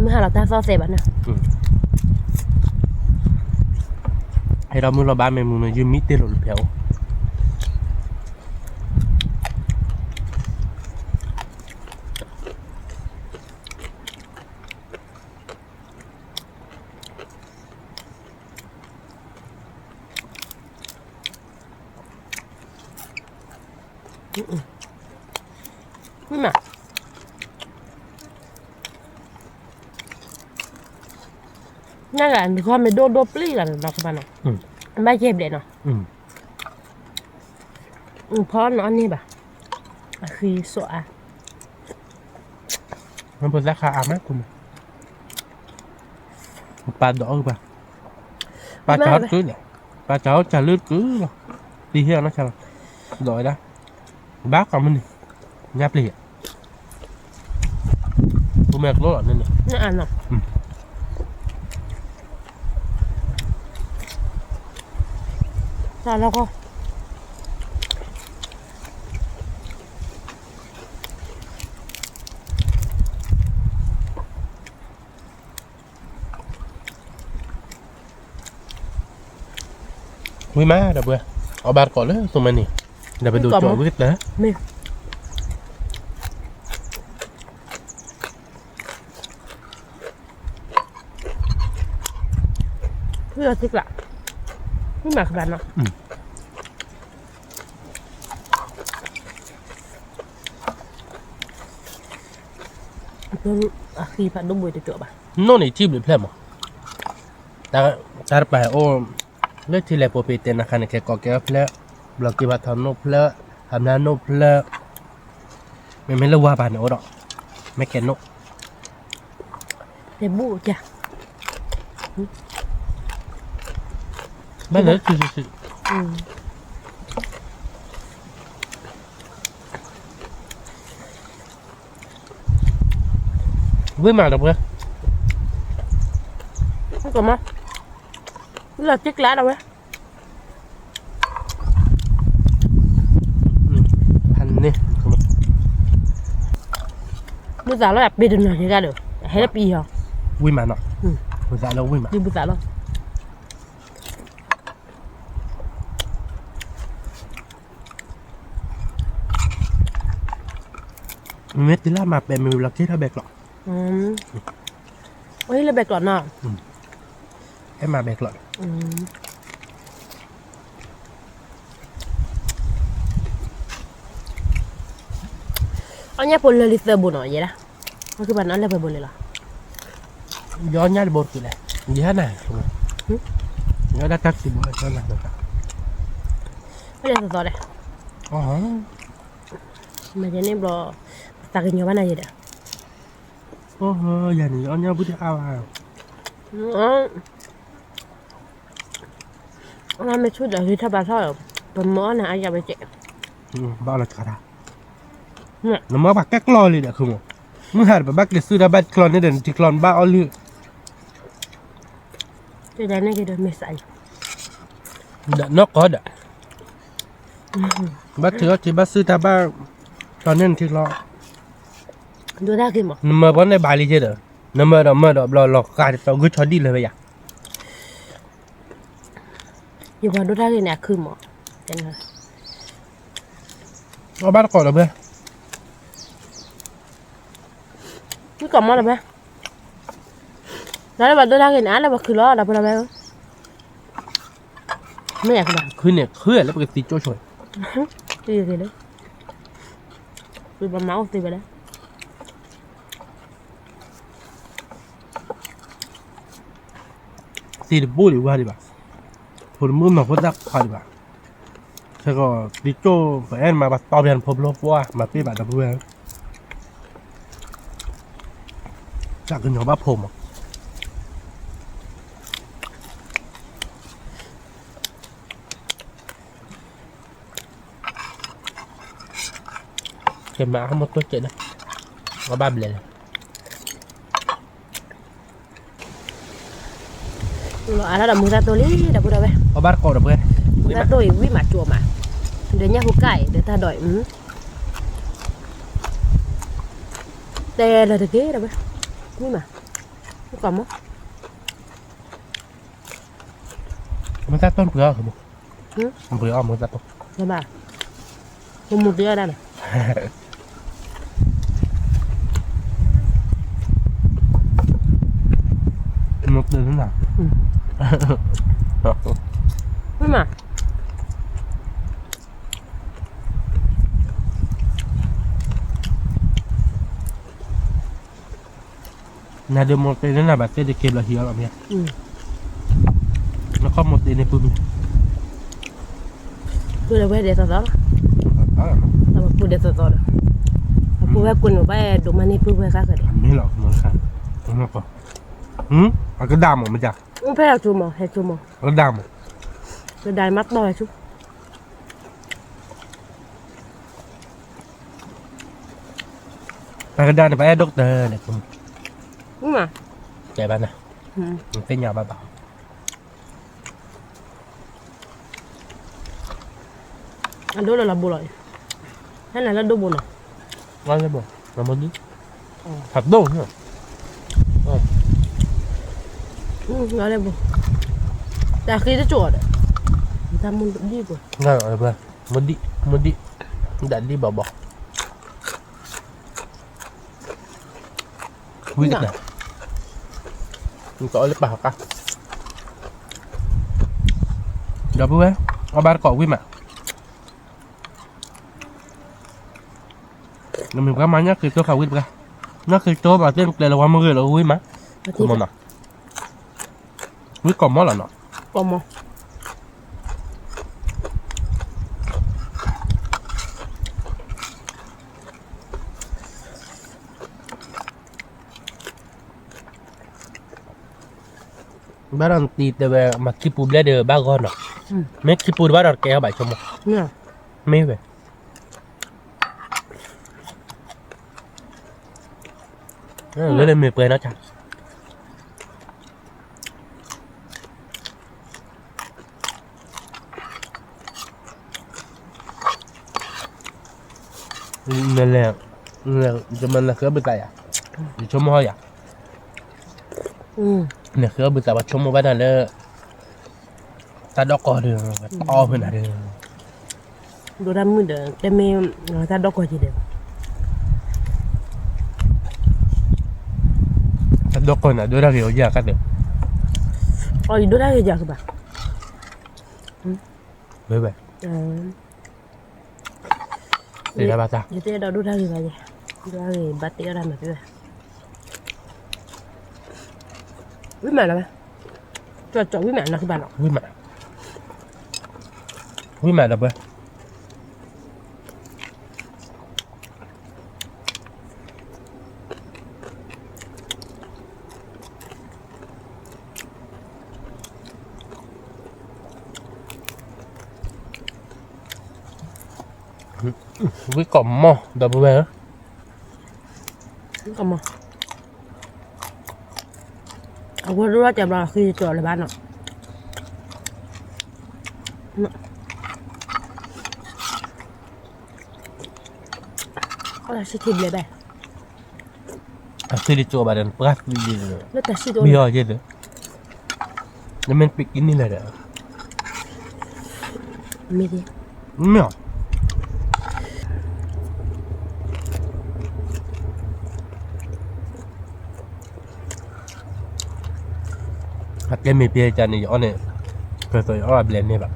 မ့ၢ်ဟးလီၤတၢ်သီၣ်သဲးဘၣ်န့ၣ် ဟဲဒီးမုၢ်လီၤဘၣ်မ့ၢ်မုၢ်မ့ၢ်ယုၢ်မံတ့ၢ်လိာ်လၢဖဲအိၣ်, မ့ၢ်မး, နဂၤနခီမ့ၢ်ဒိၣ်ဒိၣ်ပျံၤလီၤနီၤကဘၣ်နီၤ, ဘၣ်ယဲၢ်ဘျဲၣ်နီၤ, ဖီနီၤန့ၢ်ဘၣ်, အဃံစိးအါ, ပသၣ်ခါအါမး, ပာ်ဒီးအီၣ်ဘၣ်, ပာ်စၢၤဟီၣ်တကုလီၤ, ပာ်စၢၤဟီၣ်စၢၤလၢတကုလီၤ, တံၤဟ့ၣ်အီၤနီၢ်ဆါလီၤ, ဒီးဝဲဒၣ်, ဘၣ်ကီးမုၢ်နံၤ, ညၣ်ပျံၤ, ပမဲာ်ကျိလီၤန့ၣ်န့ၣ်, တၢ်လီၢ်ကီၢ်, ဝံၤမးဒီပုၢ်ဝဲၢ်, အီၣ်ဘၣ်တကိးလၢသိမဲန့ၣ်, ဒီးပဒိၣ်ကၠီဝံၤတၢ်, မ့ၢ် ဖုလီၤစ့ကျး, ဖုမၤကဘၣ်နီၤ, အဃံဖးဒိၣ်ဘှံးတကၠီဘၣ်, နိၣ်န့ၣ်ထံဘျုးဖျၢၣ်မး, တၢ်တပၤအိၣ်, လၢထံလဲၣ်ပိာ်ပ့ၤတဲနၤခါန့ၣ် ကဲကိးကဲအီၣ်ဖျၢၣ်, ဘျီက့ၤဘၣ်ထီၣ်နိၣ်ဖျၢၣ်, ဟးမနုၤနိၣ်ဖျၢၣ်, မ့မ့ၢ်လၢဝါဘၣ်န့ၣ်အိၣ်ဒီး, မ့ၢ်ကဲနိၣ် တဲဘူၣ်ကၢ်, ဘၣ်လၢစုစုစု, ဝံၤမးဒီပုၢ်ဝဲၢ်, ကမၤ, လီၤစ့ကျးဒီးဝဲ ဖးန့ၣ်, မုၢ်သးလီၤယပ့ၤတနီၤယဲကဒီး, ဟဲလၢပံၤဟီ, ဝံၤမးနီၤ, မုၢ်သးလီၤဝံၤမး, မုၢ်သးလီၤ, မ့ၢ်တုၤလၢမၤပဲာ်မ့ၢ်ဝံၤလီၤက့ၤထီၣ်ဘဲကျီး, အိၣ်ဟံၣ်လၢဘဲကျီးနီၤ, အဲၣ်မၤဘဲကျီး အီၣ်ညၣ်ဖိလၢာ်လံသၢဘိနီၤ ယဲဒၣ်, အီၣ်ကဘၣ်န့ၣ်အီၣ်လၢပှဲၤဘိလဲၣ်လီၤ, ယအီၣ်ညၣ်တဘိတက့ၢ်လဲၣ်, ယဟဲနၤ, ယအီၣ်ဒၣ်တၢ်ခံဘိ, အီၣ်လၢသီသီဒီး, မၤယဲန့ၣ်ဘျီ, ပသးကညီၤဘၣ်နၤယဲဒီး, ယၤန့ၣ် ယအီၣ်ညၣ်ဘုတအါဘၣ် အမ့ၢ်ဆူၣ်ဒီးဂ့ၤထီၣ်ဘၣ်ထီၣ်, ပမၤအီၣ်နၤအါယၤဝဲကဲ, ဘၣ်အီၣ်လီၤတခါ, နမၤဘၣ်ကဲကျီလံဒီးခုမး, မုၢ်ဟါဒီးပဘၣ်ကျဲၤစုတၢ်ဘၣ်ကျီန့ၣ်ဒီး နထံကျီနဘၣ်အီၣ်လုၢ်, ဒီးနီၢ်ကီၢ်ဒီး, ဘၣ်ထုးအီၣ်ထံဘၣ်စုတၢ်ဘၣ်, ကျီန့ၣ်နထံကျီ, နမၤပှၤန့ၣ်ဘၣ်လံကဲဒီး, နမၤဒီးမၤဒီးဘျီလီၤဃာ်တတီၤဂုၢ်ဆီဒံၣ်လၢၤဝဲယၤ ယပှၤဒိၣ်တၢ်ဂ့ၤန့ၣ်အခုမး, အဘၣ်တကိးဒီးဘၣ်, မုၣ်ကီးမီၢ်ဒီးဘၣ်, လၢပှၤဒိၣ်တၢ်ဂ့ၤန့ၣ် အါလၢပှၤခုလီၤဒီးပလီၤဝဲ, မ့ၢ်ခုန့ၣ်ခုလၢပကသံကၠိၣ်ဆိ, သံဂ့ၤလၢ, ပမၤအိၣ်သ့ဝဲဒၣ် သ့ၣ်တဘိၣ်ဒံးဝါဒံးဘၣ်, ဖိတမုၣ်မၤဖိသၣ်ခွါဒံးဘၣ်, ခဲကီး သံကၠိၣ်ပအဲၣ်မၤဘၣ်တီပှၤဖိဖျိပှၢ် မၤပ့ၢ်ဘၣ်ဒီပုၢ်ဝဲၢ်, တၢ်ကညီၤဘၣ်ဖိမး ကဲမၤအါမ့ၢ်တိၢ်ကဲးန့ၣ်, အဘၣ်ဘျဲၣ်လီၤ, အါထီၣ်ဒီးမုာ်သၣ်တိၢ်လံ ဒီပုၢ်ဒီဝဲၢ်, အဘၣ်တကိးဒီပုၢ်ဝဲၢ်, မုာ်သၣ်တိၢ်အံၤ ဝံၣ်မးကၠိမး, ဒီးညၣ်ဟူကၣ်အံၤ ဒီးတၢ်ဒိးအံၤ, တဲလၢတက့ၢ်ဒီပုၢ်ဝဲၢ်, ဝံၣ်မး, မုၣ်ကီးမီၢ် မုာ်သၣ်တိၢ်ပှ့ၤအီၣ်, ပှ့ၤအီၣ်မုာ်သၣ်တိၢ်, မုာ်သၣ်တိၢ်, မုာ်သၣ်တိၢ်, မုာ်သၣ်တိၢ်နၤ နဒုးမိၢ်တ့ၢ်န့ၢ်နၤဘၣ်သ့ၣ်တက့ၢ်ဘျီဟံးအီၤလီၤမ့ၢ်, နခီၣ်မိၢ်တ့ၢ်န့ၢ်ပုၢ်မ့ၢ်, ပုၢ်ဒဲးဝဲဒဲးသီသီလီၤ, ပုၢ်ဒဲးသီသီဒီး, ပုၢ်ဝဲၢ်ကိးန့ၣ်ဘၣ်ဒိးမၤန့ၢ်ပုၢ်ဝဲၢ်ဃါဃၢၤဒီး, မ့ၢ်လီၤ, အကဒၣ်မးမ့ၢ်, ဖဲဟဲဆိမိၢ်, ဟဲဆိမိၢ်, အကဒၣ်မး, ကဒၣ်မးတီၢ်ဟဲဆိ ပကဒၣ်န့ၣ် ပအဲၣ်ဒိၣ်ကတၢၢ်န့ၣ်, တဲဘၣ်နၤ, သ့ၣ်ညါဘၣ်ဘၣ်, အဒိၣ်လၢလီၤဘိလီၤအံၤ, ဟဲနၤလၢဒိၣ်ဘိနီၤ, ဖးဒိၣ်, လီၤဘိ, တၢ်ဃ့တကၠိၣ်ဒီး တၢ်မူဒံၣ်ပှဲၤ, မူဒံၣ်, မူဒံၣ်, ဒၣ်ဒံၣ်ဘီဘီ, ဝံၣ်ကတၢၢ်, တအီလၢပာ်ဃာ်, ဒီပုၢ်ဝဲၢ်, အီၣ်ဘၣ်တကိးဝံၣ်မး, နမ့ၢ်ပှၤမၤညၣ်ခ့တိခးဝံၣ်တပှၤ, ညၣ်ခ့တိဘၣ်သ့ၣ်နကျဲလၢဝါမုၢ်ဂ့ၤလီၤဝံၣ်မး, မနီၤ, ဝံၣ်ကိးမီၢ်လီၤနီၤ, ကိးမီၢ် ဘၣ်ဒီးနတံၤတဲဝဲ မၤခံပူၤဘျဲၣ်ဒီးဘၣ်ဂီၢ်နီၤ, မ့ၢ်ခံပူၤတဘၣ်ဒီးတကဲအီၤဘၣ်ဆိကမိၣ်, မ့ၢ်ဝဲ, လၢလၢမ့ၢ်ပှဲၤနီၤ, နလဲၤ, ယမၤနဃၢဘုသးယၤ, ယဆိကမိၣ်ယၤ, နဃၢဘုသးပှၤဆိကမိၣ်ဘၣ်နၤလၢ တၢ်ဒီၣ်ကီၢ်ဒီး, အီၣ်ဖဲနၤဒီး, ဒိၣ်တၢ်မုၣ်ဒီး တမ့ၢ်တၢ်ဒီၣ်ကီၢ်က့ၤဒီး, တၢ်ဒီၣ်ကီၢ်နၤဒိၣ်တၢ်ဂ့ၤအီၤယၤကတၢၢ်, အီၣ်ယဒိၣ်တၢ်ဂ့ၤယၤကဘၣ်, ဝဲဝဲ တ့ဒၣ်ဘၣ်တၢ်, ယတအဲၣ်ဒိးဒိၣ်တၢ်ဂ့ၤဘၣ်ယဲ, ဒိၣ်တၢ်ဂ့ၤဘၣ်တ့အီၣ်တၢ်မၤသ့ဘၣ်, ဝံၣ်မးလီၤ, ကၠီကၠီဝံၣ်မးနီၤဘၣ်နီၤ, ဝံၣ်မး, ဝံၣ်မးဒီးပှဲၤ ဝံၣ်ကိးမီၢ် ဒီပုၢ်ဝဲၢ်ဧၢ, ဝံၣ်ကိးမီၢ်, အဝဲဒိၣ်ထီၣ်ကဘျီဃံကၠီလၢၤဘၣ်နီၤ, အီၣ်တၢ်ဆံၣ်ထံဘျဲၣ်ဘၣ်, အသ့ၣ်တကၠိဘၣ်ဒီး ပှၢ်သံလံ, လၢတၢ်ဆံၣ်တအိၣ်, မ့ၢ်အီၤယဲၢ်ဒီး, နမ့ၢ်ပံးကံနံၣ်လဲၣ်ဒီး, မ့ၢ်, မ့ၢ်အီၤ အကဲမ့ၢ်ပျဲကန့ၣ် ယအီၣ်န့ၣ်, ကသိးယအီၣ်အဘျဲၣ်န့ၣ်ဘၣ်,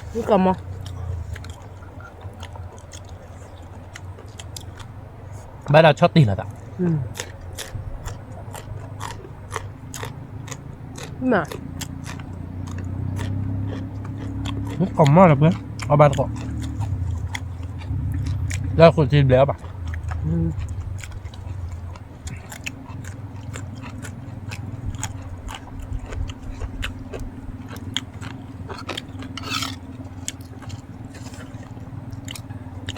မ့ၢ်ကီးမီၢ်, ဘၣ်ဒီးဆီၣ်တံၢ်လီၤသး, မ့ၢ်ကီးမီၢ်လီၤပှဲၤ, အီၣ်ဘၣ်တကိး, လၢဃုာ်ထံဘျဲၣ်အီၣ်ဘၣ်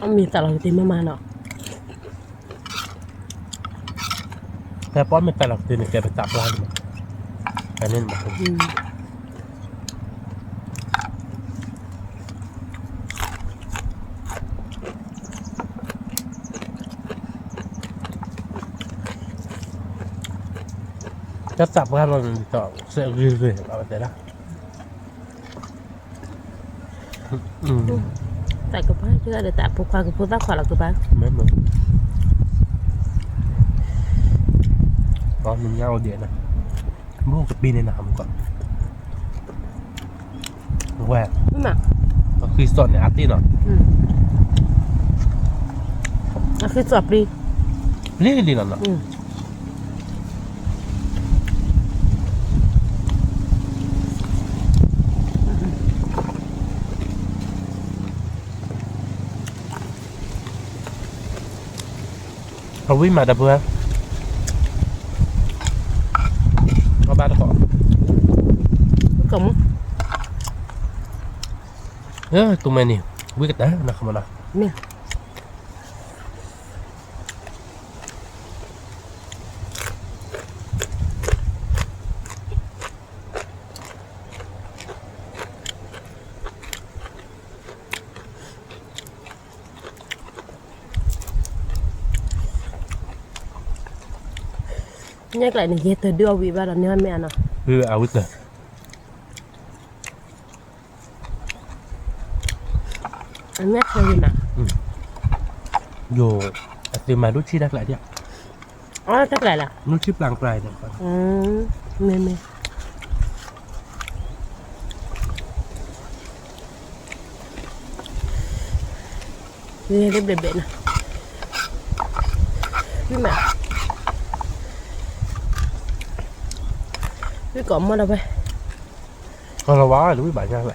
အမ့ၢ်သးလီၤကတ့ၢ်မးမးနီၤ, ဖဲပှၤမ့ၢ်သးလီၤကတ့ၢ်န့ၣ် ကဲပသးပှၢ်န့ၣ်, ကန့ၣ်မး, တၢ်သးပှၢ်လီၤန့ၣ် ဒ်သိးစဲးဂ့ၤဂ့ၤ ဘၣ်ဝဲတဲဒၣ်, သးကပှၢ်ကဒီး သးဖိခွါကဖိသၣ်ခွါလီၤကပၤ, မ့ၢ်မ့ၢ်, မ့ၢ်ညါအိၣ်ဒံးနၤ, ဘူးကပ့ၤန့ၣ်နၤမူကီး ဝဲ, အဃံစီၣ်န့ၣ် အတ့ၢ်နီၤ, အဃံစီၣ်ပျံၤ, ပျံၤလံနီၤနီၤ, အဝံၣ်မးဒီပုၢ်ဝဲၢ်, အီၣ်ဘၣ်တကိး, တုၤမဲာ်န့ၣ် ဝံၣ်ကတၢၢ်နီၤ ခမနီၤ, ညၣ်ကျဲန့ၣ် ယဲတဒုအီၣ်ဝံၣ်ဘၣ်ဒီးန့ၢ်အီၣ်မ့ၢ်အနီၤ, အဝံၣ်တၢၢ်, အမဲၢ်ချၢန့ၣ်, ယိၤ, အသုမၤဒိၣ်ဆံၣ်တၢ်ကျးဒံး, အတၢ်ကျးလီၤ, ဒိၣ်ဆံၣ်ပျၢ်ကျါန့ၣ်, မ့ၢ်မ့ၢ်, တဘျဲးဘျဲးနီၤ, ဝံၣ်မး, ဝံၣ်ကိးမီၢ်ဒီးဝဲ, ကလီၤဝါတဝံၣ်ဘၣ်ညါဝဲ,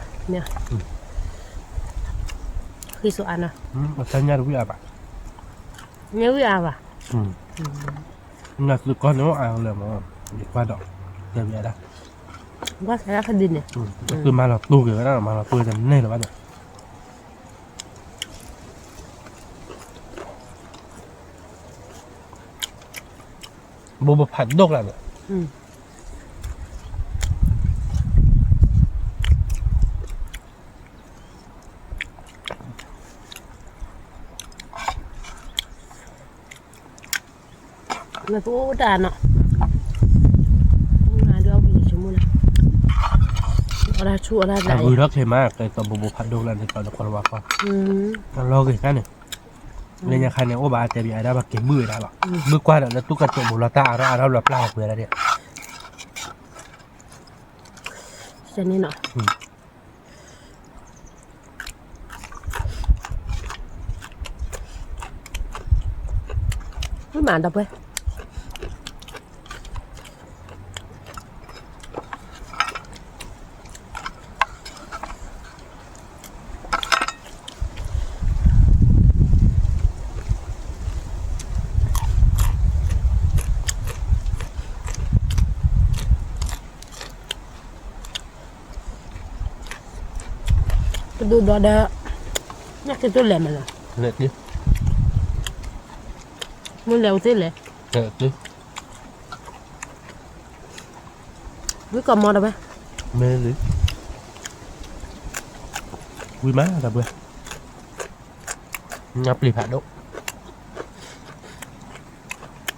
ဃံစိအါနီၤ, အတၢ်ညၣ်တဝံၣ်အါဘၣ်, ညၣ်ဝံၣ်အါဘၣ်, နသုကီၢ်န့ၣ်အိၣ်အါလၢမး, ယကွၢ်ဒီး, တဲဝံၤအါဒၣ်, ဘၣ်ဆၣ်ဒၣ်ဖဲဒ်န့ၣ်, သုမၤလီၤတူာ်က့ၤဝဲဒၣ်, မၤလီၤတူာ်တန့ၢ်လၢၤဘၣ်န့ၣ် ဘိဘိဖးဒိၣ်ကျါန့ၣ်, နတအိၣ်တၢ်နီၤ, ဒ်အဝဲဆိကမိၣ်လၢ, အီၣ်တၢ်ဆူၣ်အီၣ်တၢ်သး, အဂုၤထီၣ်ချ့မး, ကဲသိးဘိဘိဖးဒိၣ်ကျါန့ၣ် ကီးဒီးကီးလီၤဝါကွၢ်, အလီၤဂ့ၤခါန့ၣ်, လၢညါခါန့ၣ် အိၣ်ဘၣ်တဲဘၣ်အါဒၣ်ဘၣ်က့ၤဘုၣ်ဝဲဒၣ်လီၤ, ဘုၣ်ကွၢ်ဒီးလၢတူၢ်ကတိၤဘူးလီၤတၢ်အါထီၣ်အါထီၣ်ဘျီပျၢ်လီၤပှဲၤဒၣ်ဒၣ် န့ၣ်နီၤ, ဝံၣ်မးဒီပုၢ်ဝဲၢ်, ပဒိၣ်ဒီးဒီး, ညၣ်က့ၤတိၢ်လဲၤမးလီၤ, မ့ၢ်လဲၤအိၣ်သ့လဲၣ်, ဝံၣ်ကိးမီၢ်ဒီးဝဲ, မ့ၢ်လံ, ဝံၣ်မးဒီပုၢ်ဝဲၢ်, ညၣ်ပျံၤဖးဒိၣ်,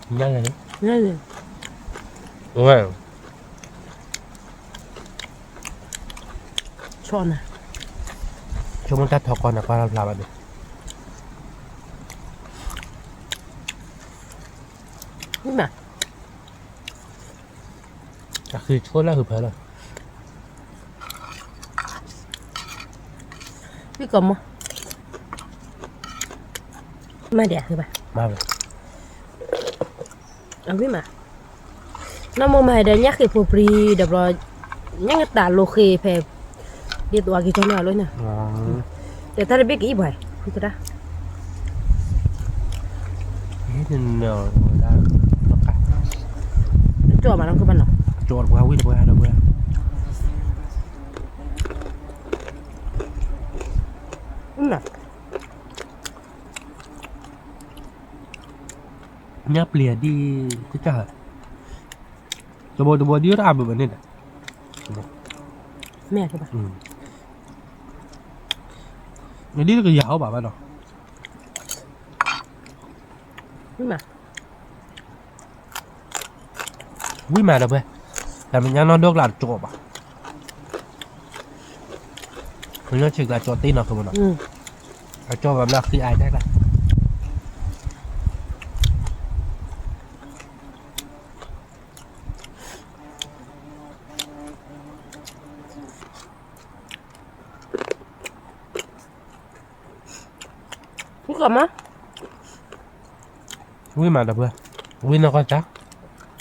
ညၣ်လဲၣ်, ဝဲ ဆီနၤ, ဆိကမိၣ်တၢ်ထီကီၢ်န့ၣ် ကွၢ်လၢ်ဖျါဘၣ်န့ၣ်, မ့ၢ်မး, အဃ့ဆိလၢဟုဖၢလီၤ, ဝံၣ်ကိးမီၢ်, မၤဒံးဘၣ်, အဝံၣ်မး, နီၢ်မိၢ်မၤဒီးညၣ်ဃ့ဖိပြံဒီးဘျီ, ညၣ်ကတၢ်လိာ်ဃ့ဖဲ, ဒ်သိးအက့ၤကၠီန့ၣ်အလိၣ်န့ၣ်, ဒီးတၢ်တဘ့ၣ်ကအံၣ်ပှၤ, ဝံၣ်ကဒၣ်, ကၠီမးနီၤကဘၣ်နီၤ, ကၠီပှၤဝံၣ်တပှၤဒီးပှၤ, ညၣ်ပျံၤဒ်, တဘိတဘိဒ်တၢ်အါဘၣ်ဘၣ်န့ၣ်ဒီး, မ့ၢ်, ဒ်တကယၤဟီဘၣ်ဘၣ်နီၤ, ဝံၣ်မးဒီပုၢ်ဝဲၢ်, တၢ်မဲာ်ညါနီၢ်ဒိၣ်ကျါတကၠီဘၣ်, မ့ၢ်နီၢ်ဆံးကျါကၠီတ့နီၤကမနီၤ, အကၠီဘၣ်ဘျီဃံအါတၢ်ကျါ ဝံၣ်ကိးမီၢ်, ဝံၣ်မးဒီပုၢ်ဝဲၢ်, ဝံၣ်နီၢ်ကီၢ်စၢ်,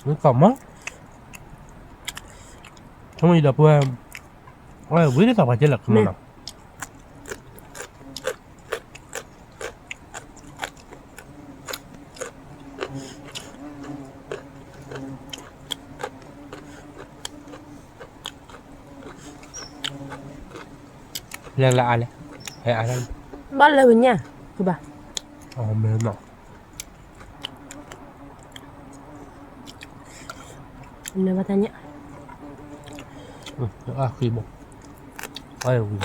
ဝံၣ်ကိးမီၢ်, ဆိကမိၣ်ဒီပုၢ်ဝဲၢ်, ဝံၣ်ဒ်သိးပှၤကဲလၢာ်ကမနီၤ လဲၤလၢအါလဲၣ်, ဟဲအါလဲၣ်, ဘၣ်လဲၤဝဲညၣ်, ကဘၣ်, အမဲာ်နီၤ, နဘၣ်တၢ်ညၣ်, အဃံဘိ, အဝံၤ ဝံၣ်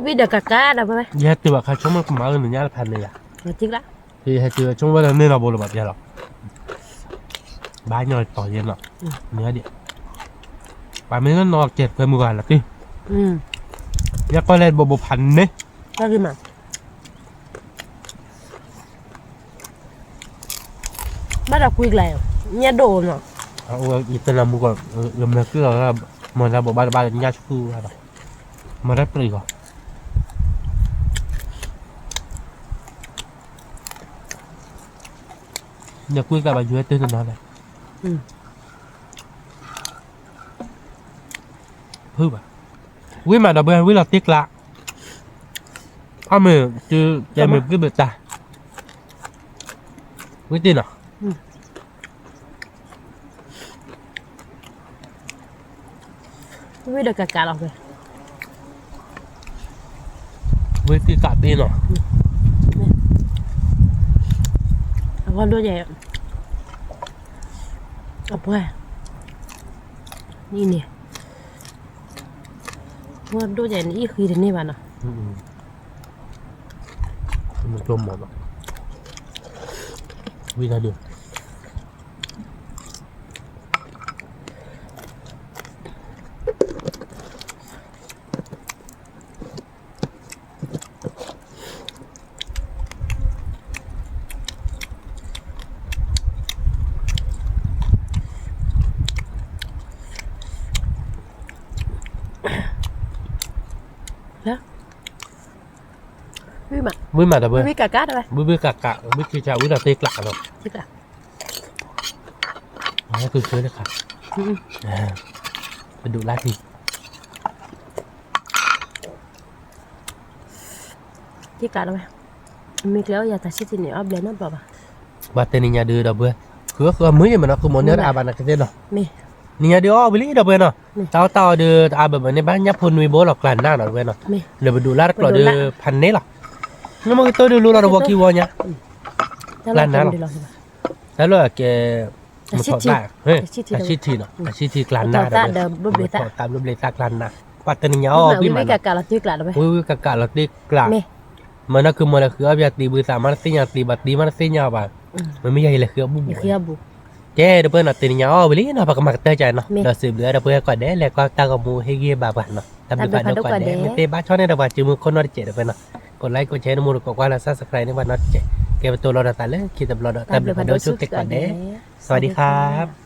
ဒီးကကါဒီးဝဲ, ယဟဲတုၤဘၣ်ခါဆိကမိၣ်ကမၤအၢနညၣ်တဖၣ်န့ၣ်ယၤ, ထံၣ်ကျါ, ဟဲတုၤဆိကမိၣ်ဝဲလၢန့ၢ်နီၢ်ဘိလၢၤဘၣ်ပျၢ်လီၤ, ဘၣ်ညီတီၤယဲနီၤ, မ့ၢ်ဒ်, ပှၤမ့ၢ်နီၢ်ကဲးခွဲမုၢ်ဂၤလီၤတံၢ်, ယဲကီၢ်လဲၣ်ဘိးဘိးဖးန့ၣ် ဘၣ်ဒီးကွံကျါ, ညၣ်ဒိၣ်နီၤ, ယတနၤမူကီး, ယမဲာ်က့ၢ်လီၤ, မၤတၢ်ဘိးဘၣ်တဘၣ်လၢညၣ်ဆူၣ်လီၤ, မၤတၢ်ပျံၤဂီၤ, ယကွံကျါဘၣ်ယွၤတ့ၢ်တနီၤလဲၣ်, ဖုဘၣ်, ဝံၤမးဒီပုၢ်ဝဲၢ်ဝံၤလီၤတ့ၢ်ကျါ, အမ့ၢ်, ကဲမ့ၢ်ပှၤဘၣ်တၢ်, ဝံၤတ့ၢ်နီၤ ဝံၤဒီးကးကးလီၤဖဲ, ဝံၤတ့ၢ်ကးတ့ၢ်နီၤ, အဝဲဒိၣ်ယဲ, အပှဲၤ, အံၤန့ၣ်, ဝဲဒိၣ်ယဲန့ၣ် အံၣ်ဃံတန့ၢ်ဘၣ်နီၤ, မ့ၢ်ကျိမီၤဘၣ်, ဝံၤတၢ်ဒုး ဝံၤမးဒီးဝဲ, ဝံၤကးကး, ဝံၤဝံၤကးကး, ဝံၤခံဆး ဝံၤဒီးတ့ၢ်ကျးနီၤ, ကဆၢလၢခါ, ပဒုးလၢထံ တ့ၢ်ကျးဒီးဝဲ, မ့ၢ်ကျဲအီၣ်ယၤတၢ်ဆံၣ်ထံန့ၣ် အီၣ်ဘျဲၣ်နီတဘျီဘၣ်, ဘၣ်တဲနံၤညါဒုးဒီပုၢ်ဝဲၢ်, ဃုအဃုအမုၢ်ယမ့ၢ်နီၤ ဃုမီၤန့ၢ်အါဘၣ်နၤကသ့ၣ်နီၤ, နံၤညါဒုးအီၣ်ဝံၤလံဒီပုၢ်ဝဲၢ်နီၤ, တၢ်အီၣ်တၢ်အီဒုး တအါဘၣ်ဘၣ်န့ၣ် ဘၣ်ညၣ်ဖိနွံဘိလီၤကျါနးနီၤတဝဲနီၤ, လၢပဒုးလၢတကျိးဒုး ဖးန့ၢ်လီၤ, နမ့ၢ်ကတိၢ်ဒုးလိလီၤတဝီခံဝီညါ, ကျါနးလီၤ, တၢ်လၢအကဲ, မထီၣ်ဘၣ်, တၢ်ဆံၣ်ထံနီၤ တၢ်ဆံၣ်ထံကျါနးဒီးဝဲ, မထီၣ်တၢ်ဘျိဘျ့သးကျါနး, ပှၤတနံၤညါအီၣ်ဝံၤမးနီၤ, ဝံၤဝံၤကးကးလီၤတ့ၢ်ကျးဒီးဝဲ, မ့ၢ်နီၢ်ကမီၤလၢဃုအီၣ်ပၠးသံဘုသး မၤတသ့ၣ်ညါသံဘၣ်သံ မၤတသ့ၣ်ညါအီၤဘၣ်, မ့မ့ၢ်ယၤအံၤလဲၤဃုအီၣ်ဘူၣ်ဘူၣ်, ကဲဒီပုၢ်ဝဲၢ်နီၤ တနံၤညါအီၣ်ဝံၤလံနီၤ ပကမၤကတၢၢ်ကါနီၤ ဒီးစံးဘျုးဒီပုၢ်ဝဲၢ်ကိးဂၤဒဲး လဲၤကွၢ်တၢ်ဂီၤမူဟ့ၣ်ဂံၢ်ဘါပှၤနီၤ တၢ်ဘျုးဖးဒိၣ်ကိးဂၤဒဲး မ့ၢ်သ့ဘၣ်ဆီၣ်န့ၢ်ဒီးပှၤစုမုၢ်ခိၣ်နီတစဲးဒီပုၢ်ဝဲၢ်နီၤ ကိးlikeကိးshareန့ၣ် မိၢ်တကိးကွၢ်လၢ subscribe န့ၢ်ပှၤနီတစဲး ကဲပတိၢ်လီၤဒီးသးလၢခံတဘျီဒီး တၢ်ဘျုးဖးဒိၣ်ဆိၣ်ဂ့ၤကိးဂၤဒဲး สวัสดีครับ